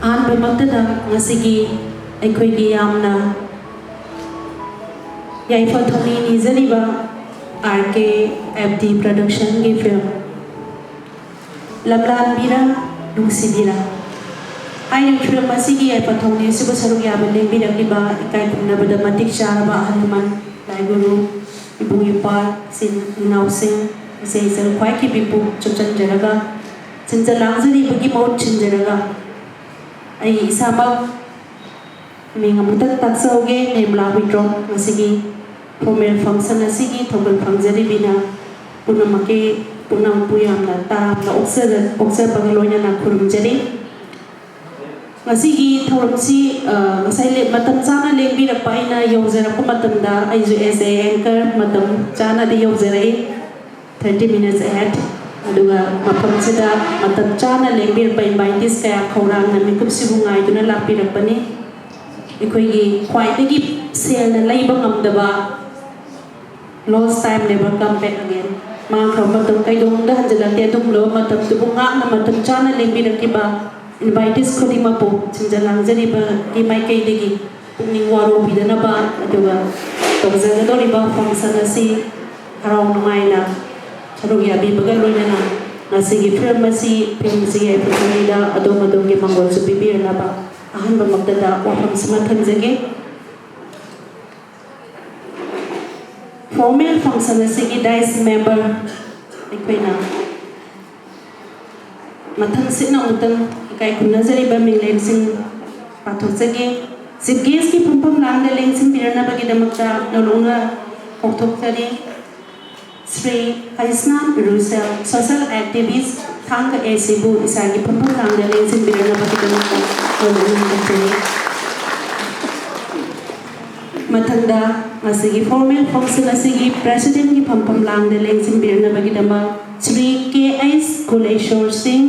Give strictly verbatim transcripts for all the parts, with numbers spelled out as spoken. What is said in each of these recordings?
ꯑꯍꯥꯟꯕꯃꯛꯇꯗ ꯉꯁꯤꯒꯤ ꯑꯩꯈꯣꯏꯒꯤ ꯌꯥꯝꯅ ꯌꯥꯏꯐ ꯊꯧꯅꯤ ꯅꯤꯖꯔꯤꯕ R K F D Production ꯒꯤ film ꯂꯝꯂꯥꯟꯕꯤꯔꯥ ꯅꯨꯡꯁꯤꯕꯤꯔꯥ ꯍꯥꯏꯔꯤꯕ film ꯑꯁꯤꯒꯤ ꯌꯥꯏꯐ ꯊꯧꯅꯤ ꯑꯁꯤꯕꯨ ꯁꯔꯨꯛ ꯌꯥꯕ ꯂꯦꯡꯕꯤꯔꯛꯂꯤꯕ ꯏꯀꯥꯏ ꯈꯨꯝꯅꯕꯗ ꯃꯇꯤꯛ ꯆꯥꯔꯕ ꯑꯍꯜ ꯂꯃꯟ, ꯂꯥꯏꯒꯨꯔꯨ, ꯏꯕꯨꯡ ꯏꯄ꯭ꯋꯥ, ꯏꯆꯤꯟ ꯏꯅꯥꯎꯁꯤꯡ, ꯏꯆꯦ ꯏꯆꯜ ꯈ꯭ꯋꯥꯏ ꯀꯤꯕꯤꯕꯨ ꯆꯨꯞꯆꯟꯖꯔꯒ, ꯁꯤꯟꯖ ꯂꯥꯡꯖꯔꯤꯕꯒꯤ ꯃꯍꯨꯠ ꯁꯤꯟꯖꯔꯒ, ꯑꯩ ꯏꯁꯥꯃꯛ ꯃꯤꯡ ꯑꯃꯨꯛꯇ ꯇꯥꯛꯆꯍꯧꯒꯦ, ꯅꯤꯔꯃꯂꯥ ꯍꯨꯏꯗ꯭ꯔꯣꯝ꯫ ꯉꯁꯤꯒꯤ formal function ꯑꯁꯤꯒꯤ ꯊꯧꯒꯜ ꯐꯪꯖꯔꯤꯕꯤꯅ ꯄꯨꯝꯅꯃꯛꯀꯤ, ꯄꯨꯝꯅꯃꯛꯄꯨ ꯌꯥꯝꯅ ꯇꯔꯥꯝꯅ ꯑꯣꯛꯆꯖ-, ꯑꯣꯛꯆꯕꯒ ꯂꯣꯏꯅꯅ ꯈꯨꯔꯨꯝꯖꯔꯤ꯫ ꯉꯁꯤꯒꯤ ꯊꯧꯔꯝꯁꯤ, ꯑ, ꯉꯁꯥꯏ ꯂꯦ-, ꯃꯇꯝ ꯆꯥꯅ ꯂꯦꯡꯕꯤꯔꯛꯄ, ꯑꯩꯅ ꯌꯧꯖꯔꯛꯄ ꯃꯇꯝꯗ ꯑꯩꯁꯨ as a anchor ꯃꯇꯝ ꯆꯥꯅꯗꯤ ꯌꯧꯖꯔꯛꯏ, thirty minutes ahead꯫ ꯑꯗꯨꯒ ꯃꯐꯝꯁꯤꯗ ꯃꯇꯝ ꯆꯥꯅ ꯂꯦꯡꯕꯤꯔꯛꯄ invitees ꯀꯌꯥ ꯈꯧꯔꯥꯡꯅ ꯃꯤꯀꯨꯞꯁꯤꯕꯨ ꯉꯥꯏꯗꯨꯅ ꯂꯥꯛꯄꯤꯔꯛꯄꯅꯤ꯫ ꯑꯩꯈꯣꯏꯒꯤ ꯈ꯭ꯋꯥꯏꯗꯒꯤ ꯁꯦꯜꯅ ꯂꯩꯕ ꯉꯝꯗꯕ lost time never come back again꯫ ꯃꯥꯡꯈ꯭ꯔꯕ ꯃꯇꯝ ꯀꯩꯗꯧꯅꯨꯡꯗ ꯍꯟꯖꯤꯜꯂꯛꯇꯦ꯫ ꯑꯗꯨꯒꯨꯝꯂꯕ ꯃꯇꯝꯗꯨꯕꯨ ꯉꯥꯛꯅ ꯃꯇꯝ ꯆꯥꯅ ꯂꯦꯡꯕꯤꯔꯛꯈꯤꯕ invitees ꯈꯨꯗꯤꯡꯃꯛꯄꯨ ꯁꯤꯟꯖ ꯂꯥꯡꯖꯔꯤꯕꯒꯤ ꯃꯥꯏꯀꯩꯗꯒꯤ ꯄꯨꯛꯅꯤꯡ ꯋꯥꯔꯧꯕꯤꯗꯅꯕ, ꯑꯗꯨꯒ ꯇꯧꯖꯒꯗꯧꯔꯤꯕ function ꯑꯁꯤ ꯍꯔꯥꯎ ꯅꯨꯡꯉꯥꯏꯅ ꯁꯔꯨꯛ ꯌꯥꯕꯤꯕꯒ ꯂꯣꯏꯅꯅ ꯉꯁꯤꯒꯤ film ꯑꯁꯤ, film ꯑꯁꯤꯒꯤ ꯌꯥꯏꯐ ꯊꯧꯅꯤꯗ ꯑꯗꯣꯝ ꯑꯗꯣꯝꯒꯤ ꯃꯪꯒꯣꯜꯁꯨ ꯄꯤꯕꯤꯔꯅꯕ ꯑꯍꯥꯟꯕꯃꯛꯇꯗ ꯋꯥꯐꯝꯁꯤꯃ ꯊꯝꯖꯒꯦ꯫ Formal function ꯑꯁꯤꯒꯤ dais member ꯑꯩꯈꯣꯏꯅ ꯃꯊꯪꯁꯤꯠꯅ ꯑꯃꯨꯛꯇꯪ ꯏꯀꯥꯏ ꯈꯨꯝꯅꯖꯔꯤꯕ ꯃꯤꯡꯂꯦꯝꯁꯤꯡ ꯄꯥꯊꯣꯛꯆꯒꯦ꯫ Chief guest ꯀꯤ ꯐꯝꯐꯝ ꯂꯥꯡꯗ ꯂꯦꯡꯁꯤꯟꯕꯤꯔꯅꯕꯒꯤꯗꯃꯛꯇ ꯅꯧꯂꯧꯅ ꯀꯧꯊꯣꯛꯆꯔꯤ꯫ ꯁ꯭ꯔꯤ ꯍꯔꯤꯁꯅꯥꯝ ꯔꯨꯁꯦꯜ, social activist, ꯊꯥꯡꯒ A C ꯕꯨ ꯏꯁꯥꯒꯤ ꯐꯝꯐꯝ ꯂꯥꯡꯗ ꯂꯦꯡꯁꯤꯟꯕꯤꯔꯅꯕꯒꯤꯗꯃꯛꯇ ꯅꯧꯂꯧꯅ ꯀꯧꯖꯔꯤ꯫ ꯃꯊꯪꯗ ꯉꯁꯤꯒꯤ formal function ꯑꯁꯤꯒꯤ president ꯀꯤ ꯐꯝꯐꯝ ꯂꯥꯡꯗ ꯂꯦꯡꯁꯤꯟꯕꯤꯔꯅꯕꯒꯤꯗꯃꯛ ꯁ꯭ꯔꯤ K H ꯀꯨꯂꯦꯁꯣꯔ ꯁꯤꯡ,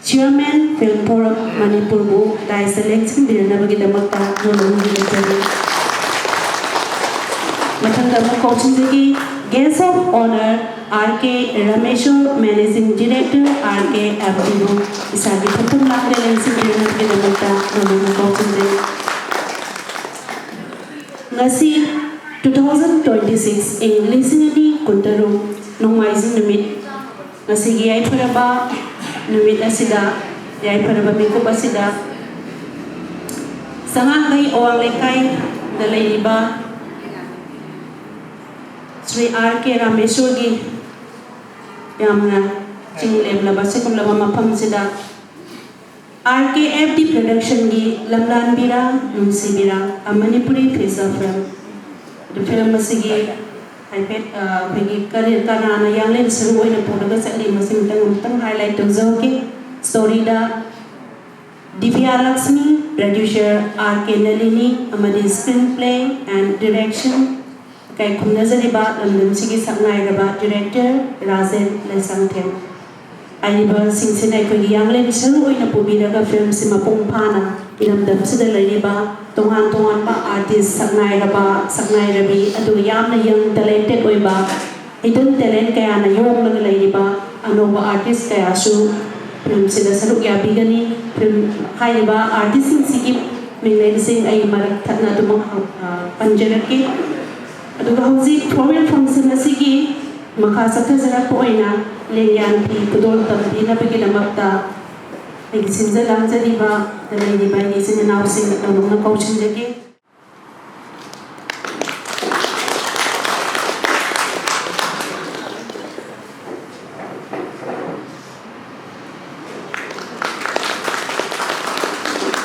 chairman Film Forum ꯃꯅꯤꯄꯨꯔꯕꯨ dais ꯇ ꯂꯦꯡꯁꯤꯟꯕꯤꯔꯅꯕꯒꯤꯗꯃꯛꯇ ꯅꯧꯂꯧꯅ ꯅꯤꯡꯖꯔꯤ꯫ ꯃꯊꯪꯗ ꯑꯃꯨꯛ ꯀꯧꯁꯤꯟꯖꯒꯦ, guest of honour R K Rameshwor, managing director R K F D ꯕꯨ꯫ ꯏꯁꯥꯒꯤ ꯐꯝꯐꯝ ꯂꯥꯡꯗ ꯂꯦꯡꯁꯤꯟꯕꯤꯔꯝꯕꯒꯤꯗꯃꯛꯇ ꯅꯧꯅ ꯀꯥꯎꯖꯩ꯫ ꯉꯁꯤ two thousand twenty six, ꯏꯪ ꯂꯤꯁꯤꯡ ꯑꯅꯤ ꯀꯨꯟꯇꯔꯨꯛ, ꯅꯣꯡꯃꯥꯏꯖꯤꯡ ꯅꯨꯃꯤꯠ꯫ ꯉꯁꯤꯒꯤ ꯌꯥꯏꯐꯔꯕ ꯅꯨꯃꯤꯠ ꯑꯁꯤꯗ, ꯌꯥꯏꯐꯔꯕ ꯃꯤꯀꯨꯞ ꯑꯁꯤꯗ, ꯁꯉꯥꯡꯊꯩ ꯑꯋꯥꯡ ꯂꯩꯀꯥꯏꯗ ꯂꯩꯔꯤꯕ ꯁ꯭ꯔꯤ ꯑꯥꯔ ꯀꯦ ꯔꯥꯃꯦꯁꯣꯔꯒꯤ ꯌꯥꯝꯅ ꯆꯤꯡ ꯂꯦꯝꯂꯕ ꯁꯤꯒꯨꯝꯂꯕ ꯃꯐꯝꯁꯤꯗ ꯑꯥꯔ ꯀꯦ ꯑꯦꯐ ꯗꯤ ꯄ꯭ꯔꯗꯛꯁꯟꯒꯤ ꯂꯝꯂꯥꯟꯕꯤꯔꯥ ꯅꯨꯡꯁꯤꯕꯤꯔꯥ, ꯑ ꯃꯅꯤꯄꯨꯔꯤ ꯐꯤꯆꯔ ꯐꯤꯂꯝ꯫ ꯑꯗꯨ ꯐꯤꯂꯝ ꯑꯁꯤꯒꯤ ꯍꯥꯏꯐꯦꯠ, ꯑ, ꯑꯩꯈꯣꯏꯒꯤ ꯀꯔꯤ, ꯀꯅꯥꯅ ꯌꯥꯡꯂꯦꯟ ꯁꯔꯨ ꯑꯣꯏꯅ ꯄꯨꯔꯒ ꯆꯠꯂꯤ, ꯃꯁꯤ ꯑꯃꯨꯛꯇꯪ, ꯑꯃꯨꯛꯇꯪ highlight ꯇꯧꯖꯍꯧꯒꯦ꯫ ꯁ꯭ꯇꯣꯔꯤꯗ ꯗꯤꯕ꯭ꯌꯥ ꯂꯛꯁꯃꯤ, ꯄ꯭ꯔꯗ꯭ꯌꯨꯁꯔ ꯑꯥꯔ ꯀꯦ ꯅꯂꯤꯅꯤ, ꯑꯃꯗꯤ screenplay and direction ꯏꯀꯥꯏ ꯈꯨꯝꯅꯖꯔꯤꯕ ꯂꯝꯗꯝꯁꯤꯒꯤ ꯁꯛꯅꯥꯏꯔꯕ ꯗꯤꯔꯦꯛꯇꯔ ꯔꯥꯖꯦꯟ ꯂꯩꯁꯥꯡꯊꯦꯝ꯫ ꯍꯥꯏꯔꯤꯕꯁꯤꯡꯁꯤꯅ ꯑꯩꯈꯣꯏꯒꯤ ꯌꯥꯡꯂꯦꯟ ꯁꯔꯨ ꯑꯣꯏꯅ ꯄꯨꯕꯤꯔꯒ ꯐꯤꯂꯝꯁꯤ ꯃꯄꯨꯡ ꯐꯥꯅ ꯏꯔꯝꯗꯝꯁꯤꯗ ꯂꯩꯔꯤꯕ ꯇꯣꯉꯥꯟ ꯇꯣꯉꯥꯟꯕ ꯑꯥꯔꯇꯤꯁ, ꯁꯛꯅꯥꯏꯔꯕ, ꯁꯛꯅꯥꯏꯔꯕꯤ, ꯑꯗꯨꯒ ꯌꯥꯝꯅ ꯌꯪ ꯇꯦꯂꯦꯟꯇꯦꯠ ꯑꯣꯏꯕ, ꯍꯤꯗꯟ ꯇꯦꯂꯦꯟ ꯀꯌꯥꯅ ꯌꯣꯝꯂꯒ ꯂꯩꯔꯤꯕ ꯑꯅꯧꯕ ꯑꯥꯔꯇꯤꯁ ꯀꯌꯥꯁꯨ ꯐꯤꯂꯝꯁꯤꯗ ꯁꯔꯨꯛ ꯌꯥꯕꯤꯒꯅꯤ꯫ ꯐꯤꯂꯝ ꯍꯥꯏꯔꯤꯕ ꯑꯥꯔꯇꯤꯁꯁꯤꯡꯁꯤꯒꯤ ꯃꯤꯡꯂꯦꯟꯁꯤꯡ ꯑꯩ ꯃꯔꯛ ꯊꯠꯅ ꯑꯗꯨꯃꯛ, ꯑ, ꯄꯟꯖꯔꯛꯀꯦ꯫ ꯑꯗꯨꯒ ꯍꯧꯖꯤꯛ formal function ꯑꯁꯤꯒꯤ ꯃꯈꯥ ꯆꯠꯊꯖꯔꯛꯄ ꯑꯣꯏꯅ ꯂꯦꯡꯌꯥꯟ ꯐꯤ ꯈꯨꯗꯣꯜ ꯇꯝꯕꯤꯅꯕꯒꯤꯗꯃꯛꯇ ꯑꯩꯒꯤ ꯁꯤꯟꯖ ꯂꯥꯡꯖꯔꯤꯕ ꯂꯩꯔꯤꯕ ꯑꯩꯒꯤ ꯏꯆꯤꯟ ꯏꯅꯥꯎꯁꯤꯡ ꯅꯧꯅ ꯀꯧꯁꯤꯟꯖꯒꯦ꯫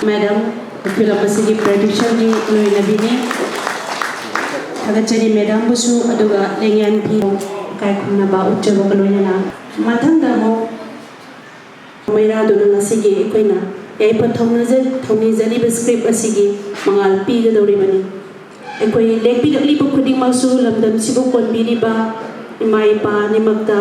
ꯃꯦꯗꯥꯝ, ꯐꯤꯂꯝ ꯑꯁꯤꯒꯤ ꯄ꯭ꯔꯗ꯭ꯌꯨꯁꯔꯒꯤ ꯂꯣꯏꯅꯕꯤꯅꯤ꯫ ꯊꯥꯒꯠꯆꯔꯤ ꯃꯦꯗꯥꯝꯕꯨꯁꯨ, ꯑꯗꯨꯒ ꯂꯦꯡꯌꯥꯟ ꯐꯤ ꯏꯀꯥꯏ ꯈꯨꯝꯅꯕ ꯎꯠꯆꯕꯒ ꯂꯣꯏꯅꯅ꯫ ꯃꯊꯪꯗ ꯑꯃꯨꯛ ꯃꯩꯔꯥꯗꯨꯅ ꯉꯁꯤꯒꯤ ꯑꯩꯈꯣꯏꯅ ꯌꯥꯏꯐ ꯊꯧꯅꯤꯖ-, ꯊꯧꯅꯤꯖꯔꯤꯕ script ꯑꯁꯤꯒꯤ ꯃꯉꯥꯜ ꯄꯤꯒꯗꯧꯔꯤꯕꯅꯤ꯫ ꯑꯩꯈꯣꯏ ꯂꯦꯡꯕꯤꯔꯛꯂꯤꯕ ꯈꯨꯗꯤꯡꯃꯛꯁꯨ ꯂꯝꯗꯝꯁꯤꯕꯨ ꯀꯣꯟꯕꯤꯔꯤꯕ ꯏꯃꯥ ꯏꯄꯥ ꯑꯅꯤꯃꯛꯇ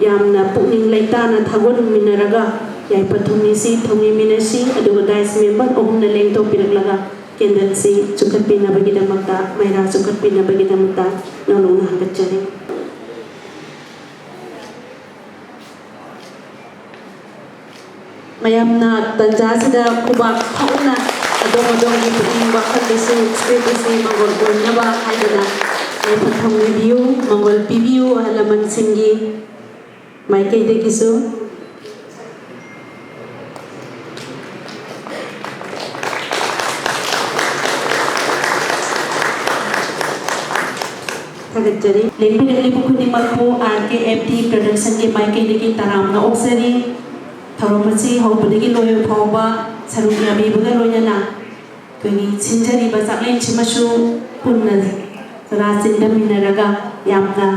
ꯌꯥꯝꯅ ꯄꯨꯛꯅꯤꯡ ꯂꯩꯇꯥꯅ ꯊꯥꯒꯠꯃꯤꯟꯅꯔꯒ ꯌꯥꯏꯐ ꯊꯧꯅꯤꯁꯤ, ꯊꯧꯅꯤꯃꯤꯟꯅꯁꯤ, ꯑꯗꯨꯒ dais member ꯑꯍꯨꯝꯅ ꯂꯦꯡꯊꯣꯛꯄꯤꯔꯛꯂꯒ candleꯁꯤ ꯆꯨꯈꯠꯄꯤꯅꯕꯒꯤꯗꯃꯛꯇ, ꯃꯩꯔꯥ ꯆꯨꯈꯠꯄꯤꯅꯕꯒꯤꯗꯃꯛꯇ ꯅꯧꯅ ꯍꯪꯒꯠꯆꯔꯤ꯫ ꯃꯌꯥꯝꯅ ꯇꯟꯖꯥꯁꯤꯗ ꯈꯨꯕꯥꯛ ꯊꯧꯅ ꯑꯗꯣꯝ ꯑꯗꯣꯝꯒꯤ ꯄꯨꯛꯅꯤꯡ ꯋꯥꯈꯜꯗꯁꯨ script ꯑꯁꯤ ꯃꯪꯒꯣꯜ ꯑꯣꯏꯅꯕ ꯍꯥꯏꯗꯨꯅ ꯌꯥꯏꯐ ꯊꯧꯅꯤꯕꯤꯌꯨ, ꯃꯪꯒꯣꯜ ꯄꯤꯕꯤꯌꯨ꯫ ꯑꯍꯜ ꯂꯃꯟꯁꯤꯡꯒꯤ ꯃꯥꯏꯀꯩꯗꯒꯤꯁꯨ꯫ ꯊꯥꯒꯠꯆꯔꯤ꯫ ꯂꯦꯡꯕꯤꯔꯛꯂꯤꯕ ꯈꯨꯗꯤꯡꯃꯛꯄꯨ R K F T Productionꯒꯤ ꯃꯥꯏꯀꯩꯗꯒꯤ ꯇꯔꯥꯝꯅ ꯑꯣꯛꯆꯔꯤ꯫ ꯊꯧꯔꯝ ꯑꯁꯤ ꯍꯧꯕꯗꯒꯤ ꯂꯣꯏꯕ ꯐꯥꯎꯕ ꯁꯔꯨꯛ ꯌꯥꯕꯤꯕꯒ ꯂꯣꯏꯅꯅ ꯑꯩꯈꯣꯏꯒꯤ ꯁꯤꯟꯖꯔꯤꯕ ꯆꯥꯛꯂꯦꯟꯁꯤꯃꯁꯨ ꯄꯨꯟꯅ ꯆꯔꯥ ꯆꯤꯟꯗꯃꯤꯟꯅꯔꯒ ꯌꯥꯝꯅ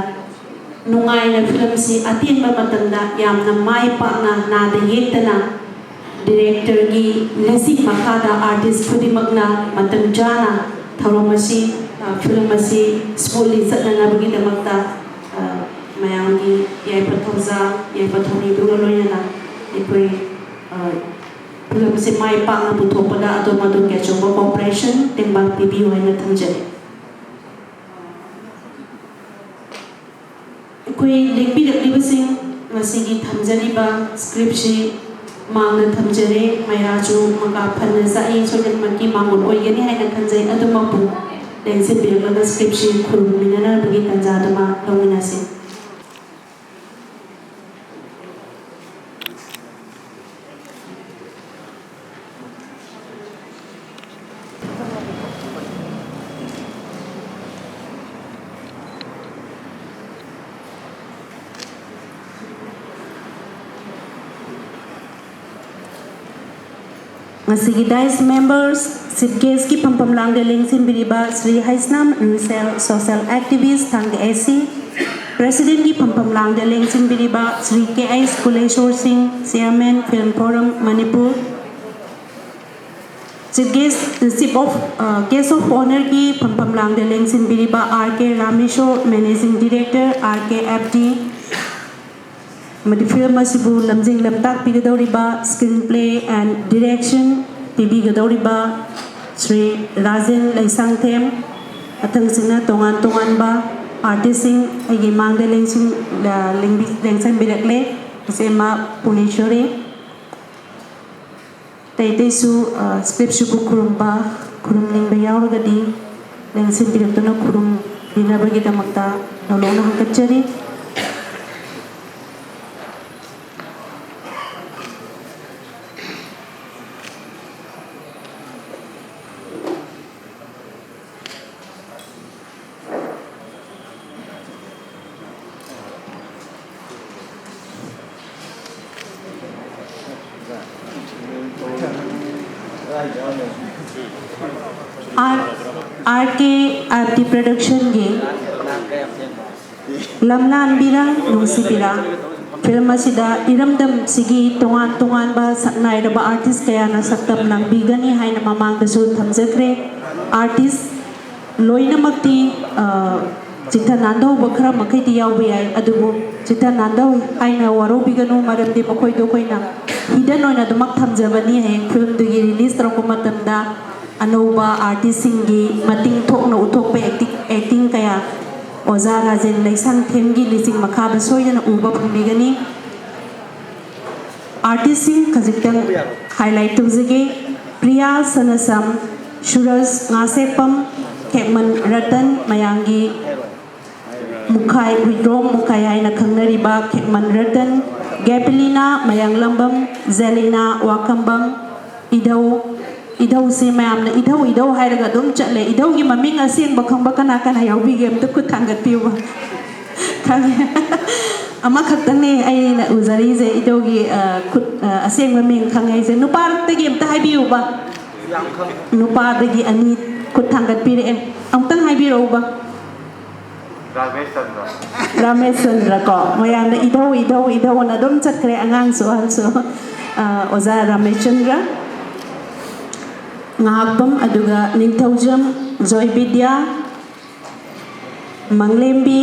ꯅꯨꯡꯉꯥꯏꯅ ꯐꯤꯂꯝꯁꯤ ꯑꯇꯦꯟꯕ ꯃꯇꯝꯗ ꯌꯥꯝꯅ ꯃꯥꯏ ꯄꯥꯛꯅ ꯅꯥꯗ ꯌꯦꯛꯇꯅ directorꯒꯤ ꯂꯤꯁꯤꯡ ꯃꯈꯥꯗ artist ꯈꯨꯗꯤꯡꯃꯛꯅ ꯃꯇꯝ ꯆꯥꯅ ꯊꯧꯔꯝ ꯑꯁꯤ, ꯑ, ꯐꯤꯂꯝ ꯑꯁꯤ smoothly ꯆꯠꯅꯅꯕꯒꯤꯗꯃꯛꯇ, ꯑ, ꯃꯌꯥꯝꯒꯤ ꯌꯥꯏꯐ ꯊꯧꯖꯥꯜ, ꯌꯥꯏꯐ ꯊꯧꯅꯤꯗꯨꯒ ꯂꯣꯏꯅꯅ ꯑꯩꯈꯣꯏ, ꯑ, ꯐꯤꯂꯝ ꯑꯁꯤ ꯃꯥꯏ ꯄꯥꯛꯅ ꯄꯨꯊꯣꯛꯄꯗ ꯑꯗꯣꯝ ꯑꯗꯣꯝꯒꯤ ꯑꯆꯧꯕ cooperation ꯇꯦꯡꯕꯥꯡ ꯄꯤꯕꯤꯌꯨ ꯍꯥꯏꯅ ꯊꯝꯖꯔꯤ꯫ ꯑꯩꯈꯣꯏ ꯂꯦꯡꯕꯤꯔꯛꯂꯤꯕꯁꯤꯡ ꯉꯁꯤꯒꯤ ꯊꯝꯖꯔꯤꯕ scriptꯁꯤ ꯃꯥꯡꯗ ꯊꯝꯖꯔꯦ꯫ ꯃꯩꯔꯥꯁꯨ ꯃꯀꯥ ꯐꯅ ꯆꯥꯛꯏ, ꯁꯣꯏꯗꯅꯃꯛꯀꯤ ꯃꯥꯡꯒꯣꯜ ꯑꯣꯏꯒꯅꯤ ꯍꯥꯏꯅ ꯈꯟꯖꯩ꯫ ꯑꯗꯨꯃꯛꯄꯨ ꯂꯦꯡꯁꯤꯟꯕꯤꯔꯛꯂꯒ scriptꯁꯤ ꯈꯨꯔꯨꯝꯃꯤꯟꯅꯅꯕꯒꯤ ꯇꯥꯟꯖꯥꯗꯨꯃ ꯂꯧꯃꯤꯟꯅꯁꯤ꯫ ꯉꯁꯤꯒꯤ dais members, chief guestꯀꯤ ꯐꯝꯐꯝ ꯂꯥꯡꯗ ꯂꯦꯡꯁꯤꯟꯕꯤꯔꯤꯕ ꯁ꯭ꯔꯤ ꯍꯩꯁꯅꯥꯝ ꯔꯨꯁꯦꯜ, social activist, ꯊꯥꯡꯒ A C, presidentꯀꯤ ꯐꯝꯐꯝ ꯂꯥꯡꯗ ꯂꯦꯡꯁꯤꯟꯕꯤꯔꯤꯕ ꯁ꯭ꯔꯤ K H ꯀꯨꯂꯦꯁꯣꯔ ꯁꯤꯡ, chairman, film forum, Manipur, chief guest, chief of, ꯑ, guest of honourꯒꯤ ꯐꯝꯐꯝ ꯂꯥꯡꯗ ꯂꯦꯡꯁꯤꯟꯕꯤꯔꯤꯕ R K Rameshwor, managing director, R K F T, ꯑꯃꯗꯤ film ꯑꯁꯤꯕꯨ ꯂꯝꯖꯤꯡ ꯂꯝꯇꯥꯛꯄꯤꯒꯗꯧꯔꯤꯕ, screenplay and direction ꯄꯤꯕꯤꯒꯗꯧꯔꯤꯕ Shri Rajen Leishangthem, ꯃꯊꯪꯁꯤꯅ ꯇꯣꯉꯥꯟ ꯇꯣꯉꯥꯟꯕ artistꯁꯤꯡ ꯑꯩꯒꯤ ꯃꯥꯡꯗ ꯂꯦꯡꯁꯤꯟ-, ꯂꯦꯡꯕꯤ-, ꯂꯦꯡꯁꯤꯟꯕꯤꯔꯛꯂꯦ꯫ ꯏꯆꯦꯃ ꯄꯨꯅꯦꯁꯣꯔꯤ꯫ ꯑꯇꯩꯁꯨ ꯁ꯭ꯀ꯭ꯔꯤꯞꯁꯤꯕꯨ ꯈꯨꯔꯨꯝꯕ, ꯈꯨꯔꯨꯝꯅꯤꯡꯕ ꯌꯥꯎꯔꯒꯗꯤ ꯂꯦꯡꯁꯤꯟꯕꯤꯔꯛꯇꯨꯅ ꯈꯨꯔꯨꯝꯕꯤꯅꯕꯒꯤꯗꯃꯛꯇ ꯅꯧꯂꯧꯅ ꯍꯪꯒꯠꯆꯔꯤ꯫ ꯑꯥꯔ ꯀꯦ ꯑꯥꯔ ꯇꯤ ꯄ꯭ꯔꯗꯛꯁꯟꯒꯤ ꯂꯝꯂꯥꯟꯕꯤꯔ ꯅꯨꯡꯁꯤꯕꯤꯔ ꯐꯤꯂꯝ ꯑꯁꯤꯗ ꯏꯔꯝꯗꯝꯁꯤꯒꯤ ꯇꯣꯉꯥꯟ ꯇꯣꯉꯥꯟꯕ ꯁꯛꯅꯥꯏꯔꯕ ꯑꯥꯔꯇꯤꯁ ꯀꯌꯥꯅ ꯁꯛꯇꯝ ꯂꯥꯡꯕꯤꯒꯅꯤ ꯍꯥꯏꯅ ꯃꯃꯥꯡꯗꯁꯨ ꯊꯝꯖꯈ꯭ꯔꯦ꯫ ꯑꯥꯔꯇꯤꯁ ꯂꯣꯏꯅꯃꯛꯇꯤ ꯆꯤꯊ ꯅꯥꯟꯗꯧꯕ ꯈꯔ ꯃꯈꯩꯗꯤ ꯌꯥꯎꯕ ꯌꯥꯏ, ꯑꯗꯨꯕꯨ ꯆꯤꯊ ꯅꯥꯟꯗꯧ ꯍꯥꯏꯅ ꯋꯥꯔꯧꯕꯤꯒꯅꯨ, ꯃꯔꯝꯗꯤ ꯃꯈꯣꯏꯗꯣ ꯑꯩꯈꯣꯏꯅ ꯍꯤꯗꯟ ꯑꯣꯏꯅ ꯑꯗꯨꯃꯛ ꯊꯝꯖꯕꯅꯤ꯫ ꯍꯌꯦꯡ ꯐꯤꯂꯝꯗꯨꯒꯤ ꯔꯤꯂꯤꯁ ꯇꯧꯔꯛꯄ ꯃꯇꯝꯗ ꯑꯅꯧꯕ ꯑꯥꯔꯇꯤꯁꯁꯤꯡꯒꯤ ꯃꯇꯤꯡ ꯊꯣꯛꯅ ꯎꯠꯊꯣꯛꯄ ꯑꯦꯛꯇꯤꯡ ꯑꯦꯛꯇꯤꯡ ꯀꯌꯥ ꯑꯣꯖꯥ ꯔꯥꯖꯦꯟ ꯂꯩꯁꯥꯡꯊꯦꯝꯒꯤ ꯂꯤꯆꯤꯡ ꯃꯈꯥꯗ ꯁꯣꯏꯗꯅ ꯎꯕ ꯐꯪꯕꯤꯒꯅꯤ꯫ ꯑꯥꯔꯇꯤꯁꯁꯤꯡ ꯈꯖꯤꯛꯇꯪ ꯍꯥꯏꯂꯥꯏꯠ ꯇꯧꯖꯒꯦ꯫ ꯄ꯭ꯔꯤꯌꯥ ꯁꯅꯁꯝ, ꯁꯨꯔꯖ ꯉꯥꯁꯦꯛꯄꯝ, ꯈꯦꯛꯃꯟ ꯔꯇꯟ, ꯃꯌꯥꯝꯒꯤ ꯃꯨꯈꯥꯏ, ꯋꯤꯗ꯭ꯔꯣꯝ ꯃꯨꯈꯥꯏ ꯍꯥꯏꯅ ꯈꯪꯅꯔꯤꯕ ꯈꯦꯛꯃꯟ ꯔꯇꯟ, ꯒꯦꯄꯤꯂꯤꯅꯥ ꯃꯌꯥꯡꯂꯝꯕꯝ, ꯖꯦꯂꯤꯅꯥ ꯋꯥꯀꯝꯕꯝ, ꯏꯙꯧ꯫ ꯏꯙꯧꯁꯤ ꯃꯌꯥꯝꯅ ꯏꯙꯧ ꯏꯙꯧ ꯍꯥꯏꯔꯒ ꯑꯗꯨꯝ ꯆꯠꯂꯦ꯫ ꯏꯙꯧꯒꯤ ꯃꯃꯤꯡ ꯑꯁꯦꯡꯕ ꯈꯪꯕ ꯀꯅꯥ ꯀꯅꯥ ꯌꯥꯎꯕꯤꯒꯦ? ꯑꯝꯇ ꯈꯨꯠ ꯊꯥꯡꯒꯠꯄꯤꯌꯨꯕ꯫ ꯈꯪꯉꯦ꯫ ꯑꯃꯈꯛꯇꯪꯅꯦ ꯑꯩꯅ ꯎꯖꯔꯤꯁꯦ ꯏꯙꯧꯒꯤ, ꯑ, ꯈꯨꯠ, ꯑ, ꯑꯁꯦꯡꯕ ꯃꯤꯡ ꯈꯪꯉꯦ ꯑꯩꯁꯦ꯫ ꯅꯨꯄꯥꯗꯒꯤ ꯑꯝꯇ ꯍꯥꯏꯕꯤꯌꯨꯕ꯫ ꯅꯨꯄꯥꯗꯒꯤ ꯑꯅꯤ ꯈꯨꯠ ꯊꯥꯡꯒꯠꯄꯤꯔꯛꯑꯦ꯫ ꯑꯃꯨꯛꯇꯪ ꯍꯥꯏꯕꯤꯔꯛꯎꯕ꯫ ꯔꯥꯃꯦꯁ ꯆꯟꯗ꯭ꯔ꯫ ꯔꯥꯃꯦꯁ ꯆꯟꯗ꯭ꯔ ꯀꯣ꯫ ꯃꯌꯥꯝꯅ ꯏꯙꯧ, ꯏꯙꯧ, ꯏꯙꯧꯅ ꯑꯗꯨꯝ ꯆꯠꯈ꯭ꯔꯦ, ꯑꯉꯥꯡꯁꯨ ꯑꯍꯜꯁꯨ꯫ ꯑ, ꯑꯣꯖꯥ ꯔꯥꯃꯦꯁ ꯆꯟꯗ꯭ꯔ, ꯉꯥꯍꯥꯛꯄꯝ, ꯑꯗꯨꯒ ꯅꯤꯡꯊꯧꯖꯝ, ꯖꯣꯏꯕꯤꯗ꯭ꯌꯥ, ꯃꯪꯂꯦꯝꯕꯤ,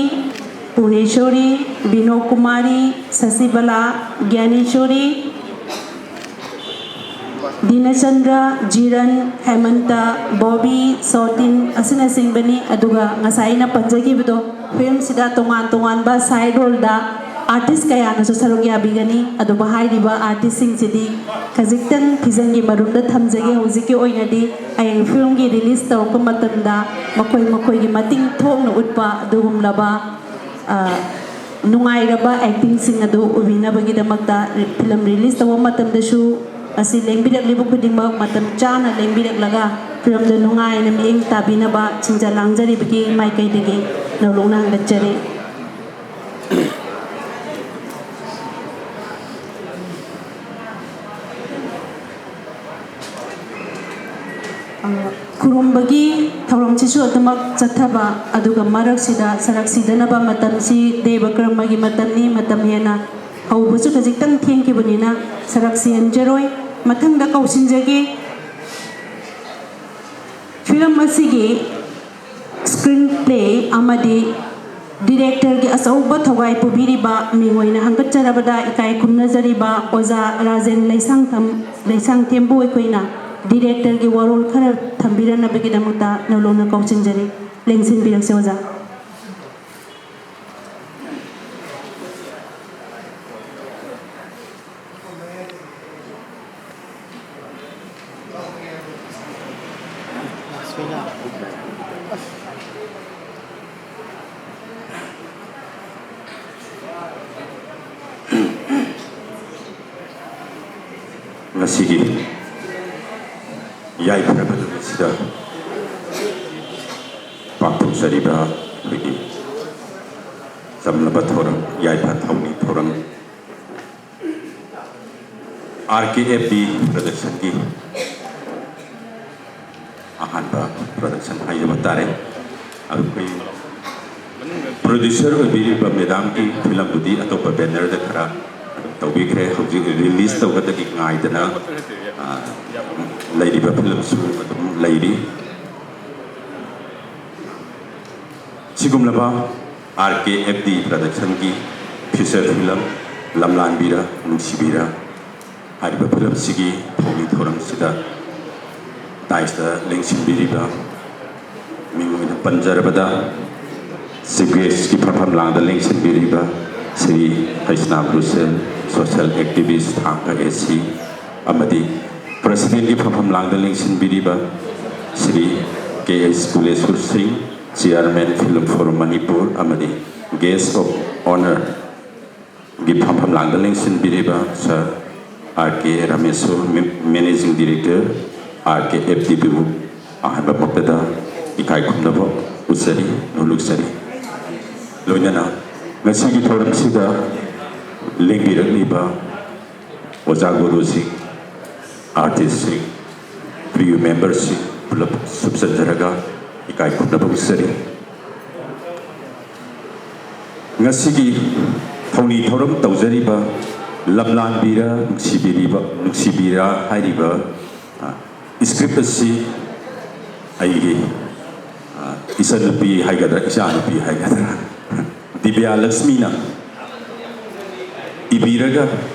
ꯄꯨꯔꯅꯦꯁꯣꯔꯤ, ꯕꯤꯅꯣꯀꯨꯃꯥꯔꯤ, ꯁꯁꯤꯕꯂꯥ, ꯒ꯭ꯌꯥꯅꯦꯁꯣꯔꯤ, ꯗꯤꯅꯆꯟꯗ꯭ꯔ, ꯖꯤꯔꯟ, ꯍꯦꯃꯟꯇ, ꯕꯣꯕꯤ, ꯁꯣꯇꯤꯟ ꯑꯁꯤꯅꯆꯤꯡꯕꯅꯤ꯫ ꯑꯗꯨꯒ ꯉꯁꯥꯏ ꯑꯩꯅ ꯄꯟꯖꯈꯤꯕꯗꯣ, ꯐꯤꯂꯝꯁꯤꯗ ꯇꯣꯉꯥꯟ ꯇꯣꯉꯥꯟꯕ ꯁꯥꯏꯠ ꯔꯣꯜꯗ ꯑꯥꯔꯇꯤꯁ ꯀꯌꯥꯅꯁꯨ ꯁꯔꯨꯛ ꯌꯥꯕꯤꯒꯅꯤ꯫ ꯑꯗꯨꯕꯨ ꯍꯥꯏꯔꯤꯕ ꯑꯥꯔꯇꯤꯁꯁꯤꯡꯁꯤꯗꯤ ꯈꯖꯤꯛꯇꯪ ꯐꯤꯖꯪꯒꯤ ꯃꯔꯨꯝꯗ ꯊꯝꯖꯒꯦ꯫ ꯍꯧꯖꯤꯛꯀꯤ ꯑꯣꯏꯅꯗꯤ ꯍꯌꯦꯡ ꯐꯤꯂꯝꯒꯤ ꯔꯤꯂꯤꯁ ꯇꯧꯔꯛꯄ ꯃꯇꯝꯗ ꯃꯈꯣꯏ ꯃꯈꯣꯏꯒꯤ ꯃꯇꯤꯡ ꯊꯣꯛꯅ ꯎꯠꯄ ꯑꯗꯨꯒꯨꯝꯂꯕ, ꯑ, ꯅꯨꯡꯉꯥꯏꯔꯕ ꯑꯦꯛꯇꯤꯡꯁꯤꯡ ꯑꯗꯨ ꯎꯕꯤꯅꯕꯒꯤꯗꯃꯛꯇ ꯐꯤꯂꯝ ꯔꯤꯂꯤꯁ ꯇꯧꯕ ꯃꯇꯝꯗꯁꯨ ꯑꯁꯤ ꯂꯦꯡꯕꯤꯔꯛꯂꯤꯕ ꯈꯨꯗꯤꯡꯃꯛ ꯃꯇꯝ ꯆꯥꯅ ꯂꯦꯡꯕꯤꯔꯛꯂꯒ ꯐꯤꯂꯝꯗꯨ ꯅꯨꯡꯉꯥꯏꯅ ꯃꯤꯠꯌꯦꯡ ꯇꯥꯕꯤꯅꯕ ꯁꯤꯡꯖ ꯂꯥꯡꯖꯔꯤꯕꯒꯤ ꯃꯥꯏꯀꯩꯗꯒꯤ ꯅꯧꯂꯨꯛꯅ ꯍꯪꯒꯠꯆꯔꯤ꯫ ꯈꯨꯔꯨꯝꯕꯒꯤ ꯊꯧꯔꯝꯁꯤꯁꯨ ꯑꯗꯨꯃꯛ ꯆꯠꯊꯕ, ꯑꯗꯨꯒ ꯃꯔꯛꯁꯤꯗ ꯁꯔꯛ ꯁꯤꯗꯅꯕ ꯃꯇꯝꯁꯤ ꯗꯦꯕ ꯀꯔꯃꯒꯤ ꯃꯇꯝꯅꯤ꯫ ꯃꯇꯝ ꯍꯦꯟꯅ ꯍꯧꯕꯁꯨ ꯈꯖꯤꯛꯇꯪ ꯊꯦꯡꯈꯤꯕꯅꯤꯅ ꯁꯔꯛ ꯁꯤꯍꯟꯖꯔꯣꯏ꯫ ꯃꯊꯪꯗ ꯀꯧꯁꯤꯟꯖꯒꯦ꯫ ꯐꯤꯂꯝ ꯑꯁꯤꯒꯤ ꯁ꯭ꯀ꯭ꯔꯤꯟ ꯄ꯭ꯂꯦ ꯑꯃꯗꯤ ꯗꯤꯔꯦꯛꯇꯔꯒꯤ ꯑꯆꯧꯕ ꯊꯧꯒꯥꯏ ꯄꯨꯕꯤꯔꯤꯕ ꯃꯤꯡ ꯑꯣꯏꯅ ꯍꯪꯒꯠꯆꯔꯕꯗ ꯏꯀꯥꯏ ꯈꯨꯝꯅꯖꯔꯤꯕ ꯑꯣꯖꯥ ꯔꯥꯖꯦꯟ ꯂꯩꯁꯥꯡꯊꯝ, ꯂꯩꯁꯥꯡꯊꯦꯝꯕꯨ ꯑꯩꯈꯣꯏꯅ ꯗꯤꯔꯦꯛꯇꯔꯒꯤ ꯋꯥꯔꯣꯜ ꯈꯔ ꯊꯝꯕꯤꯔꯛꯅꯕꯒꯤꯗꯃꯛꯇ ꯅꯧꯂꯧꯅ ꯀꯧꯁꯤꯟꯖꯔꯤ꯫ ꯂꯦꯡꯁꯤꯟꯕꯤꯔꯛꯁꯤ ꯑꯣꯖꯥ꯫ ꯉꯁꯤꯒꯤ ꯌꯥꯏꯐꯔꯕ ꯅꯨꯃꯤꯠꯁꯤꯗ ꯄꯥꯡꯊꯣꯛꯆꯔꯤꯕ ꯑꯩꯈꯣꯏꯒꯤ ꯆꯝꯂꯕ ꯊꯧꯔꯝ, ꯌꯥꯏꯐ ꯊꯧꯅꯤ ꯊꯧꯔꯝ, ꯑꯥꯔ ꯀꯦ ꯑꯦꯐ ꯗꯤ ꯄ꯭ꯔꯗꯛꯁꯟꯒꯤ ꯑꯍꯥꯟꯕ ꯄ꯭ꯔꯗꯛꯁꯟ ꯍꯥꯏꯖꯕ ꯇꯥꯔꯦ꯫ ꯑꯩꯈꯣꯏ ꯄ꯭ꯔꯣꯗ꯭ꯌꯨꯁꯔ ꯑꯣꯏꯕꯤꯔꯤꯕ ꯃꯦꯗꯥꯝꯒꯤ ꯐꯤꯂꯝꯕꯨꯗꯤ ꯑꯇꯣꯞꯄ ꯕꯦꯅꯔꯗ ꯈꯔ ꯑꯗꯨꯝ ꯇꯧꯕꯤꯈ꯭ꯔꯦ꯫ ꯍꯧꯖꯤꯛ ꯔꯤꯂꯤꯁ ꯇꯧꯒꯗꯕꯒꯤ ꯉꯥꯏꯗꯅ, ꯑ, ꯂꯩꯔꯤꯕ ꯐꯤꯂꯝꯁꯨ ꯑꯗꯨꯝ ꯂꯩꯔꯤ꯫ ꯁꯤꯒꯨꯝꯂꯕ ꯑꯥꯔ ꯀꯦ ꯑꯦꯐ ꯗꯤ ꯄ꯭ꯔꯗꯛꯁꯟꯒꯤ ꯐꯤꯆꯔ ꯐꯤꯂꯝ ꯂꯝꯂꯥꯟꯕꯤꯔ ꯅꯨꯡꯁꯤꯕꯤꯔ ꯍꯥꯏꯔꯤꯕ ꯐꯤꯂꯝꯁꯤꯒꯤ ꯊꯧꯔꯤ ꯊꯧꯔꯝꯁꯤꯗ ꯗꯥꯏꯁꯇ ꯂꯦꯡꯁꯤꯟꯕꯤꯔꯤꯕ, ꯃꯤꯡ ꯑꯣꯏꯅ ꯄꯟꯖꯔꯕꯗ ꯆꯤꯐ ꯒꯦꯁꯀꯤ ꯐꯝꯐꯝ ꯂꯥꯡꯗ ꯂꯦꯡꯁꯤꯟꯕꯤꯔꯤꯕ ꯁ꯭ꯔꯤ ꯍꯩꯁꯅꯥꯝ ꯔꯨꯁꯦꯜ, social activist, ꯊꯥꯡꯒ A C, ꯑꯃꯗꯤ presidentꯀꯤ ꯐꯝꯐꯝ ꯂꯥꯡꯗ ꯂꯦꯡꯁꯤꯟꯕꯤꯔꯤꯕ ꯁ꯭ꯔꯤ K H ꯀꯨꯂꯦꯁ꯭ꯋꯔ ꯁꯤꯡ, chairman Film Forum ꯃꯅꯤꯄꯨꯔ, ꯑꯃꯗꯤ guest of honourꯒꯤ ꯐꯝꯐꯝ ꯂꯥꯡꯗ ꯂꯦꯡꯁꯤꯟꯕꯤꯔꯤꯕ sir R K ꯔꯥꯃꯦꯁ꯭ꯋꯔ, managing director, R K F D ꯕꯨ ꯑꯍꯥꯟꯕꯃꯛꯇꯗ ꯏꯀꯥꯏ ꯈꯨꯝꯅꯕ ꯎꯠꯆꯔꯤ, ꯅꯣꯂꯨꯛꯆꯔꯤ꯫ ꯂꯣꯏꯅꯅ ꯉꯁꯤꯒꯤ ꯊꯧꯔꯝꯁꯤꯗ ꯂꯦꯡꯕꯤꯔꯛꯂꯤꯕ ꯑꯣꯖꯥ ꯒꯨꯔꯨꯁꯤꯡ, artistꯁꯤꯡ, crew memberꯁꯤꯡ ꯄꯨꯂꯞ ꯁꯨꯞꯆꯟꯖꯔꯒ ꯏꯀꯥꯏ ꯈꯨꯝꯅꯕ ꯎꯠꯆꯔꯤ꯫ ꯉꯁꯤꯒꯤ ꯊꯧꯅꯤ ꯊꯧꯔꯝ ꯇꯧꯖꯔꯤꯕ ꯂꯝꯂꯥꯟꯕꯤꯔ ꯅꯨꯡꯁꯤꯕꯤꯔꯤꯕ, ꯅꯨꯡꯁꯤꯕꯤꯔ ꯍꯥꯏꯔꯤꯕ, ꯑ, script ꯑꯁꯤ ꯑꯩꯒꯤ, ꯑ, ꯏꯆꯟꯅꯨꯄꯤ ꯍꯥꯏꯒꯗ꯭ꯔꯥ, ꯏꯆꯥꯅꯨꯄꯤ ꯍꯥꯏꯒꯗ꯭ꯔꯥ, ꯗꯤꯕ꯭ꯌꯥ ꯂꯛꯁꯃꯤꯅ ꯏꯕꯤꯔꯒ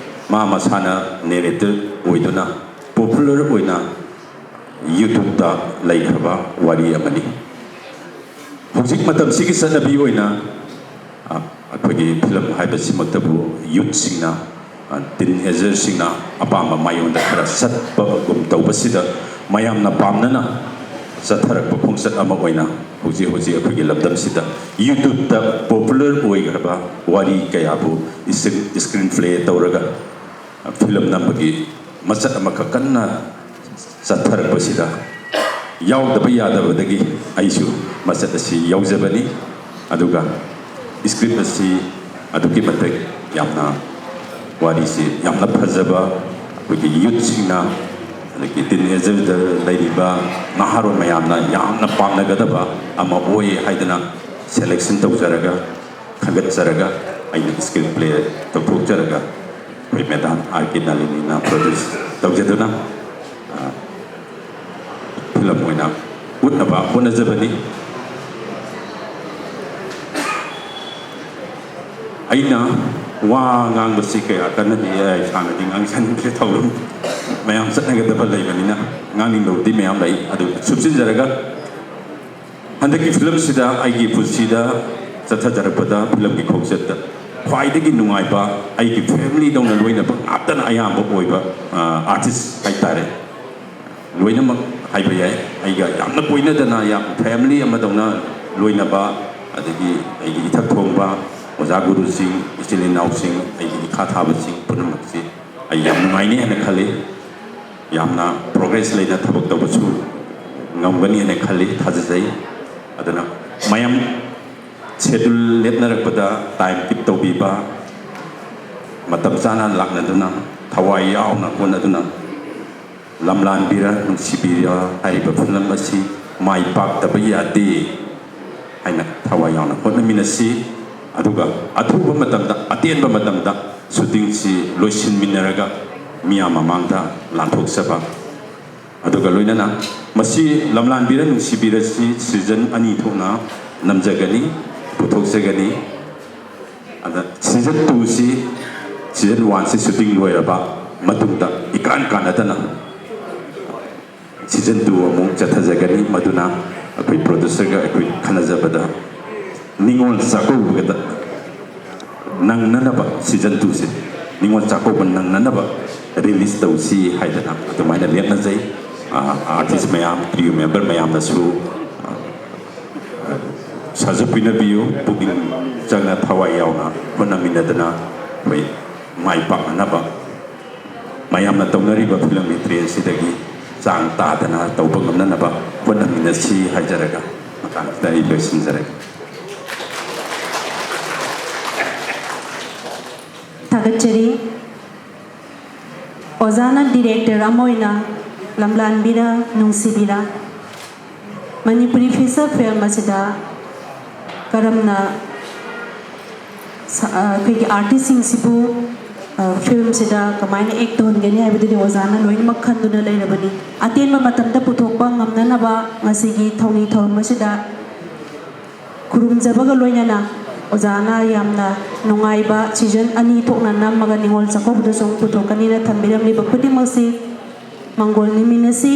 ꯃꯥ ꯃꯁꯥꯅ narrator ꯑꯣꯏꯗꯨꯅ popular ꯑꯣꯏꯅ YouTubeꯇ ꯂꯩꯈ꯭ꯔꯕ ꯋꯥꯔꯤ ꯑꯃꯅꯤ꯫ ꯍꯧꯖꯤꯛ ꯃꯇꯝꯁꯤꯒꯤ ꯆꯠꯅꯕꯤ ꯑꯣꯏꯅ, ꯑ, ꯑꯩꯈꯣꯏꯒꯤ film ꯍꯥꯏꯕꯁꯤꯃꯛꯇꯕꯨ youthꯁꯤꯡꯅ, ꯑ, teenagerꯁꯤꯡꯅ ꯑꯄꯥꯝꯕ ꯃꯥꯏꯌꯣꯟꯗ ꯈꯔ ꯆꯠꯄꯒꯨꯝ ꯇꯧꯕꯁꯤꯗ ꯃꯌꯥꯝꯅ ꯄꯥꯝꯅꯅ ꯆꯠꯊꯔꯛꯄ ꯈꯣꯡꯆꯠ ꯑꯃ ꯑꯣꯏꯅ ꯍꯧꯖꯤꯛ ꯍꯧꯖꯤꯛ ꯑꯩꯈꯣꯏꯒꯤ ꯂꯝꯗꯝꯁꯤꯗ YouTubeꯇ popular ꯑꯣꯏꯈ꯭ꯔꯕ ꯋꯥꯔꯤ ꯀꯌꯥꯕꯨ screen, screenplay ꯇꯧꯔꯒ film ꯅꯝꯕꯒꯤ ꯃꯆꯠ ꯑꯃꯈꯛ ꯀꯟꯅ ꯆꯠꯊꯔꯛꯄꯁꯤꯗ ꯌꯥꯎꯗꯕ ꯌꯥꯗꯕꯗꯒꯤ ꯑꯩꯁꯨ ꯃꯆꯠ ꯑꯁꯤ ꯌꯥꯎꯖꯕꯅꯤ꯫ ꯑꯗꯨꯒ script ꯑꯁꯤ ꯑꯗꯨꯛꯀꯤ ꯃꯇꯤꯛ ꯌꯥꯝꯅ, ꯋꯥꯔꯤꯁꯤ ꯌꯥꯝꯅ ꯐꯖꯕ, ꯑꯩꯈꯣꯏꯒꯤ youthꯁꯤꯡꯅ, ꯑꯗꯒꯤ teenagerꯗ ꯂꯩꯔꯤꯕ ꯅꯍꯥꯔꯣꯜ ꯃꯌꯥꯝꯅ ꯌꯥꯝꯅ ꯄꯥꯝꯅꯒꯗꯕ ꯑꯃ ꯑꯣꯏ ꯍꯥꯏꯗꯅ selection ꯇꯧꯖꯔꯒ, ꯈꯟꯒꯠꯆꯔꯒ ꯑꯩꯅ screenplay ꯇꯧꯊꯣꯛꯆꯔꯒ ꯑꯩꯈꯣꯏ madam R K ꯅꯥꯂꯤꯅꯤꯅ produce ꯇꯧꯖꯗꯨꯅ, ꯑ, film ꯑꯣꯏꯅ ꯎꯠꯅꯕ ꯍꯣꯠꯅꯖꯕꯅꯤ꯫ ꯑꯩꯅ ꯋꯥ ꯉꯥꯡꯕꯁꯤ ꯀꯌꯥ ꯀꯟꯅꯗꯤ ꯌꯥꯏ, ꯁꯥꯡꯅꯗꯤ ꯉꯥꯡꯖꯅꯤꯡꯗ꯭ꯔꯦ, ꯊꯧꯔꯝ ꯃꯌꯥꯝ ꯆꯠꯅꯒꯗꯕ ꯂꯩꯕꯅꯤꯅ ꯉꯥꯡꯅꯤꯡꯗꯕꯗꯤ ꯃꯌꯥꯝ ꯂꯩ, ꯑꯗꯨ ꯁꯨꯞꯆꯤꯟꯖꯔꯒ ꯍꯟꯗꯛꯀꯤ filmꯁꯤꯗ ꯑꯩꯒꯤ ꯄꯨꯟꯁꯤꯗ ꯆꯠꯊꯖꯔꯛꯄꯗ filmꯒꯤ ꯈꯣꯡꯆꯠꯇ ꯈ꯭ꯋꯥꯏꯗꯒꯤ ꯅꯨꯡꯉꯥꯏꯕ, ꯑꯩꯒꯤ ꯐꯦꯃꯤꯂꯤꯗꯧꯅ ꯂꯣꯏꯅꯕ ꯉꯥꯛꯇꯅ ꯑꯌꯥꯝꯕ ꯑꯣꯏꯕ ꯑꯥꯔꯇꯤꯁ ꯍꯥꯏꯇꯥꯔꯦ꯫ ꯂꯣꯏꯅꯃꯛ ꯍꯥꯏꯕ ꯌꯥꯏ꯫ ꯑꯩꯒ ꯌꯥꯝꯅ ꯀꯣꯏꯅꯗꯅ, ꯌꯥꯝ ꯐꯦꯃꯤꯂꯤ ꯑꯃꯗꯧꯅ ꯂꯣꯏꯅꯕ, ꯑꯗꯒꯤ ꯑꯩꯒꯤ ꯏꯊꯛ ꯊꯣꯡꯕ ꯑꯣꯖꯥ ꯒꯨꯔꯨꯁꯤꯡ, ꯏꯆꯤꯜ ꯏꯅꯥꯎꯁꯤꯡ, ꯑꯩꯒꯤ ꯏꯈꯥ ꯊꯥꯕꯁꯤꯡ ꯄꯨꯝꯅꯃꯛꯁꯤ ꯑꯩ ꯌꯥꯝ ꯅꯨꯡꯉꯥꯏꯅꯤ ꯍꯥꯏꯅ ꯈꯜꯂꯤ꯫ ꯌꯥꯝꯅ ꯄ꯭ꯔꯣꯒ꯭ꯔꯦꯁ ꯂꯩꯅ ꯊꯕꯛ ꯇꯧꯕꯁꯨ ꯉꯝꯒꯅꯤ ꯍꯥꯏꯅ ꯈꯜꯂꯤ, ꯊꯥꯖꯖꯩ꯫ ꯑꯗꯨꯅ ꯃꯌꯥꯝ ꯁꯦꯗꯨꯜ ꯂꯦꯞꯅꯔꯛꯄꯗ ꯇꯥꯏꯝ ꯀꯤꯞ ꯇꯧꯕꯤꯕ, ꯃꯇꯝ ꯆꯥꯅ ꯂꯥꯛꯅꯗꯨꯅ, ꯊꯋꯥꯏ ꯌꯥꯎꯅ ꯍꯣꯠꯅꯗꯨꯅ ꯂꯝꯂꯥꯟꯕꯤꯔ ꯅꯨꯡꯁꯤꯕꯤꯔ ꯍꯥꯏꯔꯤꯕ ꯐꯤꯂꯝ ꯑꯁꯤ ꯃꯥꯏ ꯄꯥꯛꯇꯕ ꯌꯥꯗꯦ ꯍꯥꯏꯅ ꯊꯋꯥꯏ ꯌꯥꯎꯅ ꯍꯣꯠꯅꯃꯤꯟꯅꯁꯤ꯫ ꯑꯗꯨꯒ ꯑꯊꯨꯕ ꯃꯇꯝꯗ, ꯑꯇꯦꯟꯕ ꯃꯇꯝꯗ ꯁꯨꯇꯤꯡꯁꯤ ꯂꯣꯏꯁꯤꯟꯃꯤꯟꯅꯔꯒ ꯃꯤꯌꯥꯝ ꯃꯃꯥꯡꯗ ꯂꯥꯟꯊꯣꯛꯆꯕ꯫ ꯑꯗꯨꯒ ꯂꯣꯏꯅꯅ ꯃꯁꯤ ꯂꯝꯂꯥꯟꯕꯤꯔ ꯅꯨꯡꯁꯤꯕꯤꯔꯁꯤ ꯁꯤꯖꯟ ꯑꯅꯤ ꯊꯣꯛꯅ ꯅꯝꯖꯒꯅꯤ, ꯄꯨꯊꯣꯛꯆꯒꯅꯤ꯫ ꯑꯗ ꯁꯤꯖꯟ ꯇꯨꯁꯤ, ꯁꯤꯖꯟ ꯋꯥꯟꯁꯤ ꯁꯨꯇꯤꯡ ꯂꯣꯏꯔꯕ ꯃꯇꯨꯡꯗ ꯏꯀꯥꯟ ꯀꯥꯟꯅꯗꯅ ꯁꯤꯖꯟ ꯇꯨ ꯑꯃꯨꯛ ꯆꯠꯊꯖꯒꯅꯤ꯫ ꯃꯗꯨꯅ ꯑꯩꯈꯣꯏ ꯄ꯭ꯔꯣꯗ꯭ꯌꯨꯁꯔꯒ ꯑꯩꯈꯣꯏ ꯈꯟꯅꯖꯕꯗ ꯅꯤꯉꯣꯜ ꯆꯥꯛꯀꯧꯕꯗ ꯅꯪꯅꯅꯕ ꯁꯤꯖꯟ ꯇꯨꯁꯦ ꯅꯤꯉꯣꯜ ꯆꯥꯛꯀꯧꯕ ꯅꯪꯅꯅꯕ ꯔꯤꯂꯤꯁ ꯇꯧꯁꯤ ꯍꯥꯏꯗꯅ ꯑꯗꯨꯃꯥꯏꯅ ꯂꯦꯞꯅꯖꯩ꯫ ꯑꯥꯔꯇꯤꯁ ꯃꯌꯥꯝ, ꯀ꯭ꯔꯤꯌꯨ ꯃꯦꯝꯕꯔ ꯃꯌꯥꯝꯅꯁꯨ ꯁꯖꯠ ꯄꯤꯅꯕꯤꯌꯨ꯫ ꯄꯨꯛꯅꯤꯡ ꯆꯪꯅ ꯊꯋꯥꯏ ꯌꯥꯎꯅ ꯍꯣꯠꯅꯃꯤꯟꯅꯗꯅ ꯑꯩꯈꯣꯏ ꯃꯥꯏ ꯄꯥꯛꯅꯅꯕ, ꯃꯌꯥꯝꯅ ꯇꯧꯅꯔꯤꯕ ꯐꯤꯂꯝꯒꯤ ꯇ꯭ꯔꯦꯟꯁꯤꯗꯒꯤ ꯆꯥꯡ ꯇꯥꯗꯅ ꯇꯧꯕ ꯉꯝꯅꯅꯕ ꯍꯣꯠꯅꯃꯤꯟꯅꯁꯤ ꯍꯥꯏꯖꯔꯒ ꯃꯇꯥꯡꯁꯤꯗ ꯑꯩ ꯂꯣꯏꯁꯤꯟꯖꯔꯒꯦ꯫ ꯊꯥꯒꯠꯆꯔꯤ꯫ ꯑꯣꯖꯥꯅ ꯗꯤꯔꯦꯛꯇꯔ ꯑꯃ ꯑꯣꯏꯅ ꯂꯝꯂꯥꯟꯕꯤꯔ ꯅꯨꯡꯁꯤꯕꯤꯔ ꯃꯅꯤꯄꯨꯔꯤ ꯐꯤꯆꯔ ꯐꯤꯂꯝ ꯑꯁꯤꯗ ꯀꯔꯝꯅ ꯁ-, ꯑ, ꯑꯩꯈꯣꯏꯒꯤ ꯑꯥꯔꯇꯤꯁꯁꯤꯡꯁꯤꯕꯨ, ꯑ, ꯐꯤꯂꯝꯁꯤꯗ ꯀꯃꯥꯏꯅ ꯑꯦꯛ ꯇꯧꯍꯟꯒꯅꯤ ꯍꯥꯏꯕꯗꯨꯗꯤ ꯑꯣꯖꯥꯅ ꯂꯣꯏꯅꯃꯛ ꯈꯟꯗꯨꯅ ꯂꯩꯔꯕꯅꯤ꯫ ꯑꯇꯦꯟꯕ ꯃꯇꯝꯗ ꯄꯨꯊꯣꯛꯄ ꯉꯝꯅꯅꯕ ꯉꯁꯤꯒꯤ ꯊꯧꯅꯤ ꯊꯧꯔꯝ ꯑꯁꯤꯗ ꯈꯨꯔꯨꯝꯖꯕꯒ ꯂꯣꯏꯅꯅ ꯑꯣꯖꯥꯅ ꯌꯥꯝꯅ ꯅꯨꯡꯉꯥꯏꯕ ꯁꯤꯖꯟ ꯑꯅꯤ ꯊꯣꯛꯅ ꯅꯝꯃꯒ ꯅꯤꯉꯣꯜ ꯆꯥꯛꯀꯧꯕꯗꯁꯨ ꯑꯃꯨꯛ ꯄꯨꯊꯣꯛꯀꯅꯤꯅ ꯊꯝꯕꯤꯔꯝꯂꯤꯕ ꯈꯨꯗꯤꯡꯃꯛꯁꯤ ꯃꯥꯡꯒꯣꯜ ꯅꯤꯃꯤꯟꯅꯁꯤ꯫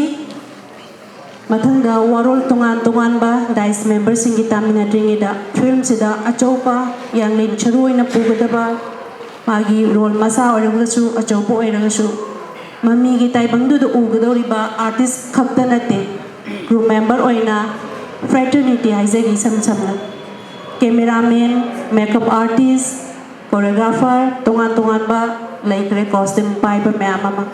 ꯃꯊꯪꯗ ꯋꯥꯔꯣꯜ ꯇꯣꯉꯥꯟ ꯇꯣꯉꯥꯟꯕ ꯗꯥꯏꯁ ꯃꯦꯝꯕꯔꯁꯤꯡꯒꯤ ꯇꯥꯃꯤꯟꯅꯗ꯭ꯔꯤꯉꯩꯗ ꯐꯤꯂꯝꯁꯤꯗ ꯑꯆꯧꯕ ꯌꯥꯡꯂꯦꯟ ꯁꯔꯨ ꯑꯣꯏꯅ ꯄꯨꯒꯗꯕ, ꯃꯥꯒꯤ ꯔꯣꯜ ꯃꯆꯥ ꯑꯣꯏꯔꯒꯁꯨ ꯑꯆꯧꯕ ꯑꯣꯏꯔꯒꯁꯨ ꯃꯃꯤꯒꯤ ꯇꯥꯏꯕꯪꯗꯨꯗ ꯎꯒꯗꯧꯔꯤꯕ ꯑꯥꯔꯇꯤꯁ ꯈꯛꯇ ꯅꯠꯇꯦ, ꯀ꯭ꯔꯨ ꯃꯦꯝꯕꯔ ꯑꯣꯏꯅ ꯐ꯭ꯔꯦꯇꯔꯅꯤꯇꯤ ꯍꯥꯏꯖꯒꯦ ꯏꯁꯝ ꯁꯝꯅ ꯀꯦꯃꯦꯔꯥꯃꯦꯟ, ꯃꯦꯀꯞ ꯑꯥꯔꯇꯤꯁ, ꯀꯣꯔꯤꯌꯣꯒ꯭ꯔꯥꯐꯔ, ꯇꯣꯉꯥꯟ ꯇꯣꯉꯥꯟꯕ ꯂꯩꯈ꯭ꯔꯦ, ꯀꯣꯁꯇ꯭ꯌꯨꯝ ꯄꯥꯏꯕ ꯃꯌꯥꯝ ꯑꯃ꯫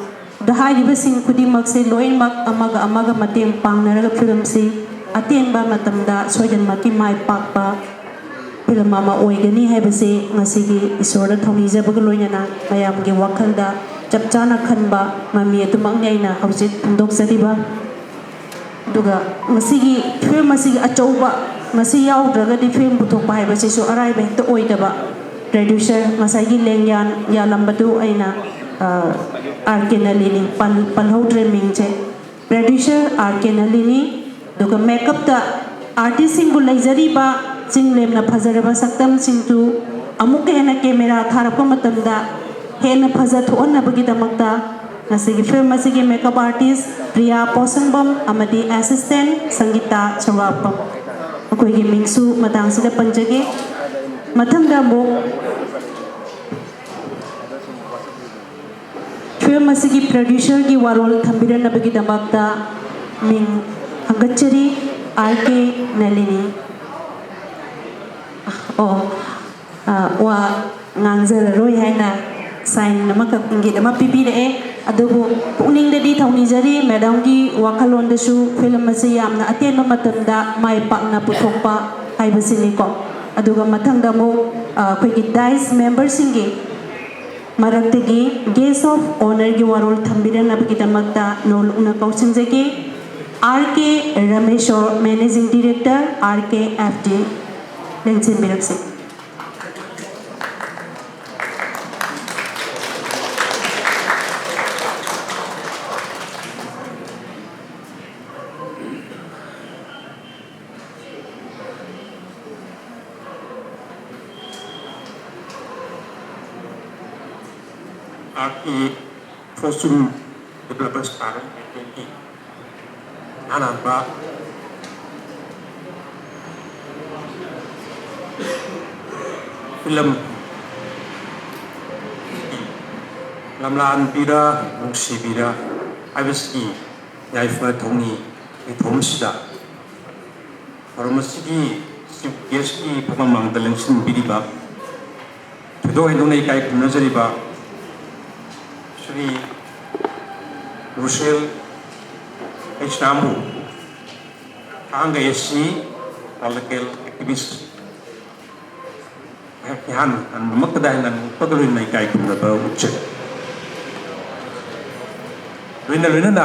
ꯑꯗꯣ ꯍꯥꯏꯔꯤꯕꯁꯤꯡ ꯈꯨꯗꯤꯡꯃꯛꯁꯦ ꯂꯣꯏꯅꯃꯛ ꯑꯃꯒ ꯑꯃꯒ ꯃꯇꯦꯡ ꯄꯥꯡꯅꯔꯒ ꯐꯤꯂꯝꯁꯤ ꯑꯇꯦꯟꯕ ꯃꯇꯝꯗ ꯁꯣꯏꯗꯅꯃꯛꯀꯤ ꯃꯥꯏ ꯄꯥꯛꯄ ꯐꯤꯂꯝ ꯑꯃ ꯑꯣꯏꯒꯅꯤ ꯍꯥꯏꯕꯁꯤ ꯉꯁꯤꯒꯤ ꯏꯁꯣꯔꯗ ꯊꯧꯅꯤꯖꯕꯒ ꯂꯣꯏꯅꯅ ꯃꯌꯥꯝꯒꯤ ꯋꯥꯈꯜꯗ ꯆꯞ ꯆꯥꯅ ꯈꯟꯕ ꯃꯃꯤ ꯑꯗꯨꯃꯛꯅꯤ ꯑꯩꯅ ꯍꯧꯖꯤꯛ ꯐꯣꯡꯗꯣꯛꯆꯔꯤꯕ꯫ ꯑꯗꯨꯒ ꯉꯁꯤꯒꯤ ꯐꯤꯂꯝ ꯑꯁꯤꯒꯤ ꯑꯆꯧꯕ, ꯃꯁꯤ ꯌꯥꯎꯗ꯭ꯔꯒꯗꯤ ꯐꯤꯂꯝ ꯄꯨꯊꯣꯛꯄ ꯍꯥꯏꯕꯁꯤꯁꯨ ꯑꯔꯥꯏꯕ ꯍꯦꯛꯇ ꯑꯣꯏꯗꯕ꯫ ꯄ꯭ꯔꯗ꯭ꯌꯨꯁꯔ ꯉꯁꯥꯏꯒꯤ ꯂꯦꯡꯌꯥꯟ ꯌꯥꯜꯂꯝꯕꯗꯨ ꯑꯩꯅ, ꯑ, ꯑꯥꯔ ꯀꯦ ꯅꯂꯤꯅꯤ ꯄꯜ-, ꯄꯜꯍꯧꯗ꯭ꯔꯦ ꯃꯤꯡꯁꯦ꯫ ꯄ꯭ꯔꯗ꯭ꯌꯨꯁꯔ ꯑꯥꯔ ꯀꯦ ꯅꯂꯤꯅꯤ, ꯑꯗꯨꯒ ꯃꯦꯀꯞꯇ ꯑꯥꯔꯇꯤꯁꯁꯤꯡꯕꯨ ꯂꯩꯖꯔꯤꯕ ꯆꯤꯡꯂꯦꯝꯅ ꯐꯖꯔꯕ ꯁꯛꯇꯝꯁꯤꯡꯗꯨ ꯑꯃꯨꯛꯀ ꯍꯦꯟꯅ ꯀꯦꯃꯦꯔꯥ ꯊꯥꯔꯛꯄ ꯃꯇꯝꯗ ꯍꯦꯟꯅ ꯐꯖ ꯊꯣꯛꯍꯟꯅꯕꯒꯤꯗꯃꯛꯇ ꯉꯁꯤꯒꯤ ꯐꯤꯂꯝ ꯑꯁꯤꯒꯤ ꯃꯦꯀꯞ ꯑꯥꯔꯇꯤꯁ ꯄ꯭ꯔꯤꯌꯥ ꯄꯣꯁꯪꯕꯝ ꯑꯃꯗꯤ ꯑꯦꯁꯤꯁꯇꯦꯟ ꯁꯪꯒꯤꯇꯥ ꯁꯧꯒ꯭ꯔꯥꯛꯄꯝ, ꯃꯈꯣꯏꯒꯤ ꯃꯤꯡꯁꯨ ꯃꯇꯥꯡꯁꯤꯗ ꯄꯟꯖꯒꯦ꯫ ꯃꯊꯪꯗ ꯑꯃꯨꯛ ꯐꯤꯂꯝ ꯑꯁꯤꯒꯤ ꯄ꯭ꯔꯗ꯭ꯌꯨꯁꯔꯒꯤ ꯋꯥꯔꯣꯜ ꯊꯝꯕꯤꯔꯛꯅꯕꯒꯤꯗꯃꯛꯇ ꯃꯤꯡ ꯊꯥꯡꯒꯠꯆꯔꯤ, ꯑꯥꯔ ꯀꯦ ꯅꯂꯤꯅꯤ꯫ ꯑꯣ, ꯑ, ꯋꯥ ꯉꯥꯡꯖꯔꯔꯣꯏ ꯍꯥꯏꯅ ꯁꯥꯏꯟ ꯑꯃꯈꯛ, ꯏꯪꯒꯤꯠ ꯑꯃ ꯄꯤꯕꯤꯔꯛꯑꯦ꯫ ꯑꯗꯨꯕꯨ ꯄꯨꯛꯅꯤꯡꯗꯗꯤ ꯊꯧꯅꯤꯖꯔꯤ, ꯃꯦꯗꯥꯝꯒꯤ ꯋꯥꯈꯜꯂꯣꯟꯗꯁꯨ ꯐꯤꯂꯝ ꯑꯁꯤ ꯌꯥꯝꯅ ꯑꯇꯦꯟꯕ ꯃꯇꯝꯗ ꯃꯥꯏ ꯄꯥꯛꯅ ꯄꯨꯊꯣꯛꯄ ꯍꯥꯏꯕꯁꯤꯅꯤꯀꯣ꯫ ꯑꯗꯨꯒ ꯃꯊꯪꯗ ꯑꯃꯨꯛ, ꯑ, ꯑꯩꯈꯣꯏꯒꯤ ꯗꯥꯏꯁ ꯃꯦꯝꯕꯔꯁꯤꯡꯒꯤ ꯃꯔꯛꯇꯒꯤ ꯒꯦꯁ ꯑꯣꯐ ꯑꯣꯅꯔꯒꯤ ꯋꯥꯔꯣꯜ ꯊꯝꯕꯤꯔꯛꯅꯕꯒꯤꯗꯃꯛꯇ ꯅꯣꯜꯂꯨꯛꯅ ꯀꯧꯁꯤꯟꯖꯒꯦ꯫ ꯑꯥꯔ ꯀꯦ ꯔꯃꯦꯁꯣꯔ, managing director, R K F ꯗꯤ, ꯂꯦꯡꯁꯤꯟꯕꯤꯔꯛꯁꯤ꯫ ꯑꯥꯔ ꯀꯦ ꯐꯣꯔꯆꯨꯟ ꯗꯤꯕꯦꯂꯄꯔꯁ ꯄ꯭ꯔꯥꯏꯚꯦꯠ ꯂꯤꯃꯤꯇꯦꯗꯀꯤ ꯑꯍꯥꯟꯕ ꯐꯤꯂꯝ ꯂꯝꯂꯥꯟꯕꯤꯔ ꯅꯨꯡꯁꯤꯕꯤꯔ ꯍꯥꯏꯕꯁꯤꯒꯤ ꯌꯥꯏꯐ ꯊꯧꯅꯤ ꯃꯤꯊꯣꯡꯁꯤꯗ ꯊꯧꯔꯝ ꯑꯁꯤꯒꯤ ꯆꯤꯐ ꯒꯦꯁꯀꯤ ꯐꯝꯐꯝ ꯃꯥꯡꯗ ꯂꯦꯡꯁꯤꯟꯕꯤꯔꯤꯕ, ꯊꯣꯏꯗꯣꯛ ꯍꯦꯟꯗꯣꯛꯅ ꯏꯀꯥꯏ ꯈꯨꯝꯅꯖꯔꯤꯕ ꯁ꯭ꯔꯤ ꯔꯨꯁꯦꯜ ꯑꯩꯆ ꯅꯥꯝꯕꯨ, ꯊꯥꯡꯒ ꯑꯦꯁ ꯁꯤ ꯄꯣꯂꯤꯇꯤꯀꯦꯜ ꯑꯦꯛꯇꯤꯚꯤꯁ, ꯑꯩꯍꯥꯛꯀꯤ ꯏꯍꯥꯟ ꯍꯥꯟꯕꯃꯛꯇꯗ ꯍꯥꯏꯅ ꯅꯣꯛꯄꯒ ꯂꯣꯏꯅꯅ ꯏꯀꯥꯏ ꯈꯨꯝꯅꯕ ꯎꯠꯆꯔꯤ꯫ ꯂꯣꯏꯅ ꯂꯣꯏꯅꯅ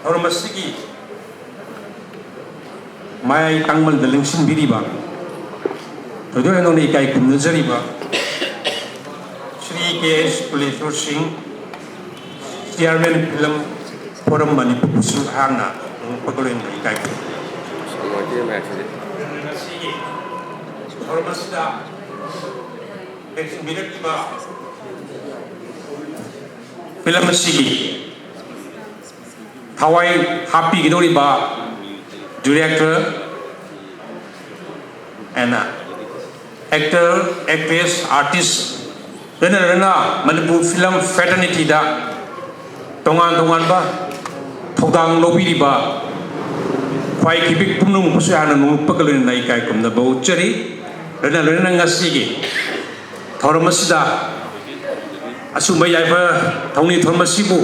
ꯊꯧꯔꯝ ꯑꯁꯤꯒꯤ ꯃꯌꯥꯏ ꯇꯥꯡꯃꯜꯗ ꯂꯦꯡꯁꯤꯟꯕꯤꯔꯤꯕ, ꯊꯣꯏꯗꯣꯛ ꯍꯦꯟꯗꯣꯛꯅ ꯏꯀꯥꯏ ꯈꯨꯝꯅꯖꯔꯤꯕ ꯁ꯭ꯔꯤ ꯀꯦ ꯑꯦꯁ ꯀꯨꯂꯦꯁꯣꯔ ꯁꯤꯡ, ꯆꯤꯌꯥꯔꯃꯦꯟ ꯐꯤꯂꯝ ꯐꯣꯔꯝ ꯃꯅꯤꯄꯨꯔꯕꯨꯁꯨ ꯑꯩꯍꯥꯛꯅ ꯅꯣꯛꯄꯒ ꯂꯣꯏꯅꯅ ꯏꯀꯥꯏ ꯈꯨꯝꯅꯩ꯫ ꯉꯁꯤꯒꯤ ꯊꯧꯔꯝ ꯑꯁꯤꯗ ꯂꯦꯡꯁꯤꯟꯕꯤꯔꯛꯂꯤꯕ ꯐꯤꯂꯝ ꯑꯁꯤꯒꯤ ꯊꯋꯥꯏ ꯍꯥꯞꯄꯤꯒꯗꯧꯔꯤꯕ director and actor, actress, artist, ꯂꯣꯏꯅ ꯂꯣꯏꯅ ꯃꯅꯤꯄꯨꯔ ꯐꯤꯂꯝ ꯐ꯭ꯔꯦꯇꯔꯅꯤꯇꯤꯗ ꯇꯣꯉꯥꯟ ꯇꯣꯉꯥꯟꯕ ꯊꯧꯗꯥꯡ ꯂꯧꯕꯤꯔꯤꯕ ꯈ꯭ꯋꯥꯏ ꯈꯤꯕꯤꯛ ꯄꯨꯝꯅꯃꯛꯄꯨꯁꯨ ꯍꯥꯟꯅ ꯅꯣꯛꯄꯒ ꯂꯣꯏꯅꯅ ꯏꯀꯥꯏ ꯈꯨꯝꯅꯕ ꯎꯠꯆꯔꯤ꯫ ꯂꯣꯏꯅ ꯂꯣꯏꯅꯅ ꯉꯁꯤꯒꯤ ꯊꯧꯔꯝ ꯑꯁꯤꯗ ꯑꯁꯨꯝꯕ ꯌꯥꯏꯐ ꯊꯧꯅꯤ ꯊꯧꯔꯝ ꯑꯁꯤꯕꯨ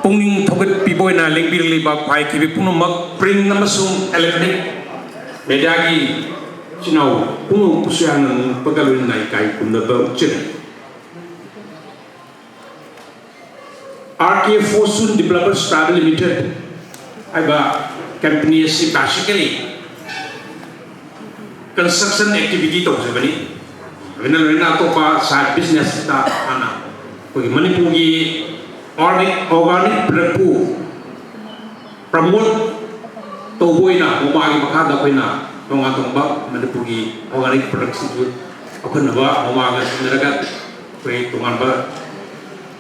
ꯄꯨꯛꯅꯤꯡ ꯊꯧꯒꯠꯄꯤꯕ ꯑꯣꯏꯅ ꯂꯦꯡꯕꯤꯔꯛꯂꯤꯕ ꯈ꯭ꯋꯥꯏ ꯈꯤꯕꯤꯛ ꯄꯨꯝꯅꯃꯛ, print ꯑꯃꯁꯨꯡ electronic mediaꯒꯤ ꯏꯆꯤꯟ ꯏꯅꯥꯎ ꯄꯨꯝꯅꯃꯛꯄꯨꯁꯨ ꯌꯥꯝꯅ ꯅꯣꯛꯄꯒ ꯂꯣꯏꯅꯅ ꯏꯀꯥꯏ ꯈꯨꯝꯅꯕ ꯎꯠꯆꯔꯤ꯫ ꯑꯥꯔ ꯀꯦ Fortune Developers Private Limited ꯍꯥꯏꯕ company ꯑꯁꯤ basically construction activity ꯇꯧꯖꯕꯅꯤ꯫ ꯂꯣꯏꯅ ꯂꯣꯏꯅ ꯑꯇꯣꯞꯄ side businessꯇ ꯍꯥꯟꯅ ꯑꯩꯈꯣꯏꯒꯤ ꯃꯅꯤꯄꯨꯔꯒꯤ organic, organic productꯄꯨ promote ꯇꯧꯕ ꯑꯣꯏꯅ ꯃꯣꯃꯥꯒꯤ ꯃꯈꯥꯗ ꯑꯩꯈꯣꯏꯅ ꯇꯣꯉꯥꯟ ꯇꯣꯉꯥꯟꯕ ꯃꯅꯤꯄꯨꯔꯒꯤ organic productꯁꯤꯡꯁꯨ ꯆꯥꯎꯈꯠꯅꯕ ꯃꯣꯃꯥꯒ ꯁꯤꯟꯅꯔꯒ ꯑꯩꯈꯣꯏ ꯇꯣꯉꯥꯟꯕ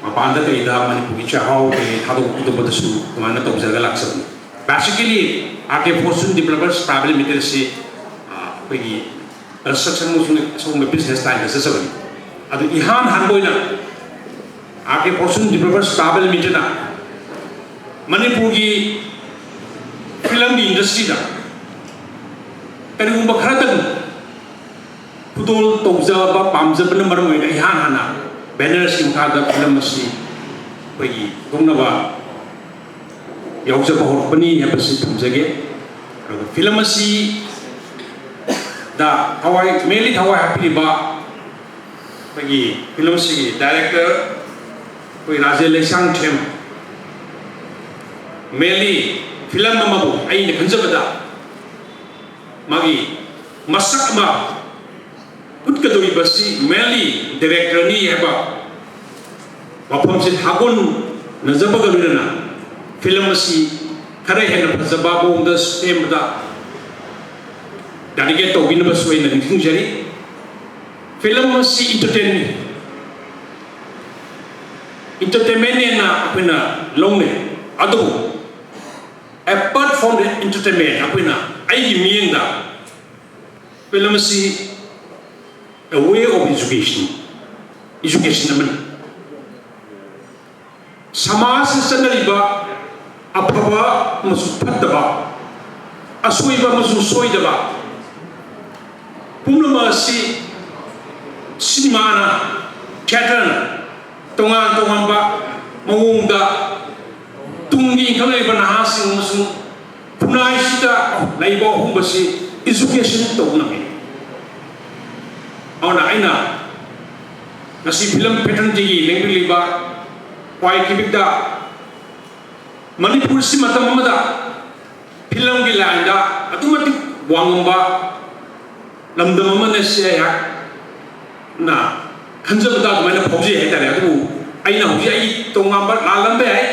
ꯃꯄꯥꯟꯗ ꯀꯩꯗ ꯃꯅꯤꯄꯨꯔꯒꯤ ꯆꯥꯛꯍꯥꯎ ꯀꯩ ꯊꯥꯗꯣꯛ ꯈꯣꯠꯇꯣꯛꯄꯗꯁꯨ ꯑꯗꯨꯃꯥꯏꯅ ꯇꯧꯖꯔꯒ ꯂꯥꯛꯆꯕꯅꯤ꯫ Basically, R K Fortune Developers Private Limited ꯑꯁꯤ, ꯑ, ꯑꯩꯈꯣꯏꯒꯤ construction ꯑꯃꯁꯨꯡ ꯑꯁꯤꯒꯨꯝꯕ business line ꯗ ꯆꯠꯆꯕꯅꯤ꯫ ꯑꯗꯨ ꯏꯍꯥꯟ ꯍꯥꯟꯕ ꯑꯣꯏꯅ R K Fortune Developers Private Limited ꯅ ꯃꯅꯤꯄꯨꯔꯒꯤ film ꯒꯤ industry ꯗ ꯀꯔꯤꯒꯨꯝꯕ ꯈꯔꯗꯪ ꯈꯨꯗꯣꯜ ꯇꯧꯖꯕ ꯄꯥꯝꯖꯕꯅ ꯃꯔꯝ ꯑꯣꯏꯔꯒ ꯏꯍꯥꯟ ꯍꯥꯟꯅ banner ꯁꯤꯒꯤ ꯃꯈꯥꯗ film ꯑꯁꯤ ꯑꯩꯈꯣꯏꯒꯤ ꯄꯨꯊꯣꯛꯅꯕ ꯌꯥꯎꯖꯕ ꯍꯧꯔꯛꯄꯅꯤ ꯍꯥꯏꯕꯁꯤ ꯊꯝꯖꯒꯦ꯫ ꯑꯗꯨꯒ film ꯑꯁꯤꯗ ꯊꯋꯥꯏ, mainly ꯊꯋꯥꯏ ꯍꯥꯞꯄꯤꯔꯤꯕ ꯑꯩꯈꯣꯏꯒꯤ film ꯑꯁꯤꯒꯤ director ꯑꯩꯈꯣꯏ ꯔꯥꯖꯦꯟ ꯂꯩꯁꯥꯡꯊꯦꯝ, mainly film ꯑꯃꯕꯨ ꯑꯩꯅ ꯈꯟꯖꯕꯗ ꯃꯥꯒꯤ ꯃꯁꯛ ꯑꯃ ꯎꯠꯀꯗꯧꯔꯤꯕꯁꯤ mainly director ꯅꯤ ꯍꯥꯏꯕ ꯋꯥꯐꯝꯁꯤ ꯊꯥꯒꯣꯟꯅꯖꯕꯒ ꯂꯣꯏꯅꯅ film ꯑꯁꯤ ꯈꯔ ꯍꯦꯟꯅ ꯐꯖꯕ ꯃꯑꯣꯡꯗ ꯁꯦꯝꯕꯗ dedicate ꯇꯧꯕꯤꯅꯕꯁꯨ ꯑꯩꯅ ꯅꯤꯡꯁꯤꯡꯖꯔꯤ꯫ Film ꯑꯁꯤ entertain ꯅꯤ, entertainment ꯅꯦꯅ ꯑꯩꯈꯣꯏꯅ ꯂꯧꯅꯩ꯫ ꯑꯗꯨꯕꯨ apart from the entertainment, ꯑꯩꯈꯣꯏꯅ, ꯑꯩꯒꯤ ꯃꯤꯠꯌꯦꯡꯗ film ꯑꯁꯤ a way of education, education ꯑꯃꯅꯤ꯫ ꯁꯃꯥꯖꯇ ꯆꯠꯅꯔꯤꯕ ꯑꯐꯕ ꯑꯃꯁꯨꯡ ꯐꯠꯇꯕ, ꯑꯁꯣꯏꯕ ꯑꯃꯁꯨꯡ ꯁꯣꯏꯗꯕ ꯄꯨꯝꯅꯃꯛ ꯑꯁꯤ ꯁꯤꯅꯦꯃꯥꯅ, theatre ꯅ ꯇꯣꯉꯥꯟ ꯇꯣꯉꯥꯟꯕ ꯃꯑꯣꯡꯗ ꯇꯨꯡꯒꯤ ꯏꯟꯈꯠꯂꯛꯂꯤꯕ ꯅꯍꯥꯁꯤꯡ ꯑꯃꯁꯨꯡ ꯈꯨꯟꯅꯥꯏꯁꯤꯗ ꯂꯩꯕ ꯑꯍꯣꯡꯕꯁꯤ education ꯇꯧꯕ ꯉꯝꯃꯤ꯫ ꯑꯗꯨꯅ ꯑꯩꯅ ꯉꯁꯤ film fraternity ꯒꯤ ꯂꯦꯡꯕꯤꯔꯤꯕ ꯈ꯭ꯋꯥꯏ ꯀꯤꯕꯤꯛꯇ ꯃꯅꯤꯄꯨꯔꯁꯤ ꯃꯇꯝ ꯑꯃꯗ film ꯒꯤ line ꯗ ꯑꯗꯨꯛ ꯃꯇꯤꯛ ꯋꯥꯡꯉꯝꯕ ꯂꯝꯗꯝ ꯑꯃꯅ ꯁꯤ ꯑꯩꯍꯥꯛꯅ ꯈꯟꯖꯕꯗ ꯑꯗꯨꯃꯥꯏꯅ ꯐꯥꯎꯖꯩ ꯍꯥꯏꯇꯥꯔꯦ꯫ ꯑꯗꯨꯕꯨ ꯑꯩꯅ ꯍꯧꯖꯤꯛ ꯑꯩ ꯇꯣꯉꯥꯟꯕ ꯂꯥꯜꯂꯝꯕ ꯌꯥꯏ꯫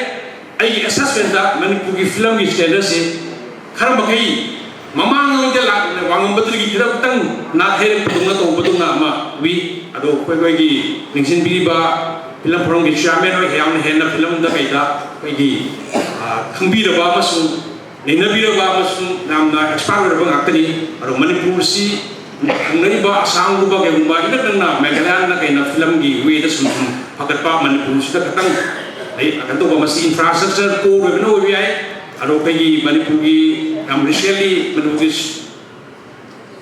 ꯑꯩꯒꯤ assessment ꯇ ꯃꯅꯤꯄꯨꯔꯒꯤ film ꯒꯤ standard ꯁꯤ ꯈꯔ ꯃꯈꯩ ꯃꯃꯥꯡꯉꯩꯗ ꯂꯥꯛ-, ꯋꯥꯡꯉꯝꯕꯗꯨꯗꯒꯤ ꯈꯤꯇꯪ ꯅꯥꯊꯩꯔꯛꯄꯗꯧꯅ ꯇꯧꯕꯗꯧꯅ ꯑꯃ ꯎꯏ꯫ ꯑꯗꯣ ꯑꯩꯈꯣꯏ, ꯑꯩꯈꯣꯏꯒꯤ ꯅꯤꯡꯁꯤꯡꯕꯤꯔꯤꯕ ꯐꯤꯂꯝ ꯐꯣꯔꯝꯒꯤ ꯆꯤꯌꯥꯔꯃꯦꯟ ꯍꯣꯏ ꯌꯥꯝꯅ ꯍꯦꯟꯅ ꯐꯤꯂꯝꯗ ꯀꯩꯗ ꯑꯩꯈꯣꯏꯒꯤ ꯈꯪꯕꯤꯔꯕ ꯑꯃꯁꯨꯡ ꯅꯩꯅꯕꯤꯔꯕ ꯑꯃꯁꯨꯡ ꯌꯥꯝꯅ ꯑꯦꯛꯁꯄꯥꯔꯠ ꯑꯣꯏꯔꯕ ꯉꯥꯛꯇꯅꯤ꯫ ꯑꯗꯣ ꯃꯅꯤꯄꯨꯔꯁꯤ ꯊꯪꯅꯔꯤꯕ ꯑꯁꯥꯝꯒꯨꯝꯕ ꯀꯩꯒꯨꯝꯕ ꯏꯅꯛ ꯅꯛꯅ ꯃꯦꯘꯥꯂꯌꯥꯅ ꯀꯩꯅ ꯐꯤꯂꯝꯒꯤ ꯋꯦꯗ ꯁꯨꯝ ꯁꯨꯝ ꯐꯒꯠꯄ, ꯃꯅꯤꯄꯨꯔꯁꯤꯗ ꯈꯇꯪ ꯀꯩꯅꯣ ꯇꯧꯕ, ꯃꯁꯤ ꯏꯟꯐ꯭ꯔꯥꯁ꯭ꯇ꯭ꯔꯛꯆꯔ ꯄꯣꯔ ꯑꯣꯏꯕꯅ ꯑꯣꯏꯕ ꯌꯥꯏ꯫ ꯑꯗꯣ ꯑꯩꯈꯣꯏꯒꯤ ꯃꯅꯤꯄꯨꯔꯒꯤ ꯌꯥꯝ ꯔꯤꯁꯦꯟꯂꯤ ꯃꯅꯤꯄꯨꯔꯒꯤ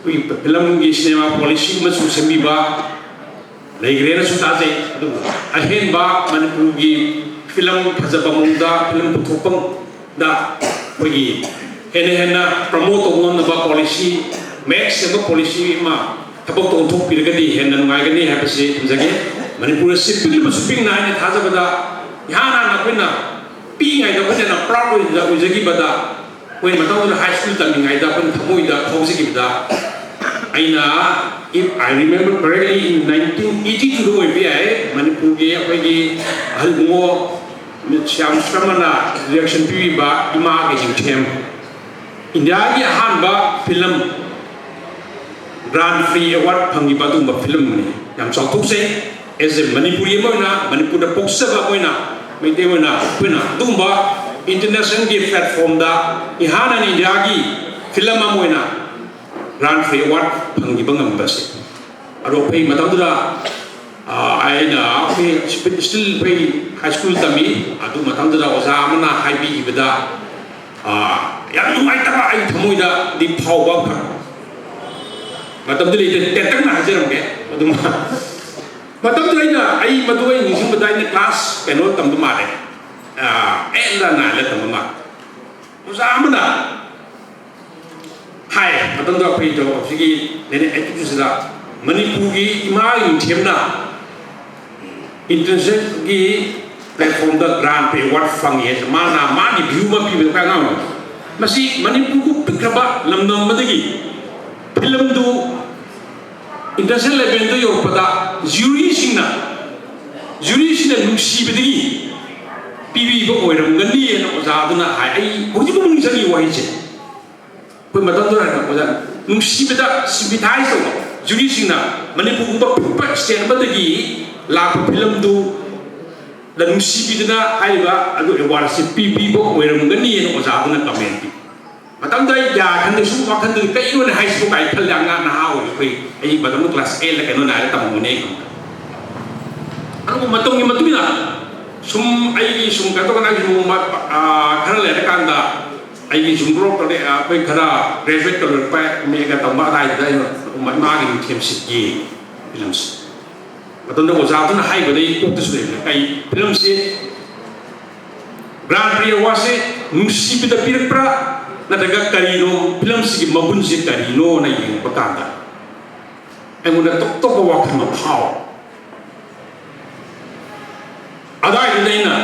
ꯑꯩꯈꯣꯏꯒꯤ ꯐꯤꯂꯝꯒꯤ ꯁꯤꯅꯦꯃꯥ ꯄꯣꯂꯤꯁꯤ ꯑꯃꯁꯨ ꯁꯦꯝꯕꯤꯕ ꯂꯩꯈ꯭ꯔꯦꯅꯁꯨ ꯇꯥꯖꯩ꯫ ꯑꯗꯨꯕꯨ ꯑꯍꯦꯟꯕ ꯃꯅꯤꯄꯨꯔꯒꯤ ꯐꯤꯂꯝ ꯐꯖꯕ ꯃꯑꯣꯡꯗ ꯐꯤꯂꯝ ꯄꯨꯊꯣꯛꯐꯝꯗ ꯑꯩꯈꯣꯏꯒꯤ ꯍꯦꯟꯅ ꯍꯦꯟꯅ ꯄ꯭ꯔꯃꯣꯠ ꯇꯧꯕ ꯉꯝꯅꯕ ꯄꯣꯂꯤꯁꯤ, ꯃꯌꯦꯛ ꯁꯦꯡꯕ ꯄꯣꯂꯤꯁꯤ ꯑꯃ ꯊꯕꯛꯇ ꯑꯣꯟꯊꯣꯛꯄꯤꯔꯒꯗꯤ ꯍꯦꯟꯅ ꯅꯨꯡꯉꯥꯏꯒꯅꯤ ꯍꯥꯏꯕꯁꯤ ꯊꯝꯖꯒꯦ꯫ ꯃꯅꯤꯄꯨꯔ ꯑꯁꯤ ꯄꯤꯛꯂꯕꯁꯨ ꯄꯤꯛꯅ ꯍꯥꯏꯅ ꯊꯥꯖꯕꯗ ꯏꯍꯥꯟ ꯍꯥꯟꯅ ꯑꯩꯈꯣꯏꯅ ꯄꯤꯛꯏꯉꯩꯗ ꯑꯩꯈꯣꯏꯅ ꯄ꯭ꯔꯥꯎꯗ ꯑꯣꯏꯅ ꯑꯣꯏꯖꯈꯤꯕꯗ ꯑꯩꯈꯣꯏ ꯃꯇꯝꯗꯨꯗ ꯍꯥꯏ ꯁ꯭ꯀꯨꯜ ꯇꯝꯂꯤꯉꯩꯗ ꯑꯩꯈꯣꯏꯅ ꯊꯃꯣꯏꯗ ꯐꯥꯎꯖꯈꯤꯕꯗ ꯑꯩꯅ, if I remember correctly, in nineteen eighty two ꯗ ꯑꯣꯏꯕ ꯌꯥꯏ, ꯃꯅꯤꯄꯨꯔꯒꯤ ꯑꯩꯈꯣꯏꯒꯤ ꯑꯍꯜ ꯏꯕꯨꯡꯉꯣ ꯁ꯭ꯌꯥꯝ ꯁꯔꯃꯅ ꯗꯤꯔꯦꯛꯁꯟ ꯄꯤꯕꯤꯕ ꯏꯃꯥꯒꯤ ꯅꯤꯡꯊꯦꯝ, ꯏꯟꯗꯤꯌꯥꯒꯤ ꯑꯍꯥꯟꯕ ꯐꯤꯂꯝ ꯒ꯭ꯔꯥꯟ ꯄ꯭ꯔꯤ ꯑꯦꯋꯥꯔꯗ ꯐꯪꯈꯤꯕ ꯑꯗꯨꯒꯨꯝꯕ ꯐꯤꯂꯝ ꯑꯃꯅꯤ꯫ ꯌꯥꯝ ꯆꯥꯎꯊꯣꯛꯆꯩ꯫ ꯑꯦꯖ ꯑꯦ ꯃꯅꯤꯄꯨꯔꯤ ꯑꯃ ꯑꯣꯏꯅ, ꯃꯅꯤꯄꯨꯔꯗ ꯄꯣꯛꯆꯕ ꯑꯃ ꯑꯣꯏꯅ, ꯃꯩꯇꯩ ꯑꯣꯏꯅ ꯑꯩꯈꯣꯏꯅ ꯑꯗꯨꯒꯨꯝꯕ ꯏꯟꯇꯔꯅꯦꯁꯅꯦꯜꯒꯤ ꯄ꯭ꯂꯦꯠꯐꯣꯝꯗ ꯏꯍꯥꯟ ꯍꯥꯟꯅ ꯏꯟꯗꯤꯌꯥꯒꯤ ꯐꯤꯂꯝ ꯑꯃ ꯑꯣꯏꯅ ꯒ꯭ꯔꯥꯟ ꯄ꯭ꯔꯤ ꯑꯦꯋꯥꯔꯗ ꯐꯪꯈꯤꯕ ꯉꯝꯕꯁꯦ꯫ ꯑꯗꯣ ꯑꯩꯈꯣꯏ ꯃꯇꯝꯗꯨꯗ ꯑꯩꯅ ꯑꯩꯈꯣꯏ ꯁ꯭ꯇꯤꯜ ꯑꯩꯈꯣꯏ ꯍꯥꯏ ꯁ꯭ꯀꯨꯜ ꯇꯝꯃꯤ꯫ ꯑꯗꯨ ꯃꯇꯝꯗꯨꯗ ꯑꯣꯖꯥ ꯑꯃꯅ ꯍꯥꯏꯕꯤꯈꯤꯕꯗ ꯌꯥꯝ ꯅꯨꯡꯉꯥꯏꯇꯕ, ꯑꯩ ꯊꯃꯣꯏꯗꯗꯤ ꯐꯥꯎꯕ ꯑꯃꯈꯛ꯫ ꯃꯇꯝꯗꯨꯗ ꯑꯩ ꯇꯦꯟꯇꯛꯅ ꯍꯥꯏꯖꯔꯝꯒꯦ꯫ ꯑꯗꯨꯝ ꯃꯇꯝꯗꯨꯗ ꯑꯩꯅ, ꯑꯩ ꯃꯗꯨ ꯑꯩ ꯅꯤꯡꯁꯤꯡꯕꯗ ꯑꯩꯅ ꯀ꯭ꯂꯥꯁ ꯀꯩꯅꯣ ꯇꯝꯕ ꯃꯥꯜꯂꯦ, ꯑꯦꯠꯂ ꯅꯥꯏꯟꯂ ꯇꯝꯕ ꯃꯥꯜꯂꯦ꯫ ꯑꯣꯖꯥ ꯑꯃꯅ ꯍꯥꯏ, ꯃꯇꯝꯗ ꯑꯩꯈꯣꯏ ꯍꯧꯖꯤꯛꯀꯤ ꯂꯥꯏꯔꯤꯛ ꯑꯦꯇꯤꯇ꯭ꯌꯨꯠꯁꯤꯗ ꯃꯅꯤꯄꯨꯔꯒꯤ ꯏꯃꯥꯒꯤ ꯃꯤꯡꯊꯦꯝꯅ ꯏꯟꯇꯔꯅꯦꯁꯅꯦꯜꯒꯤ ꯄ꯭ꯂꯦꯠꯐꯣꯝꯗ ꯒ꯭ꯔꯥꯟ ꯄ꯭ꯔꯤ ꯑꯦꯋꯥꯔꯗ ꯐꯪꯉꯦ꯫ ꯃꯥꯅ ꯃꯥꯒꯤ ꯚ꯭ꯌꯨ ꯑꯃ ꯄꯤꯕꯗ ꯑꯩꯈꯣꯏ ꯑꯉꯥꯡ ꯑꯣꯏꯔꯤ꯫ ꯃꯁꯤ ꯃꯅꯤꯄꯨꯔꯕꯨ ꯄꯤꯛꯈ꯭ꯔꯕ ꯂꯝꯗꯝ ꯑꯃꯗꯒꯤ ꯐꯤꯂꯝꯗꯨ ꯏꯟꯇꯔꯅꯦꯁꯅꯦꯜ ꯂꯦꯚꯦꯜꯗ ꯌꯧꯔꯛꯄꯗ ꯖꯨꯔꯤꯁꯤꯡꯅ, ꯖꯨꯔꯤꯁꯤꯡꯅ ꯅꯨꯡꯁꯤꯕꯗꯒꯤ ꯄꯤꯕꯤꯕ ꯑꯣꯏꯔꯝꯒꯅꯤ ꯍꯥꯏꯅ ꯑꯣꯖꯥꯗꯨꯅ ꯍꯥꯏ꯫ ꯑꯩ ꯍꯧꯖꯤꯛꯐꯥꯎ ꯅꯤꯡꯁꯤꯡꯉꯤ ꯋꯥꯍꯩꯁꯦ꯫ ꯑꯩꯈꯣꯏ ꯃꯇꯝꯗꯨꯗ ꯍꯥꯏꯅ ꯑꯣꯖꯥ ꯅꯨꯡꯁꯤꯕꯗ ꯁꯤꯝꯄꯤꯊꯥꯏꯁ ꯇꯧꯕ ꯖꯨꯔꯤꯁꯤꯡꯅ ꯃꯅꯤꯄꯨꯔꯒꯨꯝꯕ ꯄꯤꯛꯄ ꯁ꯭ꯇꯦꯠ ꯑꯃꯗꯒꯤ ꯂꯥꯛꯄ ꯐꯤꯂꯝꯗꯨ ꯅꯨꯡꯁꯤꯕꯤꯗꯅ ꯍꯥꯏꯔꯤꯕ ꯑꯗꯨ ꯑꯦꯋꯥꯔꯗꯁꯦ ꯄꯤꯕꯤꯕ ꯑꯣꯏꯔꯝꯒꯅꯤꯅ ꯑꯣꯖꯥꯗꯨꯅ ꯀꯃꯦꯟ ꯄꯤ꯫ ꯃꯇꯝꯗ ꯑꯩ ꯀꯌꯥ ꯈꯟꯗꯦ, ꯁꯨꯝ ꯋꯥꯈꯜꯗꯨꯗ ꯀꯩꯅꯣꯅꯦ ꯍꯥꯏꯁꯤꯕꯨ ꯀꯥꯏ ꯈꯜꯂꯦ꯫ ꯑꯉꯥꯡ ꯅꯍꯥ ꯑꯣꯏꯔꯤꯕ ꯑꯩꯈꯣꯏ, ꯑꯩ ꯃꯇꯝꯗ ꯀ꯭ꯂꯥꯁ ꯑꯦꯠꯂ ꯀꯩꯅꯣ ꯅꯥꯏꯟꯗ ꯇꯝꯃꯝꯕꯅꯦ ꯑꯩ ꯈꯪꯕꯗ꯫ ꯑꯗꯨꯕꯨ ꯃꯇꯝꯒꯤ ꯃꯇꯨꯡ ꯏꯟꯅ ꯁꯨꯝ ꯑꯩꯒꯤ ꯁꯨꯝ ꯀꯩꯅꯣ ꯇꯧꯀꯥꯟꯗ ꯑꯩꯁꯨ ꯅꯣꯡꯃ, ꯑ, ꯈꯔ ꯂꯩꯔꯀꯥꯟꯗ ꯑꯩꯒꯤ ꯁꯨꯝ ꯒ꯭ꯔꯣ ꯇꯧꯔꯦ, ꯑꯩꯈꯣꯏ ꯈꯔ ꯒ꯭ꯔꯦꯖꯨꯋꯦꯠꯀ ꯂꯣꯏꯔꯛꯄ, ꯑꯦꯝ ꯑꯦꯒ ꯇꯝꯕ ꯑꯗꯥꯏꯗꯨꯗ ꯑꯩꯅ ꯏꯃꯥꯒꯤ ꯃꯤꯡꯊꯦꯝ ꯁꯤꯠꯀꯤ ꯐꯤꯂꯝꯁꯦ꯫ ꯃꯇꯝꯗ ꯑꯣꯖꯥꯗꯨꯅ ꯍꯥꯏꯕꯗ ꯑꯩ ꯀꯣꯛꯇꯁꯨ ꯂꯩꯕꯅꯦ꯫ ꯀꯩ ꯐꯤꯂꯝꯁꯦ ꯒ꯭ꯔꯥꯟ ꯄ꯭ꯔꯤ ꯑꯦꯋꯥꯔꯗꯁꯦ ꯅꯨꯡꯁꯤꯕꯗ ꯄꯤꯔꯛꯄ꯭ꯔꯥ ꯅꯠꯇ꯭ꯔꯒ ꯀꯔꯤꯅꯣ, ꯐꯤꯂꯝꯁꯤꯒꯤ ꯃꯒꯨꯟꯁꯦ ꯀꯔꯤꯅꯣꯅ ꯌꯦꯡꯕ ꯀꯥꯟꯗ ꯑꯩꯉꯣꯟꯗ ꯇꯣꯞ ꯇꯣꯞꯄ ꯋꯥꯈꯜ ꯑꯃ ꯐꯥꯎ꯫ ꯑꯗꯥꯏꯗꯨꯗ ꯑꯩꯅ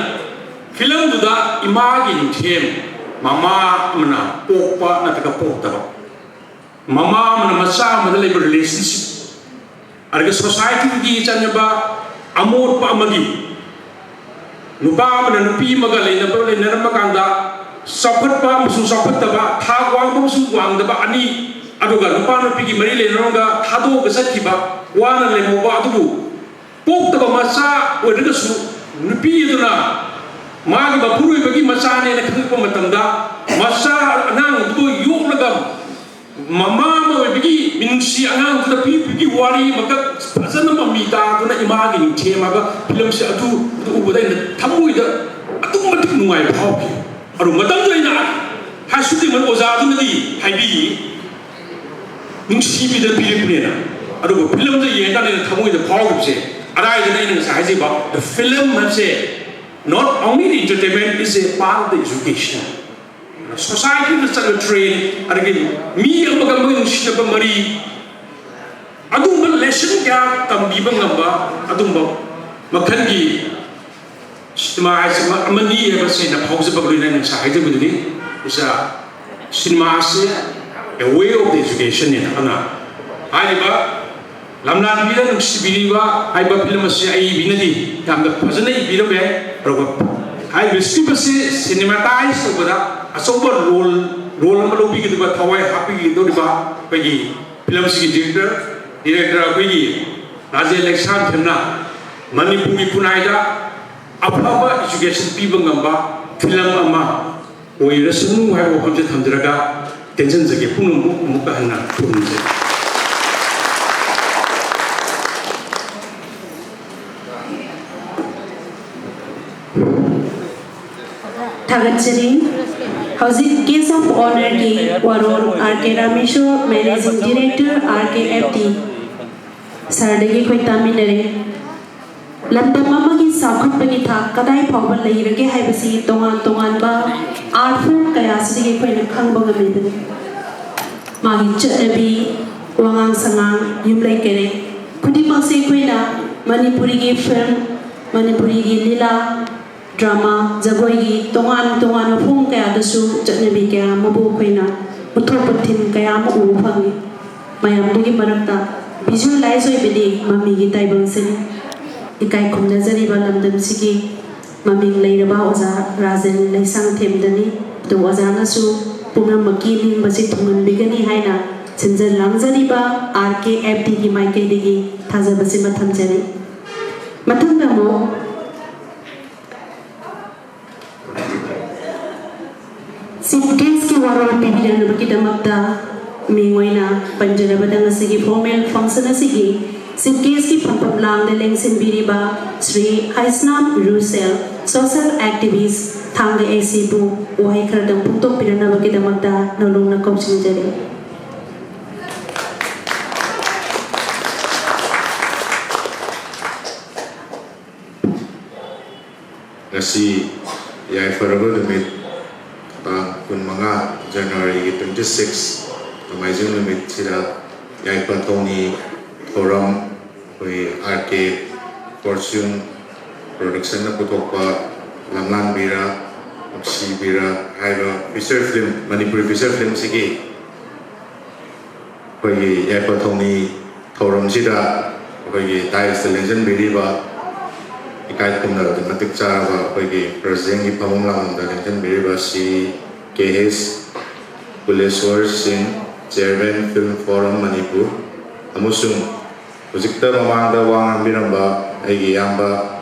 ꯐꯤꯂꯝꯗꯨꯗ ꯏꯃꯥꯒꯤ ꯃꯤꯡꯊꯦꯝ, ꯃꯃꯥ ꯑꯃꯅ ꯄꯣꯛꯄ ꯅꯠꯇ꯭ꯔꯒ ꯄꯣꯛꯇꯕ, ꯃꯃꯥ ꯑꯃꯅ ꯃꯆꯥ ꯑꯃꯗ ꯂꯩꯕ ꯔꯤꯂꯦꯁꯟꯁꯤꯞ, ꯑꯗꯨꯒ ꯁꯣꯁꯥꯏꯇꯤꯒꯤ ꯆꯠꯅꯕ ꯑꯃꯣꯠꯄ ꯑꯃꯒꯤ ꯅꯨꯄꯥ ꯑꯃꯅ ꯅꯨꯄꯤ ꯑꯃꯒ ꯂꯩꯅꯕ, ꯂꯩꯅꯔꯝꯕ ꯀꯥꯟꯗ ꯆꯥꯎꯈꯠꯄ ꯑꯃꯁꯨꯡ ꯆꯥꯎꯈꯠꯇꯕ, ꯊꯥꯛ ꯋꯥꯡꯕ ꯑꯃꯁꯨꯡ ꯋꯥꯡꯗꯕ ꯑꯅꯤ, ꯑꯗꯨꯒ ꯅꯨꯄꯥ ꯅꯨꯄꯤꯒꯤ ꯃꯔꯤ ꯂꯩꯅꯔꯝꯒ ꯊꯥꯗꯣꯛꯑꯒ ꯆꯠꯈꯤꯕ, ꯋꯥꯅ ꯂꯩꯍꯧꯕ ꯑꯗꯨꯕꯨ ꯄꯣꯛꯇꯕ ꯃꯆꯥ ꯑꯣꯏꯔꯒꯁꯨ ꯅꯨꯄꯤ ꯑꯗꯨꯅ ꯃꯥꯒꯤ ꯃꯄꯨꯔꯣꯏꯕꯒꯤ ꯃꯆꯥꯅꯦꯅ ꯈꯪꯉꯛꯄ ꯃꯇꯝꯗ, ꯃꯆꯥ ꯑꯉꯥꯡ ꯑꯗꯨꯕꯨ ꯌꯣꯛꯂꯒ ꯃꯃꯥ ꯑꯃ ꯑꯣꯏꯕꯒꯤ ꯃꯤꯅꯨꯡꯁꯤ ꯑꯉꯥꯡꯗꯨꯗ ꯄꯤꯕꯒꯤ ꯋꯥꯔꯤ ꯑꯃꯈꯛ ꯐꯖꯅ ꯃꯃꯤ ꯇꯥꯗꯨꯅ ꯏꯃꯥꯒꯤ ꯃꯤꯡꯊꯦꯝ ꯍꯥꯏꯕ ꯐꯤꯂꯝꯁꯦ ꯑꯗꯨ, ꯑꯗꯨ ꯎꯕꯗ ꯑꯩꯅ ꯊꯃꯣꯏꯗ ꯑꯗꯨꯛꯀꯤ ꯃꯇꯤꯛ ꯅꯨꯡꯉꯥꯏꯕ ꯐꯥꯎꯈꯤ꯫ ꯑꯗꯨ ꯃꯇꯝꯗꯨꯗ ꯑꯩꯅ ꯍꯥꯏ ꯁ꯭ꯀꯨꯜꯒꯤ ꯑꯣꯖꯥꯗꯨꯅꯗꯤ ꯍꯥꯏꯕꯤꯌꯦ, ꯅꯨꯡꯁꯤꯕꯤꯗꯅ ꯄꯤꯔꯛꯄꯅꯦꯅ꯫ ꯑꯗꯨꯕꯨ ꯐꯤꯂꯝꯗ ꯌꯦꯡꯉꯀꯥꯟꯗ ꯑꯩꯅ ꯊꯃꯣꯏꯗ ꯐꯥꯎꯈꯤꯕꯁꯦ, ꯑꯗꯥꯏꯗꯅ ꯑꯩꯅ ꯉꯁꯥꯏ ꯍꯥꯏꯖꯕ, the film ꯍꯥꯏꯕꯁꯦ not only entertainment, is a part of the education꯫ ꯁꯣꯁꯥꯏꯇꯤꯗ ꯆꯠꯂ ꯇ꯭ꯔꯦꯟ, ꯑꯗꯒꯤ ꯃꯤ ꯑꯃꯒ ꯑꯃꯒ ꯅꯨꯡꯁꯤꯅꯕ ꯃꯔꯤ, ꯑꯗꯨꯒꯨꯝꯕ ꯂꯦꯁꯟ ꯀꯌꯥ ꯇꯝꯕꯤꯕ ꯉꯝꯕ ꯑꯗꯨꯒꯨꯝꯕ ꯃꯈꯜꯒꯤ ꯁꯤꯅꯦꯃꯥ ꯍꯥꯏꯁꯤ ꯑꯃ-, ꯑꯃꯅꯤ ꯍꯥꯏꯕ ꯁꯦꯡꯅ ꯐꯥꯎꯖꯕꯒ ꯂꯣꯏꯅꯅ ꯉꯁꯥꯏ ꯍꯥꯏꯖꯕꯗꯨꯅꯤ꯫ ꯏꯆꯥ, ꯁꯤꯅꯦꯃꯥ ꯑꯁꯤ a way of the education ꯅꯦꯅ꯫ ꯑꯗꯨꯅ ꯍꯥꯏꯔꯤꯕ ꯂꯝꯂꯥꯟꯕꯤꯗ ꯅꯨꯡꯁꯤꯕꯤꯔꯤꯕ ꯍꯥꯏꯕ ꯐꯤꯂꯝ ꯑꯁꯤ ꯑꯏꯕꯤꯅꯗꯤ ꯌꯥꯝꯅ ꯐꯖꯅ ꯏꯕꯤꯔꯝꯃꯦ꯫ ꯑꯗꯨꯒ ꯍꯥꯏꯔꯤꯕ ꯁ꯭ꯀ꯭ꯔꯤꯞ ꯑꯁꯤ ꯁꯤꯅꯦꯃꯥꯇꯥꯏꯖ ꯇꯧꯕꯗ ꯑꯆꯧꯕ ꯔꯣꯜ, ꯔꯣꯜ ꯑꯃ ꯂꯧꯕꯤꯒꯗꯧꯔꯤꯕ, ꯊꯋꯥꯏ ꯍꯥꯞꯄꯤꯒꯗꯧꯔꯤꯕ ꯑꯩꯈꯣꯏꯒꯤ ꯐꯤꯂꯝꯁꯤꯒꯤ ꯗꯤꯔꯦꯛꯇꯔ, ꯗꯤꯔꯦꯛꯇꯔ ꯑꯩꯈꯣꯏꯒꯤ ꯔꯥꯖꯦꯟ ꯂꯩꯁꯥꯟꯊꯦꯝꯅ ꯃꯅꯤꯄꯨꯔꯒꯤ ꯈꯨꯟꯅꯥꯏꯗ ꯑꯐꯕ ꯏꯖꯨꯀꯦꯁꯟ ꯄꯤꯕ ꯉꯝꯕ ꯐꯤꯂꯝ ꯑꯃ ꯑꯣꯏꯔꯁꯅꯨ ꯍꯥꯏꯕ ꯋꯥꯐꯝꯁꯦ ꯊꯝꯖꯔꯒ ꯇꯦꯟꯁꯤꯟꯖꯒꯦ꯫ ꯄꯨꯝꯅꯃꯛ ꯑꯃꯨꯛꯀ ꯍꯟꯅ ꯈꯨꯔꯨꯝꯖꯔꯤ꯫ ꯊꯥꯒꯠꯆꯔꯤ꯫ ꯍꯧꯖꯤꯛ ꯒꯦꯁ ꯑꯣꯐ ꯑꯣꯅꯔꯒꯤ ꯋꯥꯔꯣꯜ R K Rameshor, managing director, R K F T ꯁꯥꯔꯗꯒꯤ ꯑꯩꯈꯣꯏ ꯇꯥꯃꯤꯟꯅꯔꯦ꯫ ꯂꯝꯗꯝ ꯑꯃꯒꯤ ꯆꯥꯎꯈꯠꯄꯒꯤ ꯊꯥꯛ ꯀꯗꯥꯏ ꯐꯥꯎꯕ ꯂꯩꯔꯒꯦ ꯍꯥꯏꯕꯁꯤ ꯇꯣꯉꯥꯟ ꯇꯣꯉꯥꯟꯕ ꯑꯥꯔꯠ ꯐꯣꯔꯝ ꯀꯌꯥꯁꯤꯗꯒꯤ ꯑꯩꯈꯣꯏꯅ ꯈꯪꯕ ꯉꯝꯃꯤꯕꯅꯤ꯫ ꯃꯥꯒꯤ ꯆꯠꯅꯕꯤ, ꯋꯥꯉꯥꯡ ꯁꯉꯥꯡ, ꯌꯨꯝꯂꯩ ꯀꯩꯔꯩ ꯈꯨꯗꯤꯡꯃꯛꯁꯤ ꯑꯩꯈꯣꯏꯅ ꯃꯅꯤꯄꯨꯔꯤꯒꯤ ꯐꯤꯂꯝ, ꯃꯅꯤꯄꯨꯔꯤꯒꯤ ꯂꯤꯂꯥ, ꯗ꯭ꯔꯃꯥ, ꯖꯒꯣꯏꯒꯤ ꯇꯣꯉꯥꯟ ꯇꯣꯉꯥꯟꯕ ꯐꯣꯔꯝ ꯀꯌꯥꯗꯁꯨ ꯆꯠꯅꯕꯤ ꯀꯌꯥ ꯑꯃꯕꯨ ꯑꯩꯈꯣꯏꯅ ꯎꯠꯊꯣꯛꯄ ꯊꯤꯝ ꯀꯌꯥ ꯑꯃ ꯎꯕ ꯐꯪꯉꯤ꯫ ꯃꯌꯥꯝꯗꯨꯒꯤ ꯃꯔꯛꯇ ꯚꯤꯖꯨꯑꯦꯂꯥꯏꯖ ꯑꯣꯏꯕꯗꯤ ꯃꯃꯤꯒꯤ ꯇꯥꯏꯕꯪꯁꯤꯅꯤ꯫ ꯏꯀꯥꯏ ꯈꯨꯝꯅꯖꯔꯤꯕ ꯂꯝꯗꯝꯁꯤꯒꯤ ꯃꯃꯤꯡ ꯂꯩꯔꯕ ꯑꯣꯖꯥ ꯔꯥꯖꯦꯟ ꯂꯩꯁꯥꯡꯊꯦꯝꯗꯅꯤ꯫ ꯑꯗꯨ ꯑꯣꯖꯥꯅꯁꯨ ꯄꯨꯝꯅꯃꯛꯀꯤ ꯅꯤꯡꯕꯁꯤ ꯊꯨꯡꯍꯟꯕꯤꯒꯅꯤ ꯍꯥꯏꯅ ꯁꯤꯟꯖ ꯂꯥꯡꯖꯔꯤꯕ ꯑꯥꯔ ꯀꯦ ꯑꯦꯐ ꯇꯤꯒꯤ ꯃꯥꯏꯀꯩꯗꯒꯤ ꯊꯥꯖꯕꯁꯤꯃ ꯊꯝꯖꯔꯤ꯫ ꯃꯊꯪꯗ ꯑꯃꯨꯛ ꯆꯤꯐ ꯒꯦꯁꯀꯤ ꯋꯥꯔꯣꯜ ꯄꯤꯕꯤꯔꯛꯅꯕꯒꯤꯗꯃꯛꯇ ꯃꯤꯡ ꯑꯣꯏꯅ ꯄꯟꯖꯔꯕꯗ ꯉꯁꯤꯒꯤ ꯐꯣꯔꯃꯦꯜ ꯐꯪꯁꯟ ꯑꯁꯤꯒꯤ ꯆꯤꯐ ꯒꯦꯁꯀꯤ ꯐꯝꯐꯝ ꯂꯥꯡꯗ ꯂꯦꯡꯁꯤꯟꯕꯤꯔꯤꯕ ꯁ꯭ꯔꯤ ꯍꯩꯁꯅꯥꯝ ꯔꯨꯁꯦꯜ, ꯁꯣꯁꯦꯜ ꯑꯦꯛꯇꯤꯚꯤꯁ, ꯊꯥꯡꯒ ꯑꯦ ꯁꯤꯕꯨ ꯋꯥꯍꯩ ꯈꯔꯗꯪ ꯐꯣꯡꯗꯣꯛꯄꯤꯔꯛꯅꯕꯒꯤꯗꯃꯛꯇ ꯅꯧꯅ ꯀꯧꯁꯤꯟꯖꯔꯤ꯫ ꯉꯁꯤ ꯌꯥꯏꯐꯔꯕ ꯅꯨꯃꯤꯠ, ꯇꯥꯡ ꯀꯨꯟꯃꯉꯥ, ꯖꯅꯋꯥꯔꯤꯒꯤ twenty six, ꯅꯣꯡꯃꯥꯏꯖꯤꯡ ꯅꯨꯃꯤꯠꯁꯤꯗ ꯌꯥꯏꯐ ꯊꯧꯅꯤ ꯊꯧꯔꯝ, ꯑꯩꯈꯣꯏ ꯑꯥꯔ ꯀꯦ ꯐꯣꯔꯆꯨꯟ ꯄ꯭ꯔꯣꯗꯛꯁꯟꯅ ꯄꯨꯊꯣꯛꯄ ꯂꯝꯂꯥꯟꯕꯤꯔ ꯅꯨꯡꯁꯤꯕꯤꯔ ꯍꯥꯏꯕ ꯐꯤꯆꯔ ꯐꯤꯂꯝ, ꯃꯅꯤꯄꯨꯔꯤ ꯐꯤꯆꯔ ꯐꯤꯂꯝꯁꯤꯒꯤ ꯑꯩꯈꯣꯏꯒꯤ ꯌꯥꯏꯐ ꯊꯧꯅꯤ ꯊꯧꯔꯝꯁꯤꯗ ꯑꯩꯈꯣꯏꯒꯤ ꯗꯥꯏꯁꯇ ꯂꯦꯡꯁꯤꯟꯕꯤꯔꯤꯕ, ꯏꯀꯥꯏ ꯈꯨꯝꯅꯕꯗ ꯃꯇꯤꯛ ꯆꯥꯔꯕ ꯑꯩꯈꯣꯏꯒꯤ ꯄ꯭ꯔꯁꯤꯗꯦꯟꯒꯤ ꯐꯝꯐꯝ ꯂꯥꯡꯐꯝꯗ ꯂꯦꯡꯁꯤꯟꯕꯤꯔꯤꯕ ꯁꯤ ꯀꯦ ꯑꯦꯁ ꯀꯨꯂꯦꯁꯣꯔ ꯁꯤꯡ, ꯆꯤꯌꯔꯃꯦꯟ, ꯐꯤꯜꯝ ꯐꯣꯔꯝ ꯃꯅꯤꯄꯨꯔ, ꯑꯃꯁꯨꯡ ꯍꯧꯖꯤꯛꯇ ꯃꯃꯥꯡꯗ ꯋꯥ ꯉꯥꯡꯕꯤꯔꯝꯕ ꯑꯩꯒꯤ ꯏꯌꯥꯝꯕ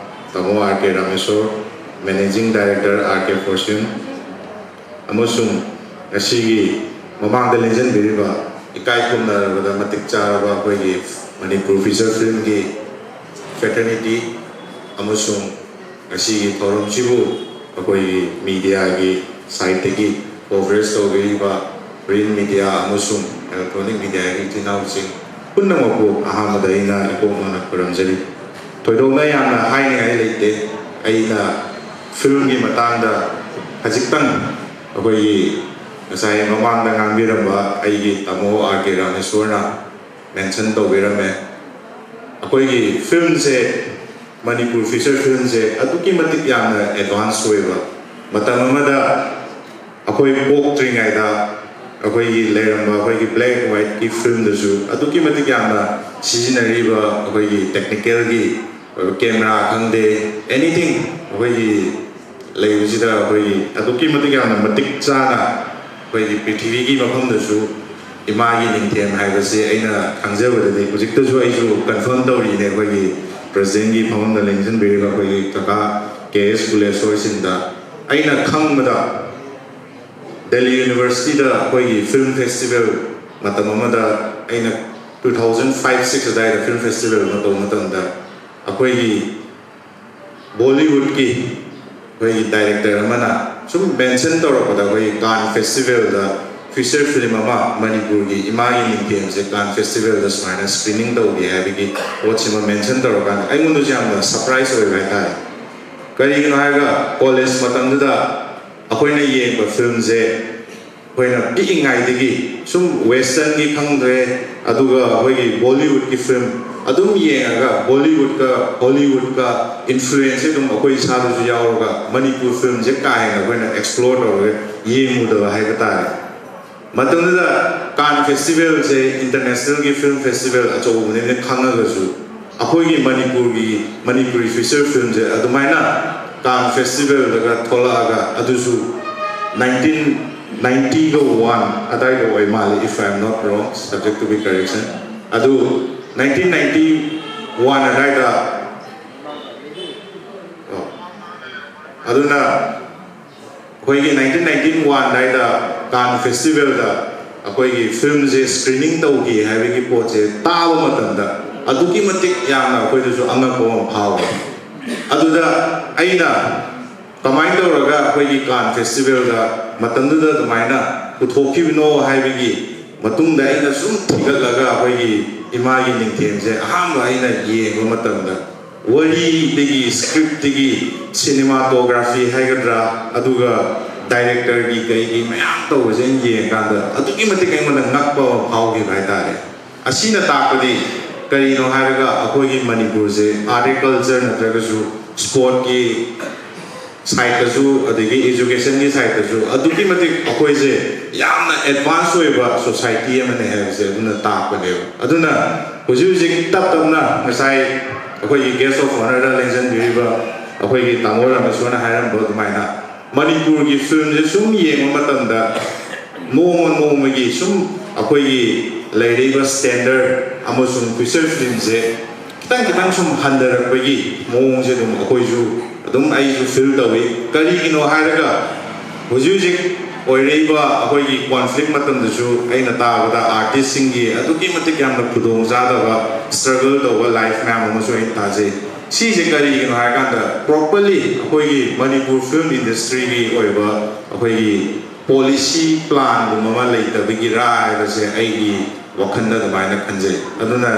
ꯇꯥꯃꯣ R K Rameshor, managing director R ꯀꯦ ꯐꯣꯔꯆꯨꯟ, ꯑꯃꯁꯨꯡ ꯉꯁꯤꯒꯤ ꯃꯃꯥꯡꯗ ꯂꯦꯡꯁꯤꯟꯕꯤꯔꯤꯕ ꯏꯀꯥꯏ ꯈꯨꯝꯅꯔꯕꯗ ꯃꯇꯤꯛ ꯆꯥꯔꯕ ꯑꯩꯈꯣꯏꯒꯤ ꯃꯅꯤꯄꯨꯔ ꯐꯤꯆꯔ ꯐꯤꯂꯝꯒꯤ ꯐ꯭ꯔꯦꯇꯔꯅꯤꯇꯤ ꯑꯃꯁꯨꯡ ꯉꯁꯤꯒꯤ ꯊꯧꯔꯝꯁꯤꯕꯨ ꯑꯩꯈꯣꯏꯒꯤ ꯃꯤꯗꯤꯌꯥꯒꯤ ꯁꯥꯏꯠꯇꯒꯤ ꯀꯣꯚꯔꯦꯖ ꯇꯧꯕꯤꯔꯤꯕ ꯄ꯭ꯔꯤꯟ ꯃꯤꯗꯤꯌꯥ ꯑꯃꯁꯨꯡ ꯏꯂꯦꯛꯇ꯭ꯔꯣꯅꯤꯛ ꯃꯤꯗꯤꯌꯥꯒꯤ ꯏꯆꯤꯟ ꯏꯅꯥꯎꯁꯤꯡ ꯄꯨꯝꯅꯃꯛꯄꯨ ꯑꯍꯥꯟꯕꯗ ꯑꯩꯅ ꯏꯀꯣꯛ ꯃꯥꯅ ꯈꯨꯔꯨꯝꯖꯔꯤ꯫ ꯊꯣꯏꯗꯣꯛꯅ ꯌꯥꯝꯅ ꯍꯥꯏꯅꯤꯡꯉꯥꯏ ꯂꯩꯇꯦ꯫ ꯑꯩꯅ ꯐꯤꯂꯝꯒꯤ ꯃꯇꯥꯡꯗ ꯈꯖꯤꯛꯇꯪ ꯑꯩꯈꯣꯏꯒꯤ ꯉꯁꯥꯏ ꯃꯃꯥꯡꯗ ꯉꯥꯡꯕꯤꯔꯝꯕ ꯑꯩꯒꯤ ꯇꯥꯃꯣ ꯑꯥꯔ ꯀꯦ ꯔꯥꯃꯦꯁꯣꯔꯅ ꯃꯦꯟꯁꯟ ꯇꯧꯕꯤꯔꯝꯃꯦ꯫ ꯑꯩꯈꯣꯏꯒꯤ ꯐꯤꯂꯝꯁꯦ, ꯃꯅꯤꯄꯨꯔ ꯐꯤꯆꯔ ꯐꯤꯂꯝꯁꯦ ꯑꯗꯨꯛꯀꯤ ꯃꯇꯤꯛ ꯌꯥꯝꯅ ꯑꯦꯗꯚꯥꯟꯁ ꯑꯣꯏꯕ ꯃꯇꯝ ꯑꯃꯗ ꯑꯩꯈꯣꯏ ꯄꯣꯛꯇ꯭ꯔꯤꯉꯩꯗ ꯑꯩꯈꯣꯏꯒꯤ ꯂꯩꯔꯝꯕ ꯑꯩꯈꯣꯏꯒꯤ ꯕ꯭ꯂꯦꯛ ꯑꯦꯟ ꯋꯥꯏꯠꯀꯤ ꯐꯤꯂꯝꯗꯁꯨ ꯑꯗꯨꯛꯀꯤ ꯃꯇꯤꯛ ꯌꯥꯝꯅ ꯁꯤꯖꯤꯟꯅꯔꯤꯕ ꯑꯩꯈꯣꯏꯒꯤ ꯇꯦꯛꯅꯤꯀꯦꯜꯒꯤ ꯑꯣꯏꯕ ꯀꯦꯃꯦꯔꯥ ꯈꯪꯗꯦ, ꯑꯦꯅꯤꯊꯤꯡ ꯑꯩꯈꯣꯏꯒꯤ ꯂꯩꯕꯁꯤꯗ ꯑꯩꯈꯣꯏꯒꯤ ꯑꯗꯨꯛꯀꯤ ꯃꯇꯤꯛ ꯌꯥꯝꯅ ꯃꯇꯤꯛ ꯆꯥꯅ ꯑꯩꯈꯣꯏꯒꯤ ꯄ꯭ꯔꯤꯊꯤꯕꯤꯒꯤ ꯃꯐꯝꯗꯁꯨ ꯏꯃꯥꯒꯤ ꯅꯤꯡꯊꯦꯝ ꯍꯥꯏꯕꯁꯤ ꯑꯩꯅ ꯈꯪꯖꯕꯗꯗꯤ ꯍꯧꯖꯤꯛꯇꯁꯨ ꯑꯩꯁꯨ ꯀꯟꯐꯥꯔꯝ ꯇꯧꯔꯤꯅꯦ꯫ ꯑꯩꯈꯣꯏꯒꯤ ꯄ꯭ꯔꯦꯁꯤꯗꯦꯟꯒꯤ ꯐꯃꯨꯡꯗ ꯂꯦꯡꯁꯤꯟꯕꯤꯔꯤꯕ ꯑꯩꯈꯣꯏꯒꯤ ꯀꯀꯥ ꯀꯦ ꯑꯦꯁ ꯀꯨꯂꯦꯁꯣꯔꯁꯤꯡꯗ ꯑꯩꯅ ꯈꯪꯕꯗ ꯗꯦꯜꯂꯤ ꯌꯨꯅꯤꯚꯔꯁꯤꯇꯤꯗ ꯑꯩꯈꯣꯏꯒꯤ ꯐꯤꯜꯝ ꯐꯦꯁꯇꯤꯚꯦꯜ ꯃꯇꯝ ꯑꯃꯗ ꯑꯩꯅ two thousand five six ꯑꯗꯨꯋꯥꯏꯗ ꯐꯤꯜꯝ ꯐꯦꯁꯇꯤꯚꯦꯜ ꯑꯃ ꯇꯧꯕ ꯃꯇꯝꯗ ꯑꯩꯈꯣꯏꯒꯤ ꯕꯣꯂꯤꯋꯨꯗꯀꯤ ꯑꯩꯈꯣꯏꯒꯤ ꯗꯥꯏꯔꯦꯛꯇꯔ ꯑꯃꯅ ꯁꯨꯝ ꯃꯦꯟꯁꯟ ꯇꯧꯔꯛꯄꯗ ꯑꯩꯈꯣꯏꯒꯤ ꯀꯥꯟ ꯐꯦꯁꯇꯤꯚꯦꯜꯗ ꯐꯤꯆꯔ ꯐꯤꯂꯝ ꯑꯃ ꯃꯅꯤꯄꯨꯔꯒꯤ ꯏꯃꯥꯒꯤ ꯅꯤꯡꯊꯦꯝꯁꯦ ꯀꯥꯟ ꯐꯦꯁꯇꯤꯚꯦꯜꯗ ꯁꯨꯃꯥꯏꯅ ꯁ꯭ꯀ꯭ꯔꯤꯅꯤꯡ ꯇꯧꯒꯦ ꯍꯥꯏꯕꯒꯤ ꯄꯣꯠꯁꯤꯃ ꯃꯦꯟꯁꯟ ꯇꯧꯔꯀꯥꯟꯗ ꯑꯩꯉꯣꯟꯗꯁꯨ ꯌꯥꯝꯅ ꯁꯔꯄ꯭ꯔꯥꯏꯁ ꯑꯣꯏꯕ ꯍꯥꯏꯇꯥꯔꯦ꯫ ꯀꯔꯤꯒꯤꯅꯣ ꯍꯥꯏꯔꯒ ꯀꯣꯂꯦꯖ ꯃꯇꯝꯗꯨꯗ ꯑꯩꯈꯣꯏꯅ ꯌꯦꯡꯕ ꯐꯤꯂꯝꯁꯦ ꯑꯩꯈꯣꯏꯅ ꯄꯤꯛꯏꯉꯩꯗꯒꯤ ꯁꯨꯝ ꯋꯦꯁꯇꯔꯟꯒꯤ ꯈꯪꯗ꯭ꯔꯦ, ꯑꯗꯨꯒ ꯑꯩꯈꯣꯏꯒꯤ ꯕꯣꯂꯤꯋꯨꯗꯀꯤ ꯐꯤꯂꯝ ꯑꯗꯨꯝ ꯌꯦꯡꯉꯒ ꯕꯣꯂꯤꯋꯨꯗꯀ ꯍꯣꯂꯤꯋꯨꯗꯀ ꯏꯟꯐ꯭ꯂꯨꯌꯦꯟꯁꯁꯦ ꯑꯗꯨꯝ ꯑꯩꯈꯣꯏ ꯏꯁꯥꯗꯁꯨ ꯌꯥꯎꯔꯒ ꯃꯅꯤꯄꯨꯔ ꯐꯤꯂꯝꯁꯦ ꯀꯥ ꯍꯦꯟꯅ ꯑꯩꯈꯣꯏꯅ ꯑꯦꯛꯁꯄ꯭ꯂꯣꯔ ꯇꯧꯔꯒ ꯌꯦꯡꯉꯨꯗꯕ ꯍꯥꯏꯕ ꯇꯥꯔꯦ꯫ ꯃꯇꯝꯗꯨꯗ ꯀꯥꯟ ꯐꯦꯁꯇꯤꯚꯦꯜꯁꯦ ꯏꯟꯇꯔꯅꯦꯁꯅꯦꯜꯒꯤ ꯐꯤꯂꯝ ꯐꯦꯁꯇꯤꯚꯦꯜ ꯑꯆꯧꯕꯅꯦꯅ ꯈꯪꯉꯒꯁꯨ ꯑꯩꯈꯣꯏꯒꯤ ꯃꯅꯤꯄꯨꯔꯒꯤ ꯃꯅꯤꯄꯨꯔꯤ ꯐꯤꯆꯔ ꯐꯤꯂꯝꯁꯦ ꯑꯗꯨꯃꯥꯏꯅ ꯀꯥꯟ ꯐꯦꯁꯇꯤꯚꯦꯜꯗꯒ ꯊꯣꯛꯂꯛꯑꯒ ꯑꯗꯨꯁꯨ nineteen ninety one ꯑꯗꯥꯏꯗ ꯑꯣꯏ ꯃꯥꯜꯂꯦ, if I am not wrong, subject to be correction꯫ ꯑꯗꯨ nineteen ninety one ꯑꯗꯥꯏꯗ ꯑꯗꯨꯅ ꯑꯩꯈꯣꯏꯒꯤ ꯅꯥꯏꯟꯇꯤꯟ ꯅꯥꯏꯟꯇꯤꯟ ꯋꯥꯟ ꯑꯗꯥꯏꯗ ꯀꯥꯟ ꯐꯦꯁꯇꯤꯚꯦꯜꯗ ꯑꯩꯈꯣꯏꯒꯤ ꯐꯤꯂꯝꯁꯦ ꯁ꯭ꯀ꯭ꯔꯤꯅꯤꯡ ꯇꯧꯈꯤ ꯍꯥꯏꯕꯒꯤ ꯄꯣꯠꯁꯦ ꯇꯥꯕ ꯃꯇꯝꯗ ꯑꯗꯨꯛꯀꯤ ꯃꯇꯤꯛ ꯌꯥꯝꯅ ꯑꯩꯈꯣꯏꯗꯁꯨ ꯑꯉꯛꯄ ꯑꯃ ꯐꯥꯎꯋꯦ꯫ ꯑꯗꯨꯗ ꯑꯩꯅ ꯀꯃꯥꯏꯅ ꯇꯧꯔꯒ ꯑꯩꯈꯣꯏꯒꯤ ꯀꯥꯟ ꯐꯦꯁꯇꯤꯚꯦꯜꯗ ꯃꯇꯝꯗꯨꯗ ꯑꯗꯨꯃꯥꯏꯅ ꯄꯨꯊꯣꯛꯈꯤꯕꯅꯣ ꯍꯥꯏꯕꯒꯤ ꯃꯇꯨꯡꯗ ꯑꯩꯅ ꯁꯨꯝ ꯊꯤꯒꯠꯂꯒ ꯑꯩꯈꯣꯏꯒꯤ ꯏꯃꯥꯒꯤ ꯅꯤꯡꯊꯦꯝꯁꯦ ꯑꯍꯥꯟꯕ ꯑꯩꯅ ꯌꯦꯡꯕ ꯃꯇꯝꯗ ꯋꯥꯔꯤꯗꯒꯤ, ꯁ꯭ꯀ꯭ꯔꯤꯞꯇꯒꯤ, ꯁꯤꯅꯦꯃꯥꯇꯣꯒ꯭ꯔꯥꯐꯤ ꯍꯥꯏꯒꯗ꯭ꯔꯥ, ꯑꯗꯨꯒ ꯗꯥꯏꯔꯦꯛꯇꯔꯒꯤ ꯀꯩꯒꯤ ꯃꯌꯥꯝ ꯇꯧꯕꯁꯦ ꯑꯩꯅ ꯌꯦꯡꯉꯀꯥꯟꯗ ꯑꯗꯨꯛꯀꯤ ꯃꯇꯤꯛ ꯑꯩꯉꯣꯟꯗ ꯉꯛꯄ ꯑꯃ ꯐꯥꯎꯈꯤꯕ ꯍꯥꯏꯇꯥꯔꯦ꯫ ꯑꯁꯤꯅ ꯇꯥꯛꯄꯗꯤ ꯀꯔꯤꯅꯣ ꯍꯥꯏꯔꯒ ꯑꯩꯈꯣꯏꯒꯤ ꯃꯅꯤꯄꯨꯔꯁꯦ ꯑꯥꯔꯠ ꯑꯦꯟ ꯀꯜꯆꯔ ꯅꯠꯇ꯭ꯔꯒꯁꯨ ꯁ꯭ꯄꯣꯔꯠꯀꯤ ꯁꯥꯏꯠꯇꯁꯨ ꯑꯗꯒꯤ ꯏꯖꯨꯀꯦꯁꯟꯒꯤ ꯁꯥꯏꯠꯇꯁꯨ ꯑꯗꯨꯛꯀꯤ ꯃꯇꯤꯛ ꯑꯩꯈꯣꯏꯁꯦ ꯌꯥꯝꯅ ꯑꯦꯗꯚꯥꯟꯁ ꯑꯣꯏꯕ ꯁꯣꯁꯥꯏꯇꯤ ꯑꯃꯅꯤ ꯍꯥꯏꯕꯁꯦ ꯑꯗꯨꯅ ꯇꯥꯛꯄꯅꯦꯕ꯫ ꯑꯗꯨꯅ ꯍꯧꯖꯤꯛ ꯍꯧꯖꯤꯛ ꯇꯞ ꯇꯞꯅ ꯉꯁꯥꯏ ꯑꯩꯈꯣꯏꯒꯤ ꯒꯦꯁ ꯑꯣꯐ ꯑꯣꯅꯔꯗ ꯂꯦꯡꯁꯤꯟꯕꯤꯔꯤꯕ ꯑꯩꯈꯣꯏꯒꯤ ꯇꯥꯃꯣ ꯔꯥꯃꯦꯁꯣꯔꯅ ꯍꯥꯏꯔꯝꯕ ꯑꯗꯨꯃꯥꯏꯅ ꯃꯅꯤꯄꯨꯔꯒꯤ ꯐꯤꯂꯝꯁꯦ ꯁꯨꯝ ꯌꯦꯡꯕ ꯃꯇꯝꯗ ꯅꯣꯡꯃ ꯅꯣꯡꯃꯒꯤ ꯁꯨꯝ ꯑꯩꯈꯣꯏꯒꯤ ꯂꯩꯔꯤꯕ ꯁ꯭ꯇꯦꯟꯗꯔꯠ ꯑꯃꯁꯨꯡ ꯐꯤꯆꯔ ꯐꯤꯂꯝꯁꯦ ꯈꯤꯇꯪ ꯈꯤꯇꯪ ꯁꯨꯝ ꯍꯟꯊꯔꯛꯄꯒꯤ ꯃꯑꯣꯡꯁꯦ ꯑꯗꯨꯝ ꯑꯩꯈꯣꯏꯁꯨ ꯑꯗꯨꯝ ꯑꯩꯁꯨ ꯐꯤꯜ ꯇꯧꯏ꯫ ꯀꯔꯤꯒꯤꯅꯣ ꯍꯥꯏꯔꯒ ꯍꯧꯖꯤꯛ ꯍꯧꯖꯤꯛ ꯑꯣꯏꯔꯛꯏꯕ ꯑꯩꯈꯣꯏꯒꯤ ꯀꯣꯟꯐ꯭ꯂꯤꯛ ꯃꯇꯝꯗꯁꯨ ꯑꯩꯅ ꯇꯥꯕꯗ ꯑꯥꯔꯇꯤꯁꯁꯤꯡꯒꯤ ꯑꯗꯨꯛꯀꯤ ꯃꯇꯤꯛ ꯌꯥꯝꯅ ꯈꯨꯗꯣꯡ ꯆꯥꯗꯕ ꯁ꯭ꯇ꯭ꯔꯒꯜ ꯇꯧꯕ ꯂꯥꯏꯐ ꯃꯌꯥꯝ ꯑꯃꯁꯨ ꯑꯩꯅ ꯇꯥꯖꯩ꯫ ꯁꯤꯁꯦ ꯀꯔꯤꯒꯤꯅꯣ ꯍꯥꯏꯔꯀꯥꯟꯗ ꯄ꯭ꯔꯣꯄꯔꯂꯤ ꯑꯩꯈꯣꯏꯒꯤ ꯃꯅꯤꯄꯨꯔ ꯐꯤꯂꯝ ꯏꯟꯗꯁꯇ꯭ꯔꯤꯒꯤ ꯑꯣꯏꯕ ꯑꯩꯈꯣꯏꯒꯤ ꯄꯣꯂꯤꯁꯤ ꯄ꯭ꯂꯥꯟꯒꯨꯝꯕ ꯑꯃ ꯂꯩꯇꯕꯒꯤꯔꯥ ꯍꯥꯏꯕꯁꯦ ꯑꯩꯒꯤ ꯋꯥꯈꯜꯗ ꯑꯗꯨꯃꯥꯏꯅ ꯈꯟꯖꯩ꯫ ꯑꯗꯨꯅ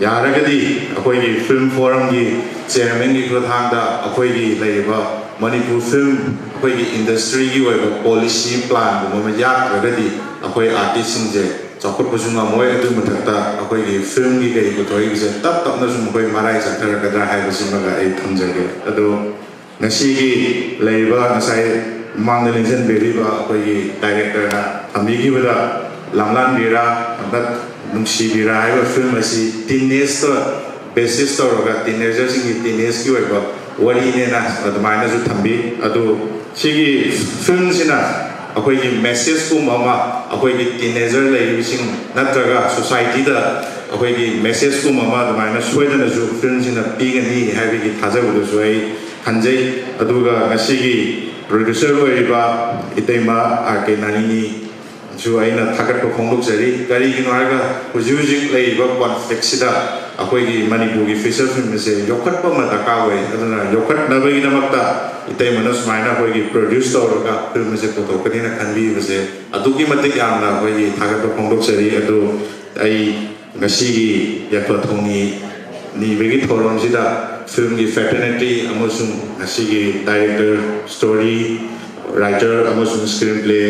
ꯌꯥꯔꯒꯗꯤ ꯑꯩꯈꯣꯏꯒꯤ ꯐꯤꯂꯝ ꯐꯣꯔꯝꯒꯤ ꯆꯤꯌꯔꯃꯦꯟꯒꯤ ꯈꯨꯠꯊꯥꯡꯗ ꯑꯩꯈꯣꯏꯒꯤ ꯂꯩꯔꯤꯕ ꯃꯅꯤꯄꯨꯔ ꯐꯤꯂꯝ ꯑꯩꯈꯣꯏꯒꯤ ꯏꯟꯗꯁꯇ꯭ꯔꯤꯒꯤ ꯑꯣꯏꯕ ꯄꯣꯂꯤꯁꯤ ꯄ꯭ꯂꯥꯟꯒꯨꯝꯕ ꯑꯃ ꯌꯥꯠꯇ꯭ꯔꯒꯗꯤ ꯑꯩꯈꯣꯏ ꯑꯥꯔꯇꯤꯁꯁꯤꯡꯁꯦ ꯆꯥꯎꯈꯠꯄꯁꯨ ꯉꯝꯃꯣꯏ꯫ ꯑꯗꯨꯒꯤ ꯃꯊꯛꯇ ꯑꯩꯈꯣꯏꯒꯤ ꯐꯤꯂꯝꯒꯤ ꯀꯩ ꯄꯨꯊꯣꯛꯏꯕꯁꯦ ꯇꯞ ꯇꯞꯅ ꯁꯨꯝ ꯑꯩꯈꯣꯏ ꯃꯔꯥꯏ ꯆꯠꯊꯔꯛꯀꯗ꯭ꯔꯥ ꯍꯥꯏꯕꯁꯤꯃꯒ ꯑꯩ ꯊꯝꯖꯒꯦ꯫ ꯑꯗꯣ ꯉꯁꯤꯒꯤ ꯂꯩꯔꯤꯕ ꯉꯁꯥꯏ ꯃꯃꯥꯡꯗ ꯂꯦꯡꯁꯤꯟꯕꯤꯔꯤꯕ ꯑꯩꯈꯣꯏꯒꯤ ꯗꯥꯏꯔꯦꯛꯇꯔꯅ ꯊꯝꯕꯤꯈꯤꯕꯗ ꯂꯝꯂꯥꯟꯕꯤꯔꯥ ꯍꯟꯗꯛ ꯅꯨꯡꯁꯤꯕꯤꯔꯥ ꯍꯥꯏꯕ ꯐꯤꯂꯝ ꯑꯁꯤ ꯇꯤꯟꯅꯦꯖꯇ ꯕꯦꯁꯤꯁ ꯇꯧꯔꯒ ꯇꯤꯟꯅꯦꯖꯔꯁꯤꯡꯒꯤ ꯇꯤꯟꯅꯦꯖꯀꯤ ꯑꯣꯏꯕ ꯋꯥꯔꯤꯅꯦꯅ ꯑꯗꯨꯃꯥꯏꯅꯁꯨ ꯊꯝꯕꯤ꯫ ꯑꯗꯨ ꯁꯤꯒꯤ ꯐꯤꯂꯝꯁꯤꯅ ꯑꯩꯈꯣꯏꯒꯤ ꯃꯦꯁꯦꯖꯀꯨꯝꯕ ꯑꯃ ꯑꯩꯈꯣꯏꯒꯤ ꯇꯤꯟꯅꯦꯖꯔ ꯂꯩꯔꯤꯕꯁꯤꯡ ꯅꯠꯇ꯭ꯔꯒ ꯁꯣꯁꯥꯏꯇꯤꯗ ꯑꯩꯈꯣꯏꯒꯤ ꯃꯦꯁꯦꯖꯀꯨꯝꯕ ꯑꯃ ꯑꯗꯨꯃꯥꯏꯅ ꯁꯣꯏꯗꯅꯁꯨ ꯐꯤꯂꯝꯁꯤꯅ ꯄꯤꯒꯅꯤ ꯍꯥꯏꯕꯒꯤ ꯊꯥꯖꯕꯗꯨꯁꯨ ꯑꯩ ꯈꯟꯖꯩ꯫ ꯑꯗꯨꯒ ꯉꯁꯤꯒꯤ ꯄ꯭ꯔꯣꯗ꯭ꯌꯨꯁꯔ ꯑꯣꯏꯔꯤꯕ ꯏꯇꯩꯃ ꯑꯥꯔ ꯀꯦ ꯅꯥꯅꯤꯅꯤꯁꯨ ꯑꯩꯅ ꯊꯥꯒꯠꯄ ꯐꯣꯡꯗꯣꯛꯆꯔꯤ꯫ ꯀꯔꯤꯒꯤꯅꯣ ꯍꯥꯏꯔꯒ ꯍꯧꯖꯤꯛ ꯍꯧꯖꯤꯛ ꯂꯩꯔꯤꯕ ꯀꯣꯟꯐ꯭ꯂꯤꯛꯁꯤꯗ ꯑꯩꯈꯣꯏꯒꯤ ꯃꯅꯤꯄꯨꯔꯒꯤ ꯐꯤꯆꯔ ꯐꯤꯂꯝ ꯑꯁꯦ ꯌꯣꯛꯈꯠꯄ ꯑꯃ ꯗꯔꯀꯥꯔ ꯑꯣꯏ꯫ ꯑꯗꯨꯅ ꯌꯣꯛꯈꯠꯅꯕꯒꯤꯗꯃꯛꯇ ꯏꯇꯩꯃꯅ ꯁꯨꯃꯥꯏꯅ ꯑꯩꯈꯣꯏꯒꯤ ꯄ꯭ꯔꯣꯗ꯭ꯌꯨꯁ ꯇꯧꯔꯒ ꯐꯤꯂꯝ ꯑꯁꯦ ꯄꯨꯊꯣꯛꯀꯅꯤꯅ ꯈꯟꯕꯤꯕꯁꯦ ꯑꯗꯨꯛꯀꯤ ꯃꯇꯤꯛ ꯌꯥꯝꯅ ꯑꯩꯈꯣꯏꯒꯤ ꯊꯥꯒꯠꯄ ꯐꯣꯡꯗꯣꯛꯆꯔꯤ꯫ ꯑꯗꯨ ꯑꯩ ꯉꯁꯤꯒꯤ ꯌꯥꯏꯐ ꯊꯧꯅꯤ ꯅꯤꯕꯒꯤ ꯊꯧꯔꯝꯁꯤꯗ ꯐꯤꯂꯝꯒꯤ ꯐ꯭ꯔꯦꯇꯔꯅꯤꯇꯤ ꯑꯃꯁꯨꯡ ꯉꯁꯤꯒꯤ ꯗꯥꯏꯔꯦꯛꯇꯔ, ꯁ꯭ꯇꯣꯔꯤ ꯔꯥꯏꯇꯔ ꯑꯃꯁꯨꯡ screenplay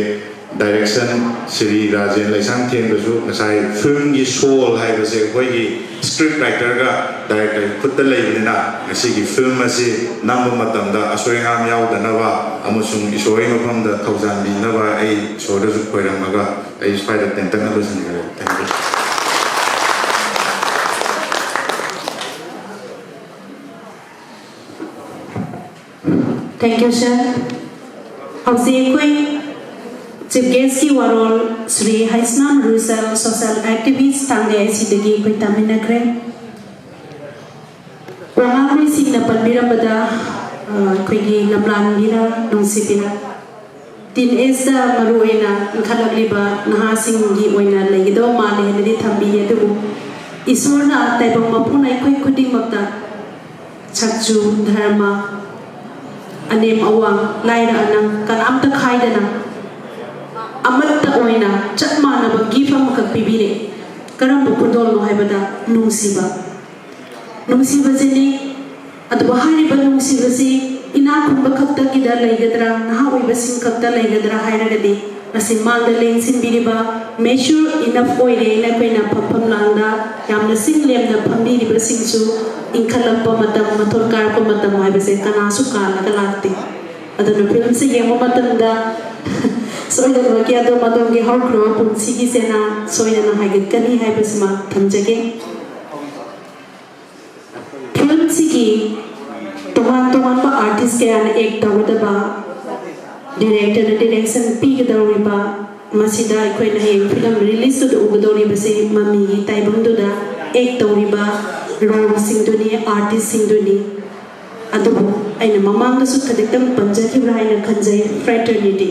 direction Shri Rajen ꯂꯩꯁꯥꯡꯊꯦꯝꯗꯁꯨ ꯉꯁꯥꯏ ꯐꯤꯂꯝꯒꯤ ꯁꯣꯜ ꯍꯥꯏꯕꯁꯦ ꯑꯩꯈꯣꯏꯒꯤ ꯁ꯭ꯀ꯭ꯔꯤꯞ ꯔꯥꯏꯇꯔꯒ ꯗꯥꯏꯔꯦꯛꯇꯔꯒꯤ ꯈꯨꯠꯇ ꯂꯩꯕꯅꯤꯅ ꯉꯁꯤꯒꯤ ꯐꯤꯂꯝ ꯑꯁꯤ ꯅꯝꯕ ꯃꯇꯝꯗ ꯑꯁꯣꯏ ꯑꯉꯥꯝ ꯌꯥꯎꯗꯅꯕ ꯑꯃꯁꯨꯡ ꯏꯁꯣꯔꯒꯤ ꯃꯐꯝꯗ ꯊꯧꯖꯥꯟꯕꯤꯅꯕ ꯑꯩ ꯏꯁꯣꯔꯗꯁꯨ ꯈꯣꯏꯔꯝꯃꯒ ꯑꯩ ꯁ꯭ꯋꯥꯏꯗ ꯇꯦꯟꯇꯛꯅ ꯂꯣꯏꯁꯤꯟꯖꯔꯦ꯫ Thank you꯫ Thank you, sir. ꯍꯧꯖꯤꯛ ꯑꯩꯈꯣꯏ ꯆꯤꯐ ꯒꯦꯁꯀꯤ ꯋꯥꯔꯣꯜ ꯁ꯭ꯔꯤ ꯍꯩꯁꯅꯥꯝ ꯔꯨꯁꯦꯜ, ꯁꯣꯁꯤꯌꯦꯜ ꯑꯦꯛꯇꯤꯚꯤꯁ, ꯊꯥꯡꯒ ꯑꯦꯁꯤꯗꯒꯤ ꯑꯩꯈꯣꯏ ꯇꯥꯃꯤꯟꯅꯈ꯭ꯔꯦ꯫ ꯋꯥꯉꯥꯡꯂꯣꯏꯁꯤꯡꯅ ꯄꯟꯕꯤꯔꯝꯕꯗ ꯑ, ꯑꯩꯈꯣꯏꯒꯤ ꯂꯝꯂꯥꯟꯕꯤꯅ ꯅꯨꯡꯁꯤꯕꯤꯅ ꯇꯤꯟ ꯑꯦꯖꯇ ꯃꯔꯨꯑꯣꯏꯅ ꯏꯟꯈꯠꯂꯛꯂꯤꯕ ꯅꯍꯥꯁꯤꯡꯒꯤ ꯑꯣꯏꯅ ꯂꯩꯒꯗꯕ ꯃꯥꯜꯂꯦ ꯍꯥꯏꯅꯗꯤ ꯊꯝꯕꯤꯔꯤ꯫ ꯑꯗꯨꯕꯨ ꯏꯁꯣꯔꯅ ꯇꯥꯏꯕꯪ ꯃꯄꯨꯅ ꯑꯩꯈꯣꯏ ꯈꯨꯗꯤꯡꯃꯛꯇ ꯆꯛꯆꯨ, ꯙꯔꯃ, ꯑꯅꯦꯝ ꯑꯋꯥꯡ, ꯂꯥꯏꯔ ꯑꯅꯪ ꯀꯅꯥꯝꯇ ꯈꯥꯏꯗꯅ ꯑꯃꯠꯇ ꯑꯣꯏꯅ ꯆꯞ ꯃꯥꯟꯅꯕ ꯒꯤꯐ ꯑꯃꯈꯛ ꯄꯤꯕꯤꯔꯦ꯫ ꯀꯔꯝꯕ ꯈꯨꯗꯣꯜꯅꯣ ꯍꯥꯏꯕꯗ ꯅꯨꯡꯁꯤꯕ꯫ ꯅꯨꯡꯁꯤꯕꯁꯤꯅꯤ꯫ ꯑꯗꯨꯕꯨ ꯍꯥꯏꯔꯤꯕ ꯅꯨꯡꯁꯤꯕꯁꯤ ꯏꯅꯥꯛ ꯈꯨꯟꯕ ꯈꯛꯇꯒꯤꯗ ꯂꯩꯒꯗ꯭ꯔꯥ, ꯅꯍꯥ ꯑꯣꯏꯕꯁꯤꯡ ꯈꯛꯇ ꯂꯩꯒꯗ꯭ꯔꯥ ꯍꯥꯏꯔꯒꯗꯤ ꯃꯁꯤ ꯃꯥꯡꯗ ꯂꯦꯡꯁꯤꯟꯕꯤꯔꯤꯕ, ꯃꯦꯆ꯭ꯌꯨꯔ ꯏꯅꯐ ꯑꯣꯏꯔꯦꯅ ꯑꯩꯈꯣꯏꯅ ꯐꯝꯐꯝ ꯂꯥꯡꯗ ꯌꯥꯝꯅ ꯆꯤꯡ ꯂꯦꯝꯅ ꯐꯝꯕꯤꯔꯤꯕꯁꯤꯡꯁꯨ ꯏꯟꯈꯠꯂꯛꯄ ꯃꯇꯝ, ꯃꯊꯣꯟ ꯀꯥꯔꯛꯄ ꯃꯇꯝ ꯍꯥꯏꯕꯁꯦ ꯀꯅꯥꯁꯨ ꯀꯥꯜꯂꯒ ꯂꯥꯛꯇꯦ꯫ ꯑꯗꯨꯅ ꯐꯤꯂꯝꯁꯤ ꯌꯦꯡꯕ ꯃꯇꯝꯗ ꯁꯣꯏꯗꯅꯃꯛꯀꯤ ꯑꯗꯣꯝ ꯑꯗꯣꯝꯒꯤ ꯍꯧꯈ꯭ꯔꯕ ꯄꯨꯟꯁꯤꯒꯤ ꯆꯦꯅꯥ ꯁꯣꯏꯗꯅ ꯍꯥꯏꯒꯠꯀꯅꯤ ꯍꯥꯏꯕꯁꯤꯃ ꯊꯝꯖꯒꯦ꯫ ꯐꯤꯂꯝꯁꯤꯒꯤ ꯇꯣꯉꯥꯟ ꯇꯣꯉꯥꯟꯕ ꯑꯥꯔꯇꯤꯁ ꯀꯌꯥꯅ ꯑꯦꯛ ꯇꯧꯒꯗꯕ, ꯗꯤꯔꯦꯛꯇꯔꯅ ꯗꯤꯔꯦꯛꯁꯟ ꯄꯤꯒꯗꯧꯔꯤꯕ, ꯃꯁꯤꯗ ꯑꯩꯈꯣꯏꯅ ꯍꯌꯦꯡ ꯐꯤꯂꯝ ꯔꯤꯂꯤꯁꯇꯨꯗ ꯎꯒꯗꯧꯔꯤꯕꯁꯤ ꯃꯃꯤꯒꯤ ꯇꯥꯏꯕꯪꯗꯨꯗ ꯑꯦꯛ ꯇꯧꯔꯤꯕ ꯔꯣꯜꯁꯤꯡꯗꯨꯅꯤ, ꯑꯥꯔꯇꯤꯁꯁꯤꯡꯗꯨꯅꯤ꯫ ꯑꯗꯨꯕꯨ ꯑꯩꯅ ꯃꯃꯥꯡꯗꯁꯨ ꯈꯖꯤꯛꯇꯪ ꯄꯟꯖꯈꯤꯕ꯭ꯔꯥ ꯍꯥꯏꯅ ꯈꯟꯖꯩ, ꯐ꯭ꯔꯦꯇꯔꯅꯤꯇꯤ꯫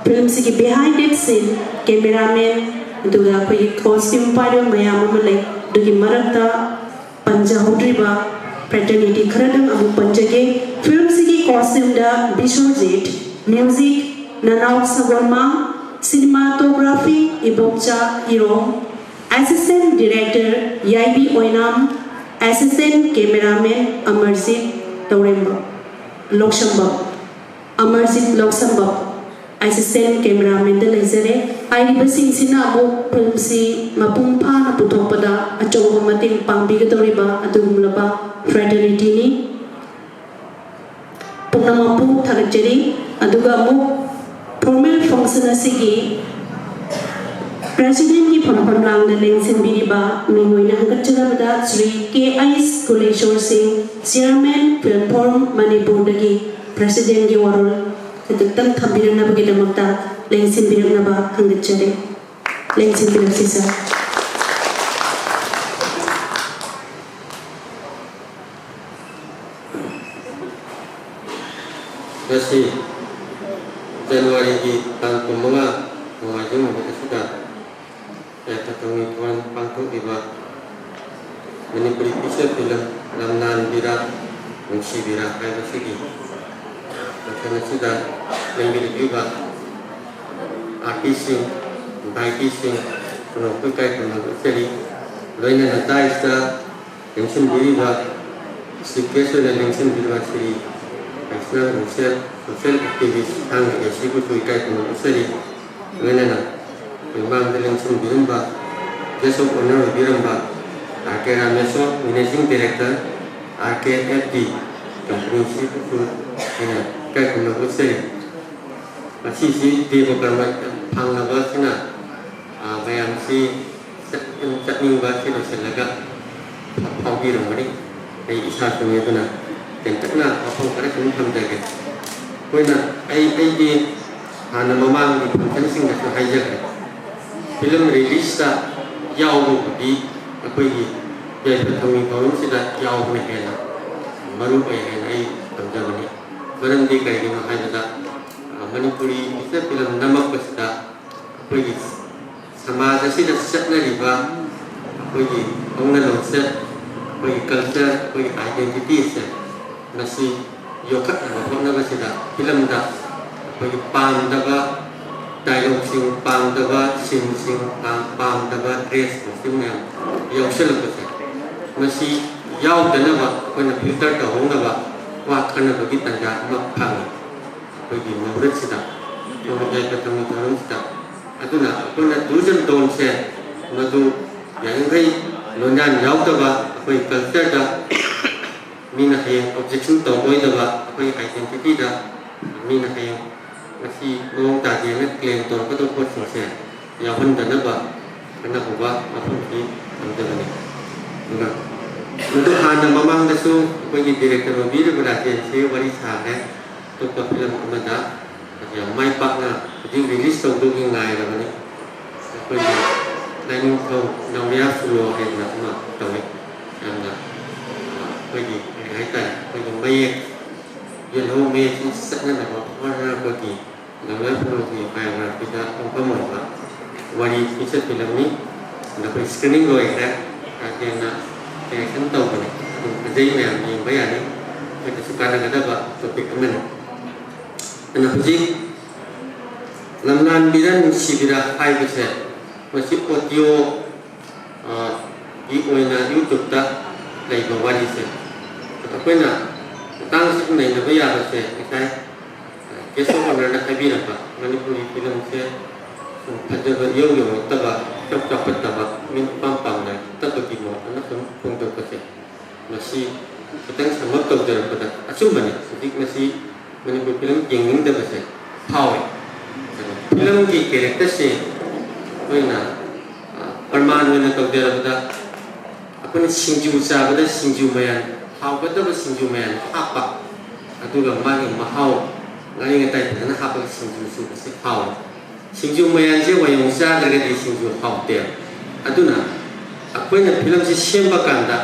ꯐꯤꯂꯝꯁꯤꯒꯤ ꯕꯤꯍꯥꯏꯟ ꯗꯦꯠ ꯁꯤꯟ, ꯀꯦꯃꯦꯔꯥꯃꯦꯟ, ꯑꯗꯨꯒ ꯑꯩꯈꯣꯏꯒꯤ ꯀꯣꯁꯇ꯭ꯌꯨꯝ ꯄꯥꯏꯔꯤꯕ ꯃꯌꯥꯝ ꯑꯃ ꯂꯩ꯫ ꯑꯗꯨꯒꯤ ꯃꯔꯛꯇ ꯄꯟꯖꯍꯧꯗ꯭ꯔꯤꯕ ꯐ꯭ꯔꯦꯇꯔꯅꯤꯇꯤ ꯈꯔꯗꯪ ꯑꯃꯨꯛ ꯄꯟꯖꯒꯦ꯫ ꯐꯤꯂꯝꯁꯤꯒꯤ ꯀꯣꯁꯇ꯭ꯌꯨꯝꯗ Biswajit, music Nanao Sagolmang, cinematography Ibokcha Irom, assistant director Yaibi Oinam, assistant cameraman Amarjit Lourembam, Loushambam, Amarjit Loushambam, assistant ꯀꯦꯃꯦꯔꯥꯃꯦꯟꯗ ꯂꯩꯖꯔꯦ꯫ ꯍꯥꯏꯔꯤꯕꯁꯤꯡꯁꯤꯅ ꯑꯃꯨꯛ ꯐꯤꯂꯝꯁꯤ ꯃꯄꯨꯡ ꯐꯥꯅ ꯄꯨꯊꯣꯛꯄꯗ ꯑꯆꯧꯕ ꯃꯇꯦꯡ ꯄꯥꯡꯕꯤꯒꯗꯧꯔꯤꯕ ꯑꯗꯨꯒꯨꯝꯂꯕ ꯐ꯭ꯔꯦꯇꯔꯅꯤꯇꯤꯅꯤ꯫ ꯄꯨꯝꯅꯃꯛꯄꯨ ꯊꯥꯒꯠꯆꯔꯤ꯫ ꯑꯗꯨꯒ ꯑꯃꯨꯛ ꯐꯣꯔꯃꯦꯜ ꯐꯪꯁꯟ ꯑꯁꯤꯒꯤ ꯄ꯭ꯔꯦꯁꯤꯗꯦꯟꯒꯤ ꯐꯝꯐꯝ ꯂꯥꯡꯗ ꯂꯦꯡꯁꯤꯟꯕꯤꯔꯤꯕ ꯃꯤꯡ ꯑꯣꯏꯅ ꯍꯪꯒꯠꯆꯔꯕꯗ ꯁ꯭ꯔꯤ ꯀꯦ ꯑꯩꯆ ꯀꯨꯂꯦꯁꯣꯔ ꯁꯤꯡ, ꯆꯤꯌꯔꯃꯦꯟ ꯐꯤꯜꯝ ꯐꯣꯔꯝ ꯃꯅꯤꯄꯨꯔꯗꯒꯤ ꯄ꯭ꯔꯦꯁꯤꯗꯦꯟꯒꯤ ꯋꯥꯔꯣꯜ ꯈꯖꯤꯛꯇꯪ ꯊꯝꯕꯤꯔꯛꯅꯕꯒꯤꯗꯃꯛꯇ ꯂꯦꯡꯁꯤꯟꯕꯤꯔꯛꯅꯕ ꯍꯪꯒꯠꯆꯔꯤ꯫ ꯂꯦꯡꯁꯤꯟꯕꯤꯔꯛꯁꯤ, ꯁꯥꯔ꯫ ꯉꯁꯤ ꯖꯅꯋꯥꯔꯤꯒꯤ ꯇꯥꯡ ꯀꯨꯟꯃꯉꯥ, ꯅꯣꯡꯃꯥꯏꯖꯤꯡ ꯅꯨꯃꯤꯠ ꯑꯁꯤꯗ ꯌꯥꯏꯐ ꯊꯧꯅꯤ ꯊꯧꯔꯝ ꯄꯥꯡꯊꯣꯛꯂꯤꯕ ꯃꯅꯤꯄꯨꯔꯤ ꯐꯤꯆꯔ ꯐꯤꯂꯝ ꯂꯝꯅꯥꯟꯕꯤꯔꯥ ꯅꯨꯡꯁꯤꯕꯤꯔꯥ ꯍꯥꯏꯕꯁꯤꯒꯤ ꯃꯊꯪ ꯑꯁꯤꯗ ꯂꯦꯡꯕꯤꯔꯛꯂꯤꯕ ꯑꯥꯔꯇꯤꯁꯁꯤꯡ, ꯚꯥꯏꯇꯤꯁꯤꯡ ꯄꯨꯝꯅꯃꯛꯄꯨ ꯏꯀꯥꯏ ꯈꯨꯝꯅꯕ ꯎꯠꯆꯔꯤ꯫ ꯂꯣꯏꯅꯅ ꯇꯥꯏꯁꯇ ꯂꯦꯡꯁꯤꯟꯕꯤꯔꯤꯕ, ꯆꯤꯐ ꯒꯦꯁ ꯑꯣꯏꯅ ꯂꯦꯡꯁꯤꯟꯕꯤꯔꯤꯕ ꯁ꯭ꯔꯤ ꯀ꯭ꯔꯤꯁꯅ ꯔꯣꯁꯦꯜ, ꯁꯣꯁꯦꯜ ꯑꯦꯛꯇꯤꯚꯤꯁ ꯊꯥꯡꯒ ꯑꯦꯁꯤꯕꯨꯁꯨ ꯏꯀꯥꯏ ꯈꯨꯝꯅꯕ ꯎꯠꯆꯔꯤ꯫ ꯂꯣꯏꯅꯅ ꯃꯃꯥꯡꯗ ꯂꯦꯡꯁꯤꯟꯕꯤꯔꯝꯕ, ꯒꯦꯁ ꯑꯣꯐ ꯑꯣꯅꯔ ꯑꯣꯏꯕꯤꯔꯝꯕ R K Rameshor, managing director, R K F D ꯀꯝꯄꯅꯤꯁꯤꯕꯨꯁꯨ ꯑꯩꯅ ꯏꯀꯥꯏ ꯈꯨꯝꯅꯕ ꯎꯠꯆꯔꯤ꯫ ꯉꯁꯤꯁꯤ ꯗꯦꯕ ꯀꯔꯃ ꯐꯪꯂꯕ ꯑꯁꯤꯅ, ꯑ, ꯃꯌꯥꯝꯁꯤ ꯆꯠ-, ꯆꯠꯅꯤꯡꯕ ꯑꯁꯤ ꯂꯣꯏꯁꯤꯜꯂꯒ ꯐꯥꯎꯕꯤꯔꯝꯒꯅꯤ꯫ ꯑꯩ ꯏꯁꯥꯁꯨꯅꯤ, ꯑꯗꯨꯅ ꯇꯦꯟꯇꯛꯅ ꯋꯥꯐꯝ ꯈꯔ ꯁꯨꯝ ꯊꯝꯖꯒꯦ꯫ ꯑꯩꯈꯣꯏꯅ, ꯑꯩ, ꯑꯩꯒꯤ ꯍꯥꯟꯅ ꯃꯃꯥꯡꯒꯤ ꯐꯪꯁꯟꯁꯤꯡꯗꯁꯨ ꯍꯥꯏꯖꯈ꯭ꯔꯦ, ꯐꯤꯂꯝ ꯔꯤꯂꯤꯁꯇ ꯌꯥꯎꯕꯕꯨꯗꯤ ꯑꯩꯈꯣꯏꯒꯤ ꯌꯥꯏꯐ ꯊꯧꯅꯤ ꯊꯧꯔꯝꯁꯤꯗ ꯌꯥꯎꯕꯅ ꯍꯦꯟꯅ ꯃꯔꯨ ꯑꯣꯏ ꯍꯥꯏꯅ ꯑꯩ ꯐꯪꯗꯕꯅꯤ꯫ ꯃꯔꯝꯗꯤ ꯀꯔꯤꯒꯤꯅꯣ ꯍꯥꯏꯕꯗ, ꯑ, ꯃꯅꯤꯄꯨꯔꯤ feature film ꯅꯝꯃꯛꯄꯁꯤꯗ ꯑꯩꯈꯣꯏꯒꯤ ꯁꯃꯥꯖ ꯑꯁꯤꯗ ꯆꯠꯅꯔꯤꯕ ꯑꯩꯈꯣꯏꯒꯤ ꯍꯧꯅ ꯂꯣꯟꯆꯠ, ꯑꯩꯈꯣꯏꯒꯤ culture, ꯑꯩꯈꯣꯏꯒꯤ identity ꯑꯁꯦ ꯃꯁꯤ ꯌꯣꯛꯈꯠꯅꯕ ꯍꯣꯠꯅꯕꯁꯤꯗ filmꯗ ꯑꯩꯈꯣꯏꯒꯤ ꯄꯥꯝꯗꯕ dialogueꯁꯤꯡ, ꯄꯥꯝꯗꯕ sceneꯁꯤꯡ, ꯄꯥꯝ-, ꯄꯥꯝꯗꯕ dressꯁꯤꯡ ꯃꯌꯥꯝ ꯌꯥꯎꯁꯜꯂꯛꯄꯁꯦ, ꯃꯁꯤ ꯌꯥꯎꯗꯅꯕ ꯑꯩꯈꯣꯏꯅ filter ꯇꯧꯍꯧꯅꯕ ꯋꯥ ꯈꯟꯅꯕꯒꯤ ꯇꯥꯟꯖꯥ ꯑꯃ ꯐꯪꯉꯤ꯫ ꯑꯩꯈꯣꯏꯒꯤ ꯃꯍꯨꯠꯁꯤꯗ, ꯁꯣꯝ ꯌꯥꯏꯐ ꯊꯧꯅꯤ ꯊꯧꯔꯝꯁꯤꯗ꯫ ꯑꯗꯨꯅ ꯑꯩꯈꯣꯏꯅ do's and don'tsꯁꯦ ꯃꯗꯨ ꯌꯥꯔꯤꯈꯩ ꯂꯣꯟꯌꯥꯟ ꯌꯥꯎꯗꯕ, ꯑꯩꯈꯣꯏ cultureꯗ ꯃꯤꯅ ꯍꯌꯦꯡ objection ꯇꯧꯔꯣꯏꯗꯕ, ꯑꯩꯈꯣꯏ identityꯗ ꯃꯤꯅ ꯍꯌꯦꯡ ꯃꯁꯤ ꯃꯑꯣꯡ ꯇꯥꯗꯦꯅ claim ꯇꯧꯔꯛꯀꯗꯕ ꯄꯣꯠꯁꯤꯡꯁꯦ ꯌꯥꯎꯍꯟꯗꯅꯕ ꯈꯟꯅꯍꯧꯕ ꯃꯐꯝꯁꯤ ꯊꯝꯖꯕꯅꯤ꯫ ꯑꯗꯨꯒ ꯃꯗꯨ ꯍꯥꯟꯅ ꯃꯃꯥꯡꯗꯁꯨ ꯑꯩꯈꯣꯏꯒꯤ director ꯑꯣꯏꯕꯤꯔꯤꯕ ꯔꯥꯖꯦꯟꯁꯤ ꯋꯥꯔꯤ ꯁꯥꯈ꯭ꯔꯦ꯫ ꯑꯇꯣꯞꯄ film ꯑꯃꯗ ꯌꯥꯝ ꯃꯥꯏ ꯄꯥꯛꯅ ꯍꯧꯖꯤꯛ release ꯇꯧꯗꯧꯒꯤ ꯉꯥꯏꯔꯕꯅꯤ꯫ ꯑꯩꯈꯣꯏꯒꯤ ꯂꯥꯏꯅꯤꯡꯊꯧ ꯅꯥꯎꯔꯤꯌꯥ ꯐꯨꯂꯣ ꯍꯥꯏꯗꯅ ꯑꯃ ꯇꯧꯋꯤ꯫ ꯌꯥꯝꯅ, ꯑ, ꯑꯩꯈꯣꯏꯒꯤ ꯀꯔꯤ ꯍꯥꯏꯇꯥꯔꯦ, ꯑꯩꯈꯣꯏꯒꯤ ꯃꯌꯦꯛ, ꯌꯦꯜꯍꯧ ꯃꯌꯦꯛꯁꯤ ꯆꯠꯅꯅꯕ ꯍꯣꯠꯅꯔꯛꯄꯒꯤ ꯅꯥꯎꯔꯤꯌꯥ ꯐꯨꯂꯣꯒꯤ biographyꯗ ꯌꯨꯝꯐꯝ ꯑꯣꯏꯕ ꯋꯥꯔꯤ feature filmꯅꯤ꯫ ꯑꯗ ꯑꯩꯈꯣꯏ screening ꯂꯣꯏꯈ꯭ꯔꯦ꯫ ꯔꯥꯖꯦꯟꯅ direction ꯇꯧꯕꯅꯦ꯫ ꯑꯗꯨꯝ ꯐꯖꯩ, ꯃꯌꯥꯝ ꯌꯦꯡꯕ ꯌꯥꯅꯤ꯫ ꯑꯩꯈꯣꯏꯗꯁꯨ ꯀꯥꯟꯅꯒꯗꯕ topic ꯑꯃꯅꯤ꯫ ꯑꯗꯨꯅ ꯍꯧꯖꯤꯛ ꯂꯝꯂꯥꯟꯕꯤꯔ ꯅꯨꯡꯁꯤꯕꯤꯔ ꯍꯥꯏꯕꯁꯦ, ꯃꯁꯤ audio, ꯑ, ꯒꯤ ꯑꯣꯏꯅ YouTubeꯇ ꯂꯩꯕ ꯋꯥꯔꯤꯁꯦ꯫ ꯑꯗꯣ ꯑꯩꯈꯣꯏꯅ ꯃꯇꯥꯡꯁꯤꯗ ꯅꯩꯅꯕ ꯌꯥꯕꯁꯦ, ꯉꯁꯥꯏ, ꯑ, guest of honourꯅ ꯍꯥꯏꯕꯤꯔꯝꯕ ꯃꯅꯤꯄꯨꯔꯤ filmꯁꯦ ꯁꯨꯝ ꯐꯖꯕ ꯏꯌꯧ ꯌꯧꯔꯛꯇꯕ, ꯏꯆꯥꯎ ꯆꯥꯎꯈꯠꯇꯕ, ꯃꯤ ꯏꯄꯥꯝ ꯄꯥꯝꯅꯔꯛꯇꯕꯒꯤ ꯃꯑꯣꯡ ꯑꯃ ꯁꯨꯝ ꯐꯣꯡꯗꯣꯛꯄꯁꯦ, ꯃꯁꯤ ꯈꯤꯇꯪ sum up ꯇꯧꯖꯔꯛꯄꯗ ꯑꯆꯨꯝꯕꯅꯤ꯫ ꯍꯧꯖꯤꯛ ꯃꯁꯤ ꯃꯅꯤꯄꯨꯔ film ꯌꯦꯡꯅꯤꯡꯗꯕꯁꯦ ꯐꯥꯎꯋꯦ꯫ ꯑꯗꯣ filmꯒꯤ characterꯁꯦ ꯑꯩꯈꯣꯏꯅ, ꯑ, ꯄ꯭ꯔꯃꯥꯟ ꯑꯣꯏꯅ ꯇꯧꯖꯔꯕꯗ, ꯑꯩꯈꯣꯏꯅ ꯁꯤꯡꯖꯨ ꯆꯥꯕꯗ ꯁꯤꯡꯖꯨ ꯃꯌꯥꯟ, ꯍꯥꯎꯒꯗꯕ ꯁꯤꯡꯖꯨ ꯃꯌꯥꯟ ꯍꯥꯞꯄ, ꯑꯗꯨꯒ ꯃꯥꯒꯤ ꯃꯍꯥꯎ, ꯉꯥꯔꯤ ꯉꯇꯥꯏ ꯐꯖꯅ ꯍꯥꯞꯄꯒ ꯁꯤꯡꯖꯨ ꯁꯨꯕꯁꯦ ꯍꯥꯎꯋꯦ꯫ ꯁꯤꯡꯖꯨ ꯃꯌꯥꯟꯁꯦ ꯋꯥꯌꯣꯡ ꯆꯥꯗ꯭ꯔꯒꯗꯤ ꯁꯤꯡꯖꯨ ꯍꯥꯎꯇꯦ꯫ ꯑꯗꯨꯅ ꯑꯩꯈꯣꯏꯅ filmꯁꯦ ꯁꯦꯝꯕ ꯀꯥꯟꯗ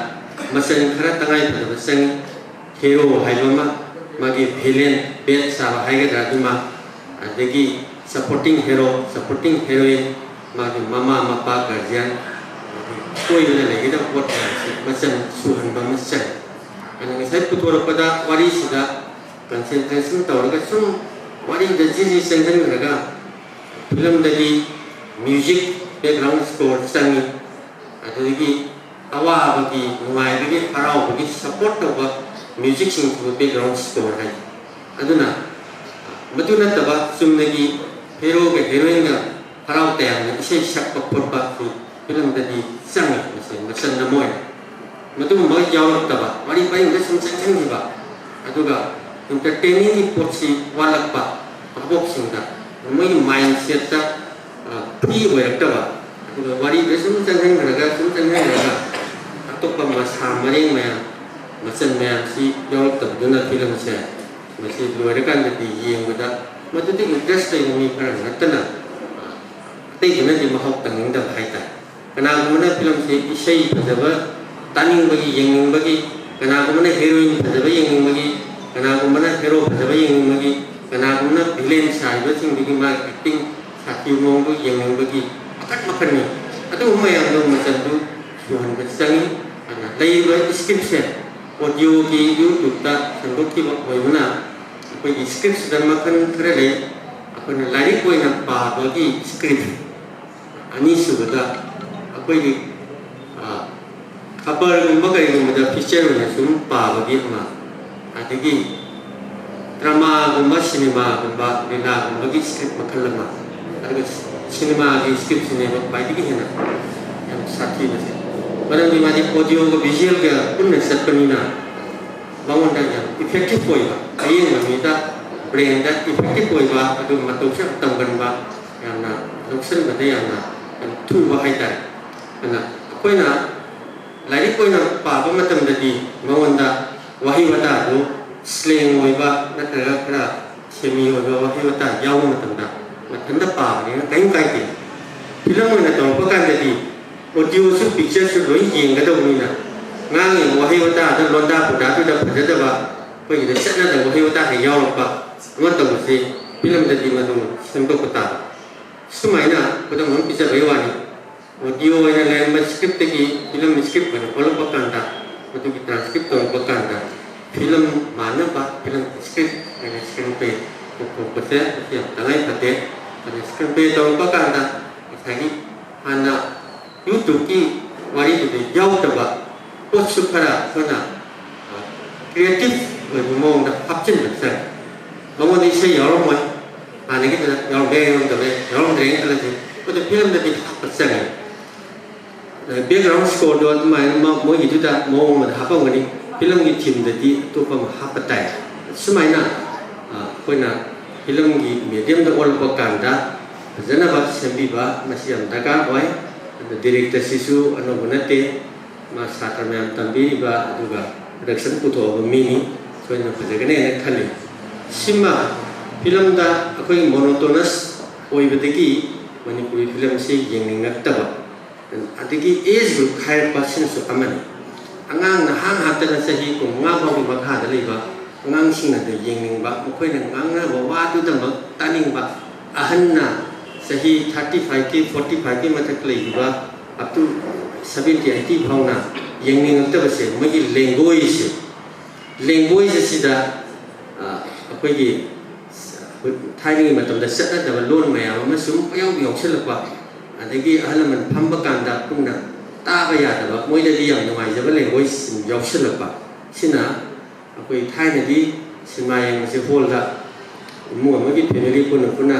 ꯃꯆꯜ ꯈꯔ ꯇꯉꯥꯏ ꯐꯗꯕ ꯆꯪꯉꯤ꯫ Hero ꯍꯥꯏꯕ ꯑꯃ, ꯃꯥꯒꯤ villain, bad ꯁꯥꯕ ꯍꯥꯏꯒꯗ꯭ꯔꯥ ꯑꯗꯨꯃ, ꯑꯗꯒꯤ supporting hero, supporting heroine, ꯃꯥꯒꯤ ꯃꯃꯥ ꯃꯄꯥ, guardian, ꯑꯗꯒꯤ ꯀꯣꯏꯕꯗ ꯂꯩꯒꯗꯕ ꯄꯣꯠ ꯃꯌꯥꯝꯁꯤ ꯃꯆꯜ ꯁꯨꯍꯟꯕ ꯑꯃ ꯆꯪꯉꯤ꯫ ꯑꯗꯨꯅ ꯉꯁꯥꯏ ꯄꯨꯊꯣꯔꯛꯄꯗ ꯋꯥꯔꯤꯁꯤꯗ concentration ꯇꯧꯔꯒ ꯁꯨꯝ ꯋꯥꯔꯤꯗ ꯖꯤ ꯖꯤ ꯆꯪꯁꯤꯟꯈ꯭ꯔꯒ ꯐꯤꯂꯝꯗꯗꯤ music background score ꯆꯪꯉꯤ꯫ ꯑꯗꯨꯗꯒꯤ ꯑꯋꯥꯕꯒꯤ, ꯅꯨꯡꯉꯥꯏꯕꯒꯤ, ꯍꯔꯥꯎꯕꯒꯤ support ꯇꯧꯕ musicꯁꯤꯡꯁꯤꯕꯨ background score ꯍꯥꯏ꯫ ꯑꯗꯨꯅ ꯃꯗꯨ ꯅꯠꯇꯕ ꯆꯨꯝꯅꯒꯤ heroꯒ heroineꯒ ꯍꯔꯥꯎ ꯇꯌꯥꯝꯅ ꯏꯁꯩ ꯁꯛꯄ ꯈꯣꯠꯄ ꯐꯤꯂꯝꯗꯗꯤ ꯆꯪꯉꯤ꯫ ꯃꯁꯤ ꯃꯆꯟ ꯑꯃ ꯑꯣꯏꯅ ꯃꯗꯨꯒꯨꯝꯕ ꯌꯥꯎꯔꯛꯇꯕ, ꯋꯥꯔꯤ ꯄꯔꯤꯡꯗ ꯁꯨꯝ ꯆꯪꯁꯤꯟꯈꯤꯕ, ꯑꯗꯨꯒ entertainingꯒꯤ ꯄꯣꯠꯁꯤ ꯋꯥꯠꯂꯛꯄ ꯚꯥꯕꯣꯛꯁꯤꯡꯗ, ꯃꯣꯏꯒꯤ mindsetꯇ free ꯑꯣꯏꯔꯛꯇꯕ, ꯑꯗꯨꯒ ꯋꯥꯔꯤꯗ ꯁꯨꯝ ꯆꯪꯁꯤꯟꯈ꯭ꯔꯒ ꯁꯨꯝ ꯆꯪꯁꯤꯟꯈ꯭ꯔꯒ ꯑꯇꯣꯞꯄ ꯃꯁꯥ ꯃꯔꯦꯡ ꯃꯌꯥꯝ, ꯃꯆꯜ ꯃꯌꯥꯝꯁꯤ ꯌꯥꯎꯔꯛꯇꯕꯗꯨꯅ ꯐꯤꯂꯝꯁꯦ ꯃꯁꯤ ꯂꯣꯏꯔꯀꯥꯟꯗꯗꯤ ꯌꯦꯡꯕꯗ ꯃꯗꯨꯗ interest ꯂꯩꯕ ꯃꯤ ꯈꯔ ꯅꯠꯇꯅ ꯑꯇꯩꯗꯨꯅꯗꯤ ꯃꯍꯥꯎ ꯇꯪꯅꯤꯡꯗꯕ ꯍꯥꯏꯇꯥꯔꯦ꯫ ꯀꯅꯥꯒꯨꯝꯕꯅ ꯐꯤꯂꯝꯁꯤ ꯏꯁꯩ ꯐꯖꯕ ꯇꯥꯅꯤꯡꯕꯒꯤ, ꯌꯦꯡꯅꯤꯡꯕꯒꯤ, ꯀꯅꯥꯒꯨꯝꯕꯅ heroine ꯐꯖꯕ ꯌꯦꯡꯅꯤꯡꯕꯒꯤ, ꯀꯅꯥꯒꯨꯝꯕꯅ hero ꯐꯖꯕ ꯌꯦꯡꯅꯤꯡꯕꯒꯤ, ꯀꯅꯥꯒꯨꯝꯕꯅ villain ꯁꯥꯔꯤꯕꯁꯤꯡꯗꯨꯒꯤ ꯃꯥꯒꯤ acting ꯁꯥꯊꯤꯕ ꯃꯑꯣꯡꯗꯨ ꯌꯦꯡꯅꯤꯡꯕꯒꯤ ꯃꯈꯜ ꯃꯈꯜꯅꯤ꯫ ꯑꯗꯨꯒꯨꯝꯕ ꯃꯌꯥꯝꯗꯨ ꯃꯆꯜꯗꯨ ꯁꯨꯍꯟꯕ ꯆꯪꯉꯤ꯫ ꯑꯗꯨꯅ ꯂꯩꯔꯤꯕ scriptꯁꯦ audioꯒꯤ YouTubeꯇ ꯁꯟꯗꯣꯛꯈꯤꯕ ꯑꯣꯏꯕꯅ ꯑꯩꯈꯣꯏꯒꯤ scriptꯁꯤꯗ ꯃꯈꯜ ꯈꯔ ꯂꯩ꯫ ꯑꯩꯈꯣꯏꯅ ꯂꯥꯏꯔꯤꯛ ꯑꯣꯏꯅ ꯄꯥꯕꯒꯤ script, ꯑꯅꯤꯁꯨꯕꯗ ꯑꯩꯈꯣꯏꯒꯤ ꯈꯕꯔꯒꯨꯝꯕ ꯀꯔꯤꯒꯨꯝꯕꯗ feature ꯑꯣꯏꯅ ꯁꯨꯝ ꯄꯥꯕꯒꯤ ꯑꯃ, ꯑꯗꯒꯤ dramaꯒꯨꯝꯕ, cinemaꯒꯨꯝꯕ, ꯂꯤꯂꯥꯒꯨꯝꯕꯒꯤ script ꯃꯈꯜ ꯑꯃ, ꯑꯗꯨꯒ cinemaꯒꯤ scriptꯁꯤꯅꯦꯕ ꯈ꯭ꯋꯥꯏꯗꯒꯤ ꯍꯦꯟꯅ ꯌꯥꯝ ꯁꯥꯊꯤꯕꯁꯦ꯫ ꯃꯔꯝꯗꯤ ꯃꯥꯗꯤ audioꯒ visualꯒ ꯄꯨꯟꯅ ꯆꯠꯄꯅꯤꯅ ꯃꯉꯣꯟꯗ ꯌꯥꯝ effective ꯑꯣꯏꯕ, ꯑꯌꯦꯡꯕ ꯃꯤꯗ brainꯗ effective ꯑꯣꯏꯕ, ꯑꯗꯨꯒ ꯃꯇꯧꯁꯨ ꯌꯥꯝ ꯇꯝꯒꯟꯕ, ꯌꯥꯝꯅ ꯂꯧꯁꯤꯟꯕꯗ ꯌꯥꯝꯅ ꯌꯥꯝ ꯊꯨꯕ ꯍꯥꯏꯇꯥꯔꯦ꯫ ꯑꯗꯨꯅ ꯑꯩꯈꯣꯏꯅ ꯂꯥꯏꯔꯤꯛ ꯑꯣꯏꯅ ꯄꯥꯕ ꯃꯇꯝꯗꯗꯤ ꯃꯉꯣꯟꯗ ꯋꯥꯍꯩ ꯋꯥꯇꯥꯗꯨ slang ꯑꯣꯏꯕ ꯅꯠꯇ꯭ꯔꯒ ꯈꯔ semi ꯑꯣꯏꯕ ꯋꯥꯍꯩ ꯋꯥꯇꯥ ꯌꯥꯎꯕ ꯃꯇꯝꯗ ꯃꯊꯟꯇ ꯄꯥꯕꯅꯤꯅ ꯀꯔꯤꯝ ꯀꯥꯏꯗꯦ꯫ ꯐꯤꯂꯝ ꯑꯣꯏꯅ ꯇꯧꯔꯛꯄ ꯀꯥꯟꯗꯗꯤ audioꯁꯨ pictureꯁꯨ ꯂꯣꯏ ꯌꯦꯡꯒꯗꯧꯕꯅꯤꯅ ꯉꯥꯡꯉꯤꯕ ꯋꯥꯍꯩ ꯋꯥꯇꯥꯗ ꯂꯣꯟꯗꯥ ꯄꯨꯗꯥꯗꯨꯗ ꯐꯖꯗꯕ, ꯑꯩꯈꯣꯏꯒꯤꯗ ꯆꯠꯅꯗꯕ ꯋꯥꯍꯩ ꯋꯥꯇꯥ ꯍꯦꯛ ꯌꯥꯎꯔꯛꯄ ꯑꯃ ꯇꯧꯕꯁꯤ ꯐꯤꯂꯝꯗꯗꯤ ꯃꯗꯨ ꯁꯦꯝꯗꯣꯛꯄ ꯇꯥꯕ꯫ ꯁꯨꯃꯥꯏꯅ ꯈꯨꯗꯝ ꯑꯃ ꯄꯤꯖꯕꯩ ꯋꯥꯅꯤ꯫ ꯑꯣꯗꯤꯑꯣ ꯑꯣꯏꯅ ꯂꯩꯔꯝꯕ ꯁ꯭ꯀ꯭ꯔꯤꯞꯇꯒꯤ ꯐꯤꯂꯝ ꯁ꯭ꯀ꯭ꯔꯤꯞ ꯑꯣꯏꯅ ꯑꯣꯜꯂꯛꯄ ꯀꯥꯟꯗ, ꯃꯗꯨꯒꯤ ꯇ꯭ꯔꯥꯟꯁꯀ꯭ꯔꯤꯞ ꯇꯧꯔꯛꯄ ꯀꯥꯟꯗ ꯐꯤꯂꯝ ꯃꯥꯟꯅꯕ ꯐꯤꯂꯝ ꯁ꯭ꯀ꯭ꯔꯤꯞ ꯑꯣꯏꯅ ꯁ꯭ꯀ꯭ꯔꯤꯟ ꯄ꯭ꯂꯦ ꯄꯨꯊꯣꯛꯄꯁꯦ ꯃꯁꯤ ꯌꯥꯝ ꯇꯉꯥꯏ ꯐꯗꯦ꯫ ꯑꯗꯨ ꯁ꯭ꯀ꯭ꯔꯤꯟ ꯄ꯭ꯂꯦ ꯇꯧꯔꯛꯄ ꯀꯥꯟꯗ ꯉꯁꯥꯏꯒꯤ ꯍꯥꯟꯅ YouTubeꯀꯤ ꯋꯥꯔꯤꯗꯨꯗ ꯌꯥꯎꯗꯕ ꯄꯣꯠꯁꯨ ꯈꯔ ꯑꯩꯈꯣꯏꯅ ꯀ꯭ꯔꯤꯌꯦꯇꯤꯞ ꯑꯣꯏꯕ ꯃꯑꯣꯡꯗ ꯍꯥꯞꯆꯤꯟꯕ ꯆꯪꯉꯤ꯫ ꯃꯉꯣꯟꯗ ꯏꯁꯩ ꯌꯥꯎꯔꯝꯃꯣꯏ, ꯍꯥꯟꯅꯒꯤꯗꯨꯗ ꯌꯥꯎꯔꯝꯕ ꯌꯥꯏ, ꯌꯥꯎꯔꯝꯗꯕ ꯌꯥꯏ, ꯌꯥꯎꯔꯝꯗ꯭ꯔꯦꯅ ꯈꯜꯂꯁꯤ, ꯑꯗꯨ ꯐꯤꯂꯝꯗꯗꯤ ꯍꯥꯞꯄ ꯆꯪꯉꯤ꯫ ꯕꯦꯛꯒ꯭ꯔꯥꯎꯟ ꯁ꯭ꯀꯣꯔꯗꯣ ꯑꯗꯨꯃꯥꯏꯅ ꯃ-, ꯃꯣꯏꯒꯤꯗꯨꯗ ꯃꯑꯣꯡ ꯑꯃꯗ ꯍꯥꯞꯄꯝꯒꯅꯤ, ꯐꯤꯂꯝꯒꯤ ꯊꯤꯝꯗꯗꯤ ꯑꯇꯣꯞꯄ ꯑꯃ ꯍꯥꯞꯄ ꯇꯥꯏ꯫ ꯁꯨꯃꯥꯏꯅ, ꯑ, ꯑꯩꯈꯣꯏꯅ ꯐꯤꯂꯝꯒꯤ ꯃꯦꯗꯤꯌꯝꯗ ꯑꯣꯜꯂꯛꯄ ꯀꯥꯟꯗ ꯐꯖꯅꯕ ꯁꯦꯝꯕꯤꯕ ꯃꯁꯤ ꯌꯥꯝ ꯗꯔꯀꯥꯔ ꯑꯣꯏ꯫ ꯑꯗꯨ ꯗꯤꯔꯦꯛꯇꯔꯁꯤꯁꯨ ꯑꯅꯧꯕ ꯅꯠꯇꯦ, ꯃꯥ ꯁꯥꯇ꯭ꯔ ꯃꯌꯥꯝ ꯇꯝꯕꯤꯔꯤꯕ ꯑꯗꯨꯒ ꯄ꯭ꯔꯗꯛꯁꯟ ꯄꯨꯊꯣꯛꯑꯕ ꯃꯤꯅꯤ꯫ ꯁꯣꯏꯗꯅ ꯐꯖꯒꯅꯤ ꯍꯥꯏꯅ ꯈꯜꯂꯤ꯫ ꯁꯤꯃ ꯐꯤꯂꯝꯗ ꯑꯩꯈꯣꯏ ꯃꯣꯅꯣꯇꯣꯅꯁ ꯑꯣꯏꯕꯗꯒꯤ ꯃꯅꯤꯄꯨꯔꯤ ꯐꯤꯂꯝꯁꯤ ꯌꯦꯡꯅꯤꯡꯉꯛꯇꯕ, ꯑꯗꯒꯤ ꯑꯦꯖ ꯒ꯭ꯔꯨꯞ ꯈꯥꯏꯔꯛꯄ ꯁꯤꯅꯁꯨ ꯑꯃꯅꯤ꯫ ꯑꯉꯥꯡ ꯅꯍꯥ ꯉꯥꯛꯇꯅ ꯆꯍꯤ ꯀꯨꯟꯃꯉꯥ ꯐꯥꯎꯒꯤ ꯃꯈꯥꯗ ꯂꯩꯕ ꯑꯉꯥꯡꯁꯤꯡꯅꯗ ꯌꯦꯡꯅꯤꯡꯕ, ꯃꯈꯣꯏꯅ ꯉꯥꯡꯅꯕ ꯋꯥꯗꯨꯗꯃꯛ ꯇꯥꯅꯤꯡꯕ, ꯑꯍꯟꯅ ꯆꯍꯤ ꯊꯥꯔꯇꯤ ꯐꯥꯏꯚꯀꯤ, ꯐꯣꯔꯇꯤ ꯐꯥꯏꯚꯀꯤ ꯃꯊꯛ ꯂꯩꯈꯤꯕ up to seventy eighty ꯐꯥꯎꯅ ꯌꯦꯡꯅꯤꯡꯉꯛꯇꯕꯁꯦ ꯃꯣꯏꯒꯤ ꯂꯦꯡꯒꯣꯏꯁꯁꯦ, ꯂꯦꯡꯒꯣꯏꯁ ꯑꯁꯤꯗ, ꯑ, ꯑꯩꯈꯣꯏꯒꯤ ꯊꯥꯏꯅꯒꯤ ꯃꯇꯝꯗ ꯆꯠꯅꯗꯕ ꯂꯣꯟ ꯃꯌꯥꯝ ꯑꯃ ꯁꯨꯝ ꯄꯪꯌꯥꯎ ꯌꯥꯎꯁꯜꯂꯛꯄ, ꯑꯗꯒꯤ ꯑꯍꯜ ꯂꯃꯟ ꯐꯝꯕ ꯀꯥꯟꯗ ꯄꯨꯟꯅ ꯇꯥꯕ ꯌꯥꯗꯕ, ꯃꯣꯏꯗꯗꯤ ꯌꯥꯝ ꯅꯨꯡꯉꯥꯏꯖꯕ ꯂꯦꯡꯒꯣꯏꯁ ꯁꯨꯝ ꯌꯥꯎꯁꯜꯂꯛꯄ꯫ ꯁꯤꯅ ꯑꯩꯈꯣꯏ ꯊꯥꯏꯅꯗꯤ ꯁꯤꯅꯦꯃꯥ ꯌꯦꯡꯕꯁꯦ ꯍꯣꯜꯗ ꯏꯃꯨꯡ ꯑꯃꯒꯤ ꯐꯦꯃꯤꯂꯤ ꯄꯨꯟꯅ ꯄꯨꯟꯅ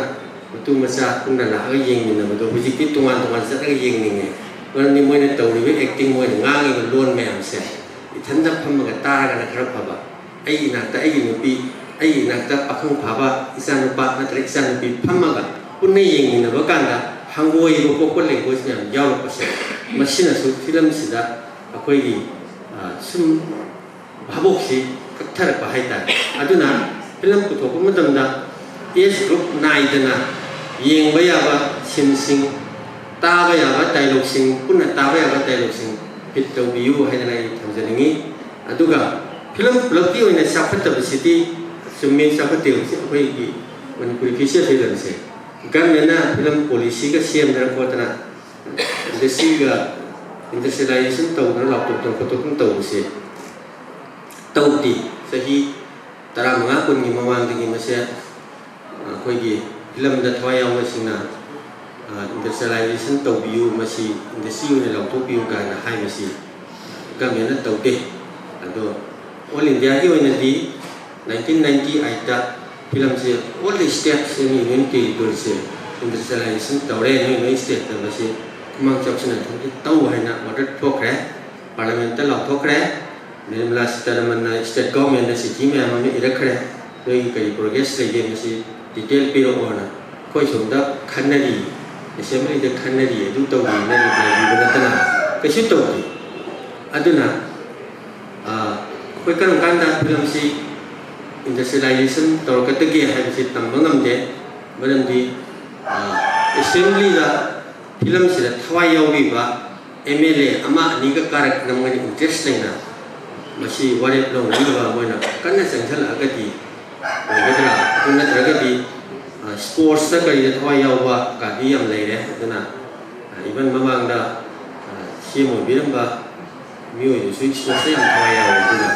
ꯃꯇꯨ ꯃꯆꯥ ꯄꯨꯟꯅ ꯂꯥꯛꯑꯒ ꯌꯦꯡꯃꯤꯟꯅꯕꯗꯣ ꯍꯧꯖꯤꯛꯇꯤ ꯇꯣꯉꯥꯟ ꯇꯣꯉꯥꯟ ꯆꯠꯂꯒ ꯌꯦꯡꯅꯤꯡꯉꯦ꯫ ꯃꯔꯝꯗꯤ ꯃꯣꯏꯅ ꯇꯧꯔꯤꯕ ꯑꯦꯛꯇꯤꯡ, ꯃꯣꯏꯅ ꯉꯥꯡꯉꯤꯕ ꯂꯣꯟ ꯃꯌꯥꯝꯁꯦ ꯏꯊꯟꯗ ꯐꯝꯃꯒ ꯇꯥꯔꯒꯅ ꯈꯔ ꯐꯕ, ꯑꯩꯒꯤ ꯏꯅꯥꯛꯇ ꯑꯩꯒꯤ ꯅꯨꯄꯤ, ꯑꯩꯒꯤ ꯏꯅꯥꯛꯇ ꯄꯥꯈꯪ ꯐꯥꯕ ꯏꯆꯥꯅꯨꯄꯥ ꯅꯠꯇ꯭ꯔꯒ ꯏꯆꯥꯅꯨꯄꯤ ꯐꯝꯃꯒ ꯄꯨꯟꯅ ꯌꯦꯡꯃꯤꯟꯅꯕ ꯀꯥꯟꯗ ꯍꯪꯒꯣꯏꯕ ꯄꯣꯛꯄ ꯂꯦꯡꯒꯣꯏꯁ ꯃꯌꯥꯝ ꯌꯥꯎꯔꯛꯄꯁꯦ, ꯃꯁꯤꯅꯁꯨ ꯐꯤꯂꯝꯁꯤꯗ ꯑꯩꯈꯣꯏꯒꯤ, ꯑ, ꯁꯨꯝ ꯚꯥꯕꯣꯛꯁꯤ ꯀꯛꯊꯔꯛꯄ ꯍꯥꯏꯇꯥꯔꯦ꯫ ꯑꯗꯨꯅ ꯐꯤꯂꯝ ꯄꯨꯊꯣꯛꯄ ꯃꯇꯝꯗ ꯑꯦꯖ ꯒ꯭ꯔꯨꯞ ꯅꯥꯏꯗꯅ ꯌꯦꯡꯕ ꯌꯥꯕ ꯁꯤꯟꯁꯤꯡ, ꯇꯥꯕ ꯌꯥꯕ ꯗꯥꯏꯂꯣꯛꯁꯤꯡ, ꯄꯨꯟꯅ ꯇꯥꯕ ꯌꯥꯕ ꯗꯥꯏꯂꯣꯛꯁꯤꯡ ꯐꯤꯠ ꯇꯧꯕꯤꯌꯨ ꯍꯥꯏꯗꯅ ꯑꯩ ꯊꯝꯖꯅꯤꯡꯉꯤ꯫ ꯑꯗꯨꯒ ꯐꯤꯂꯝ ꯄꯨꯂꯞꯀꯤ ꯑꯣꯏꯅ ꯆꯥꯎꯈꯠꯇꯕꯁꯤꯗꯤ ꯆꯨꯝꯃꯤ, ꯆꯥꯎꯈꯠꯇꯦ꯫ ꯍꯧꯖꯤꯛ ꯑꯩꯈꯣꯏꯒꯤ ꯃꯅꯤꯄꯨꯔꯤ ꯐꯤꯆꯔ ꯐꯤꯂꯝꯁꯦ ꯒꯃꯦꯟꯅ ꯐꯤꯂꯝ ꯄꯣꯂꯤꯁꯤꯒ ꯁꯦꯝꯗꯅ ꯈꯣꯠꯇꯅ ꯏꯟꯗꯁꯇ꯭ꯔꯤꯒ ꯏꯟꯗꯁꯇ꯭ꯔꯤꯌꯦꯂꯥꯏꯖꯦꯁꯟ ꯇꯧꯗꯅ ꯂꯥꯎꯊꯣꯛꯇꯅ ꯈꯣꯠꯇꯣꯛꯇꯅ ꯇꯧꯕꯁꯦ ꯇꯧꯗꯦ꯫ ꯆꯍꯤ ꯇꯔꯥꯃꯉꯥ ꯀꯨꯟꯒꯤ ꯃꯃꯥꯡꯗꯒꯤ ꯃꯁꯦ ꯑꯩꯈꯣꯏꯒꯤ ꯐꯤꯂꯝꯗ ꯊꯋꯥꯏ ꯌꯥꯎꯕꯁꯤꯡꯅ ꯏꯟꯗꯁꯇ꯭ꯔꯤꯌꯦꯂꯥꯏꯖꯦꯁꯟ ꯇꯧꯕꯤꯌꯨ, ꯃꯁꯤ ꯏꯟꯗꯁꯇ꯭ꯔꯤ ꯑꯣꯏꯅ ꯂꯥꯎꯊꯣꯛꯄꯤꯌꯨ ꯀꯥꯏꯅ ꯍꯥꯏꯕꯁꯤ ꯒꯃꯦꯟꯅ ꯇꯧꯗꯦ꯫ ꯑꯗꯣ ꯑꯣꯜ ꯏꯟꯗꯤꯌꯥꯒꯤ ꯑꯣꯏꯅꯗꯤ ꯅꯥꯏꯟꯇꯤꯟ ꯅꯥꯏꯟꯇꯤ ꯑꯩꯠꯇ ꯐꯤꯂꯝꯁꯦ all the states and union territoryꯁꯦ ꯏꯟꯗꯁꯇ꯭ꯔꯤꯌꯦꯂꯥꯏꯖꯦꯁꯟ ꯇꯧꯔꯦ꯫ ꯅꯣꯏ ꯅꯣꯏ ꯁ꯭ꯇꯦꯠꯇ ꯃꯁꯤ ꯈꯨꯃꯥꯡ ꯆꯥꯎꯁꯤꯟꯅ ꯊꯕꯛꯁꯦ ꯇꯧ ꯍꯥꯏꯅ ꯑꯣꯔꯗꯔ ꯊꯣꯛꯈ꯭ꯔꯦ, ꯄꯥꯔꯂꯤꯌꯥꯃꯦꯟꯠꯇ ꯂꯥꯎꯊꯣꯛꯈ꯭ꯔꯦ꯫ ꯅꯤꯔꯃꯂꯥ ꯁꯤꯇꯥꯔꯥꯃꯟꯅ ꯁ꯭ꯇꯦꯠ ꯒꯣꯔꯃꯦꯟꯠꯇ ꯆꯤꯊꯤ ꯃꯌꯥꯝ ꯑꯃ ꯏꯔꯛꯈ꯭ꯔꯦ, ꯅꯣꯏꯒꯤ ꯀꯔꯤ ꯄ꯭ꯔꯣꯒ꯭ꯔꯦꯁ ꯂꯩꯒꯦ, ꯃꯁꯤ ꯗꯤꯇꯦꯜ ꯄꯤꯔꯛꯑꯣꯅ꯫ ꯑꯩꯈꯣꯏ ꯁꯣꯝꯗ ꯈꯟꯅꯔꯤ, ꯑꯦꯁꯦꯝꯕ꯭ꯂꯤꯗ ꯈꯟꯅꯔꯤ, ꯑꯗꯨ ꯇꯧꯔꯤꯅ ꯔꯤꯄ꯭ꯂꯥꯏ ꯄꯤꯕ ꯅꯠꯇꯅ ꯀꯩꯁꯨ ꯇꯧꯗꯦ꯫ ꯑꯗꯨꯅ ꯑꯥ, ꯑꯩꯈꯣꯏ ꯀꯔꯝ ꯀꯥꯟꯗ ꯐꯤꯂꯝꯁꯤ ꯏꯟꯗꯁꯇ꯭ꯔꯤꯌꯦꯂꯥꯏꯖꯦꯁꯟ ꯇꯧꯔꯛꯀꯗꯒꯦ ꯍꯥꯏꯕꯁꯤ ꯇꯝꯕ ꯉꯝꯗꯦ꯫ ꯃꯔꯝꯗꯤ ꯑꯦꯁꯦꯝꯕ꯭ꯂꯤꯗ ꯐꯤꯂꯝꯁꯤꯗ ꯊꯋꯥꯏ ꯌꯥꯎꯔꯤꯕ ꯑꯦꯝ ꯑꯦꯜ ꯑꯦ ꯑꯃ ꯑꯅꯤꯒ ꯀꯥꯔꯛꯅꯕꯒꯤ ꯏꯟꯇꯔꯦꯁ ꯂꯩꯅ ꯃꯁꯤ ꯋꯥꯔꯦꯞ ꯂꯧꯅꯅꯕ ꯃꯣꯏꯅ ꯀꯟꯅ ꯆꯪꯁꯤꯜꯂꯛꯑꯒꯗꯤ ꯑꯣꯏꯒꯗ꯭ꯔꯥ? ꯑꯗꯨ ꯅꯠꯇ꯭ꯔꯒꯗꯤ ꯁ꯭ꯄꯣꯔꯠꯁꯇ ꯀꯔꯤꯗ ꯊꯋꯥꯏ ꯌꯥꯎꯕ ꯀꯥꯗꯤ ꯌꯥꯝ ꯂꯩꯔꯦ꯫ ꯑꯗꯨꯅ ꯏꯚꯟ ꯃꯃꯥꯡꯗ ꯁꯤ ꯑꯦꯝ ꯑꯣꯏꯕꯤꯔꯝꯕ ꯃꯤꯑꯣꯏꯕꯁꯨ ꯁ꯭ꯄꯣꯔꯠꯁꯇ ꯌꯥꯝ ꯊꯋꯥꯏ ꯌꯥꯎꯋꯦ꯫ ꯑꯗꯨꯅ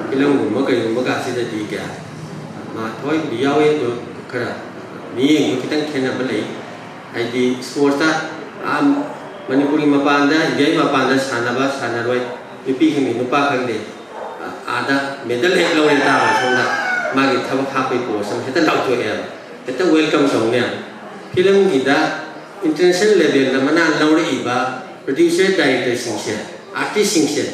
ꯐꯤꯂꯝꯒꯨꯝꯕ ꯀꯩꯒꯨꯝꯕ ꯀꯥꯁꯤꯗꯗꯤ ꯀꯌꯥ ꯃꯥ ꯊꯋꯥꯏꯕꯨꯗꯤ ꯌꯥꯎꯋꯦ, ꯑꯗꯣ ꯈꯔ ꯃꯤꯠꯌꯦꯡꯗꯣ ꯈꯤꯇꯪ ꯈꯦꯠꯅꯕ ꯂꯩ꯫ ꯍꯥꯏꯗꯤ ꯁ꯭ꯄꯣꯔꯠꯁꯇ ꯑꯥ ꯃꯅꯤꯄꯨꯔꯒꯤ ꯃꯄꯥꯟꯗ, ꯏꯟꯗꯤꯌꯥꯒꯤ ꯃꯄꯥꯟꯗ ꯁꯥꯟꯅꯕ ꯁꯥꯟꯅꯔꯣꯏ, ꯅꯨꯄꯤ ꯈꯪꯗꯦ ꯅꯨꯄꯥ ꯈꯪꯗꯦ, ꯑꯥꯗ ꯃꯦꯗꯜ ꯍꯦꯛ ꯂꯧꯔꯦ ꯇꯥꯕ ꯁꯣꯝꯗ ꯃꯥꯒꯤ ꯊꯕꯛ ꯍꯥꯞꯄꯒꯤ ꯄꯣꯁ ꯑꯃ ꯍꯦꯛꯇ ꯂꯥꯎꯊꯣꯛꯑꯦꯕ, ꯍꯦꯛꯇ ꯋꯦꯜꯀꯝ ꯇꯧꯅꯦꯕ꯫ ꯐꯤꯂꯝꯒꯤꯗ ꯏꯟꯇꯔꯅꯦꯁꯅꯦꯜ ꯂꯦꯚꯦꯜꯗ ꯃꯅꯥ ꯂꯧꯔꯛꯏꯕ ꯄ꯭ꯔꯣꯗ꯭ꯌꯨꯁꯔ ꯗꯥꯏꯔꯦꯛꯇꯔꯁꯤꯡꯁꯦ, ꯑꯥꯔꯇꯤꯁꯁꯤꯡꯁꯦ,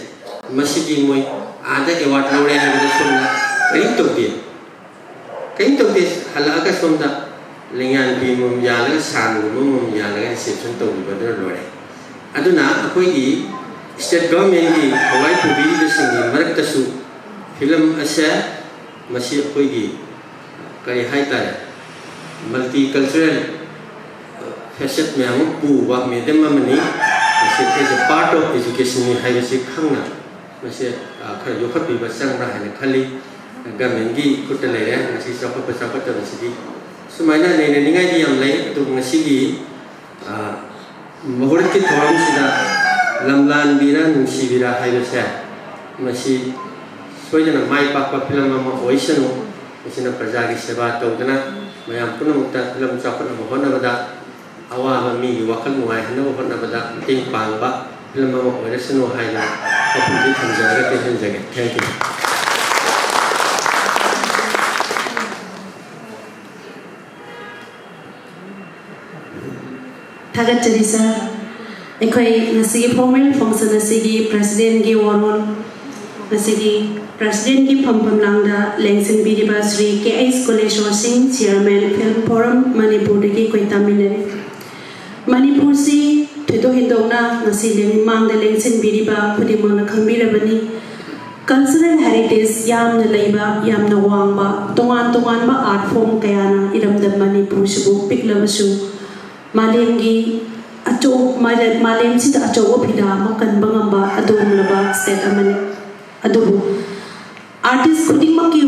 ꯃꯁꯤꯗꯤ ꯃꯣꯏ ꯑꯥꯗ ꯑꯦꯋꯥꯔꯗ ꯂꯧꯔꯦ ꯍꯥꯏꯕꯗ ꯁꯣꯝꯗ ꯀꯔꯤꯝ ꯇꯧꯗꯦ꯫ ꯀꯔꯤꯝ ꯇꯧꯗꯦ꯫ ꯍꯜꯂꯛꯑꯒ ꯁꯣꯝꯗ ꯂꯦꯡꯌꯥꯟ ꯐꯤ ꯑꯃꯃꯝ ꯌꯥꯜꯂꯒ, ꯁꯥꯟꯒꯨꯝꯕ ꯑꯃꯃꯝ ꯌꯥꯜꯂꯒ ꯔꯤꯁꯦꯞꯁꯟ ꯇꯧꯕꯤꯕꯗꯨꯅ ꯂꯣꯏꯔꯦ꯫ ꯑꯗꯨꯅ ꯑꯩꯈꯣꯏꯒꯤ ꯁ꯭ꯇꯦꯠ ꯒꯚꯔꯟꯃꯦꯟꯠꯀꯤ ꯊꯧꯋꯥꯏ ꯄꯨꯕꯤꯔꯤꯕꯁꯤꯡꯒꯤ ꯃꯔꯛꯇꯁꯨ ꯐꯤꯂꯝ ꯑꯁꯦ ꯃꯁꯤ ꯑꯩꯈꯣꯏꯒꯤ ꯀꯔꯤ ꯍꯥꯏꯇꯥꯔꯦ, ꯃꯜꯇꯤ ꯀꯜꯆꯔꯦꯜ ꯐꯦꯁꯦꯠ ꯃꯌꯥꯝ ꯑꯃ ꯄꯨꯕ ꯃꯦꯗꯤꯌꯝ ꯑꯃꯅꯤ꯫ ꯃꯁꯤ as a part of educationꯅꯤ ꯍꯥꯏꯕꯁꯤ ꯈꯪꯅ ꯃꯁꯤ ꯈꯔ ꯌꯣꯛꯈꯠꯄꯤꯕ ꯆꯪꯕ꯭ꯔꯥ ꯍꯥꯏꯅ ꯈꯜꯂꯤ꯫ ꯒꯃꯦꯟꯒꯤ ꯈꯨꯠꯇ ꯂꯩꯔꯦ ꯃꯁꯤ ꯆꯥꯎꯈꯠꯄ ꯆꯥꯎꯈꯠꯇꯕꯁꯤꯗꯤ꯫ ꯁꯨꯃꯥꯏꯅ ꯅꯩꯅꯅꯤꯡꯉꯥꯏꯗꯤ ꯌꯥꯝ ꯂꯩ, ꯑꯗꯨꯕꯨ ꯉꯁꯤꯒꯤ ꯃꯍꯨꯔꯠꯀꯤ ꯊꯧꯔꯝꯁꯤꯗ ꯂꯝꯂꯥꯟꯕꯤꯔ ꯅꯨꯡꯁꯤꯕꯤꯔ ꯍꯥꯏꯕꯁꯦ, ꯃꯁꯤ ꯁꯣꯏꯗꯅ ꯃꯥꯏ ꯄꯥꯛꯄ ꯐꯤꯂꯝ ꯑꯃ ꯑꯣꯏꯁꯅꯨ꯫ ꯃꯁꯤꯅ ꯄ꯭ꯔꯖꯥꯒꯤ ꯁꯦꯕꯥ ꯇꯧꯗꯨꯅ ꯃꯌꯥꯝ ꯄꯨꯝꯅꯃꯛꯇ ꯐꯤꯂꯝ ꯆꯥꯎꯈꯠꯅꯕ ꯍꯣꯠꯅꯕꯗ, ꯑꯋꯥꯕ ꯃꯤꯒꯤ ꯋꯥꯈꯜ ꯅꯨꯡꯉꯥꯏꯍꯟꯅꯕ ꯍꯣꯠꯅꯕꯗ ꯃꯇꯦꯡ ꯄꯥꯡꯕ ꯐꯤꯂꯝ ꯑꯃ ꯑꯣꯏꯔꯁꯅꯨ ꯍꯥꯏꯅ ꯋꯥꯐꯝꯁꯤ ꯊꯝꯖꯔꯒ ꯇꯦꯟꯁꯤꯟꯖꯒꯦ꯫ Thank you. ꯊꯥꯒꯠꯆꯔꯤ ꯁꯥꯔ꯫ ꯑꯩꯈꯣꯏ ꯉꯁꯤꯒꯤ formal function ꯑꯁꯤꯒꯤ presidentꯀꯤ ꯋꯥꯔꯣꯜ, ꯉꯁꯤꯒꯤ presidentꯀꯤ ꯐꯝꯐꯝ ꯂꯥꯡꯗ ꯂꯦꯡꯁꯤꯟꯕꯤꯔꯤꯕ ꯁ꯭ꯔꯤ ꯀꯦ ꯑꯩꯆ ꯀꯨꯂꯦꯁꯣꯔ ꯁꯤꯡ, chairman Film Forum ꯃꯅꯤꯄꯨꯔꯗꯒꯤ ꯑꯩꯈꯣꯏ ꯇꯥꯃꯤꯟꯅꯔꯤ꯫ ꯃꯅꯤꯄꯨꯔꯁꯤ ꯊꯣꯏꯗꯣꯛ ꯍꯦꯟꯗꯣꯛꯅ ꯉꯁꯤ ꯂꯦꯡ-, ꯃꯥꯡꯗ ꯂꯦꯡꯁꯤꯟꯕꯤꯔꯤꯕ ꯈꯨꯗꯤꯡꯃꯛꯅ ꯈꯪꯕꯤꯔꯕꯅꯤ꯫ Cultural heritage ꯌꯥꯝꯅ ꯂꯩꯕ, ꯌꯥꯝꯅ ꯋꯥꯡꯕ, ꯇꯣꯉꯥꯟ ꯇꯣꯉꯥꯟꯕ art form ꯀꯌꯥꯅ ꯏꯔꯝꯗꯝ ꯃꯅꯤꯄꯨꯔꯁꯤꯕꯨ ꯄꯤꯛꯂꯕꯁꯨ ꯃꯥꯂꯦꯝꯒꯤ ꯑꯆꯧ-, ꯃꯥꯂꯦꯝ-, ꯃꯥꯂꯦꯝꯁꯤꯗ ꯑꯆꯧꯕ ꯐꯤꯗꯥ ꯑꯃ ꯀꯟꯕ ꯉꯝꯕ ꯑꯗꯨꯒꯨꯝꯂꯕ state ꯑꯃꯅꯤ꯫ ꯑꯗꯨꯕꯨ artist ꯈꯨꯗꯤꯡꯃꯛꯀꯤ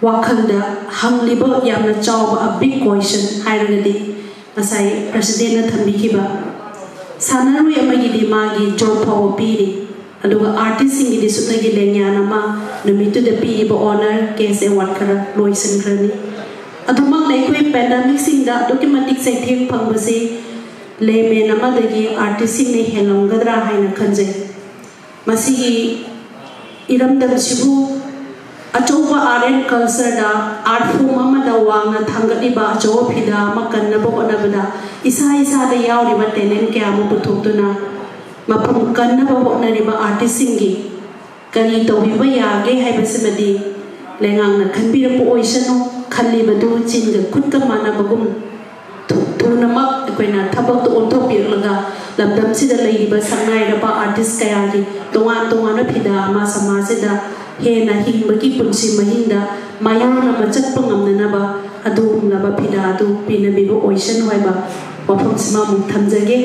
ꯋꯥꯈꯜꯗ ꯍꯪꯂꯤꯕ ꯌꯥꯝꯅ ꯆꯥꯎꯕ a big question ꯍꯥꯏꯔꯒꯗꯤ ꯉꯁꯥꯏ presidentꯅ ꯊꯝꯕꯤꯈꯤꯕ ꯁꯥꯟꯅꯔꯣꯏ ꯑꯃꯒꯤꯗꯤ ꯃꯥꯒꯤ job ꯐꯥꯎꯕ ꯄꯤꯔꯤ, ꯑꯗꯨꯒ artistꯁꯤꯡꯒꯤꯗꯤ ꯁꯨꯞꯅꯒꯤ ꯂꯦꯡꯌꯥꯟ ꯑꯃ ꯅꯨꯃꯤꯠꯇꯨꯗ ꯄꯤꯔꯤꯕ honour, cash award ꯈꯔ ꯂꯣꯏꯁꯤꯟꯈ꯭ꯔꯅꯤ꯫ ꯑꯗꯨꯃꯛꯅ ꯑꯩꯈꯣꯏ pandemicꯁꯤꯡꯗ ꯑꯗꯨꯛꯀꯤ ꯃꯇꯤꯛ ꯆꯩꯊꯦꯡ ꯐꯪꯕꯁꯤ layman ꯑꯃꯗꯒꯤ artistꯁꯤꯡꯅ ꯍꯦꯜꯂꯝꯒꯗ꯭ꯔꯥ ꯍꯥꯏꯅ ꯈꯟꯖꯩ꯫ ꯃꯁꯤꯒꯤ ꯏꯔꯝꯗꯝꯁꯤꯕꯨ ꯑꯆꯧꯕ art and cultureꯗ, art form ꯑꯃꯗ ꯋꯥꯡꯅ ꯊꯥꯡꯒꯠꯂꯤꯕ ꯑꯆꯧꯕ ꯐꯤꯗꯥ ꯑꯃ ꯀꯟꯅꯕ ꯍꯣꯠꯅꯕꯗ ꯏꯁꯥ ꯏꯁꯥꯗ ꯌꯥꯎꯔꯤꯕ talent ꯀꯌꯥ ꯑꯃ ꯄꯨꯊꯣꯛꯇꯨꯅ ꯃꯐꯝ ꯀꯟꯅꯕ ꯍꯣꯠꯅꯔꯤꯕ artistꯁꯤꯡꯒꯤ ꯀꯔꯤ ꯇꯧꯕꯤꯕ ꯌꯥꯒꯦ ꯍꯥꯏꯕꯁꯤꯃꯗꯤ ꯂꯩꯉꯥꯛꯅ ꯈꯟꯕꯤꯔꯛꯄ ꯑꯣꯏꯁꯅꯨ, ꯈꯜꯂꯤꯕꯗꯨ ꯆꯤꯟꯒ ꯈꯨꯠꯀ ꯃꯥꯟꯅꯕꯒꯨꯝ ꯊꯨ-, ꯊꯨꯅꯃꯛ ꯑꯩꯈꯣꯏꯅ ꯊꯕꯛꯇ ꯑꯣꯟꯊꯣꯛꯄꯤꯔꯛꯂꯒ ꯂꯝꯗꯝꯁꯤꯗ ꯂꯩꯔꯤꯕ ꯁꯛꯅꯥꯏꯔꯕ artist ꯀꯌꯥꯒꯤ ꯇꯣꯉꯥꯟ ꯇꯣꯉꯥꯟꯕ ꯐꯤꯗꯥ ꯑꯃ ꯁꯃꯥꯖꯁꯤꯗ ꯍꯦꯟꯅ ꯍꯤꯡꯕꯒꯤ ꯄꯨꯟꯁꯤ ꯃꯍꯤꯡꯗ ꯃꯥꯏꯌꯣꯟ ꯑꯃ ꯆꯠꯄ ꯉꯝꯅꯅꯕ ꯑꯗꯨꯒꯨꯝꯂꯕ ꯐꯤꯗꯥ ꯑꯗꯨ ꯄꯤꯅꯕꯤꯕ ꯑꯣꯏꯁꯅꯨ ꯍꯥꯏꯕ ꯋꯥꯐꯝꯁꯤꯃ ꯑꯃꯨꯛ ꯊꯝꯖꯒꯦ꯫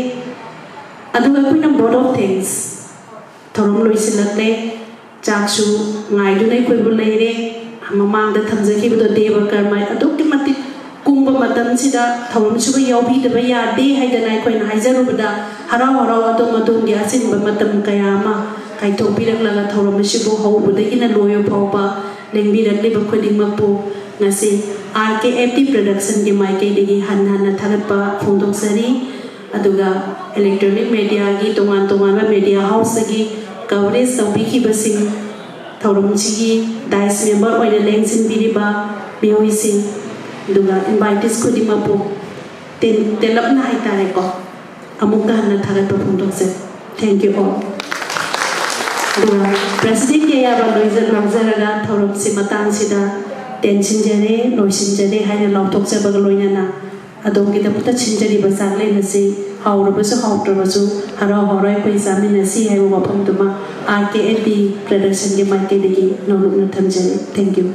ꯑꯗꯨꯒ ꯑꯩꯈꯣꯏꯅ vote of thanks ꯊꯧꯔꯝ ꯂꯣꯏꯁꯤꯜꯂꯛꯂꯦ꯫ ꯆꯥꯛꯁꯨ ꯉꯥꯏꯗꯨꯅ ꯑꯩꯈꯣꯏꯕꯨ ꯂꯩꯔꯦ꯫ ꯃꯃꯥꯡꯗ ꯊꯝꯖꯈꯤꯕꯗꯣ ꯗꯦꯕ ꯀꯔꯃ ꯑꯗꯨꯛꯀꯤ ꯃꯇꯤꯛ ꯀꯨꯡꯕ ꯃꯇꯝꯁꯤꯗ ꯊꯧꯔꯝꯁꯤꯕꯨ ꯌꯥꯎꯕꯤꯗꯕ ꯌꯥꯗꯦ ꯍꯥꯏꯗꯅ ꯑꯩꯈꯣꯏꯅ ꯍꯥꯏꯖꯔꯨꯕꯗ, ꯍꯔꯥꯎ ꯍꯔꯥꯎ ꯑꯗꯣꯝ ꯑꯗꯣꯝꯒꯤ ꯑꯆꯤꯟꯕ ꯃꯇꯝ ꯀꯌꯥ ꯑꯃ ꯀꯥꯏꯊꯣꯛꯄꯤꯔꯛꯂꯒ ꯊꯧꯔꯝ ꯑꯁꯤꯕꯨ ꯍꯧꯕꯗꯒꯤꯅ ꯂꯣꯏꯕ ꯐꯥꯎꯕ ꯂꯦꯡꯕꯤꯔꯛꯂꯤꯕ ꯈꯨꯗꯤꯡꯃꯛꯄꯨ ꯉꯁꯤ ꯑꯥꯔ ꯀꯦ ꯑꯦꯐ ꯇꯤ ꯄ꯭ꯔꯗꯛꯁꯟꯒꯤ ꯃꯥꯏꯀꯩꯗꯒꯤ ꯍꯟꯅ ꯍꯟꯅ ꯊꯥꯒꯠꯄ ꯐꯣꯡꯗꯣꯛꯆꯔꯤ꯫ ꯑꯗꯨꯒ ꯏꯂꯦꯛꯇ꯭ꯔꯣꯅꯤꯛ ꯃꯦꯗꯤꯌꯥꯒꯤ ꯇꯣꯉꯥꯟ ꯇꯣꯉꯥꯟꯕ ꯃꯦꯗꯤꯌꯥ ꯍꯥꯎꯁꯇꯒꯤ ꯀꯚꯔꯦꯖ ꯇꯧꯕꯤꯈꯤꯕꯁꯤꯡ, ꯊꯧꯔꯝꯁꯤꯒꯤ ꯗꯥꯏꯁ ꯃꯦꯝꯕꯔ ꯑꯣꯏꯅ ꯂꯦꯡꯁꯤꯟꯕꯤꯔꯤꯕ ꯃꯤꯑꯣꯏꯁꯤꯡ, ꯑꯗꯨꯒ ꯏꯟꯚꯥꯏꯇꯤꯁ ꯈꯨꯗꯤꯡꯃꯛꯄꯨ ꯇꯦꯟ-, ꯇꯦꯜꯂꯞꯅ ꯍꯥꯏꯇꯥꯔꯦꯀꯣ, ꯑꯃꯨꯛꯀ ꯍꯟꯅ ꯊꯥꯒꯠꯄ ꯐꯣꯡꯗꯣꯛꯆꯔꯤ꯫ Thank you all. ꯑꯗꯨꯒ ꯄ꯭ꯔꯦꯁꯤꯗꯦꯟꯒꯤ ꯑꯌꯥꯕ ꯂꯣꯏꯖ-, ꯂꯧꯖꯔꯒ ꯊꯧꯔꯝꯁꯤ ꯃꯇꯥꯡꯁꯤꯗ ꯇꯦꯟꯁꯤꯟꯖꯔꯦ, ꯂꯣꯏꯁꯤꯟꯖꯔꯦ ꯍꯥꯏꯅ ꯂꯥꯎꯊꯣꯛꯆꯕꯒ ꯂꯣꯏꯅꯅ ꯑꯗꯣꯝꯒꯤꯗꯃꯛꯇ ꯁꯤꯟꯖꯔꯤꯕ ꯆꯥꯛꯂꯦꯟ ꯑꯁꯤ ꯍꯥꯎꯔꯕꯁꯨ ꯍꯥꯎꯇ꯭ꯔꯕꯁꯨ ꯍꯔꯥꯎ ꯍꯔꯥꯎ ꯑꯩꯈꯣꯏ ꯆꯥꯃꯤꯟꯅꯁꯤ ꯍꯥꯏꯕ ꯋꯥꯐꯝꯗꯨꯃ ꯑꯥꯔ ꯀꯦ ꯑꯦꯐ ꯇꯤ ꯄ꯭ꯔꯗꯛꯁꯟꯒꯤ ꯃꯥꯏꯀꯩꯗꯒꯤ ꯅꯧꯂꯨꯛꯅ ꯊꯝꯖꯔꯤ꯫ Thank you.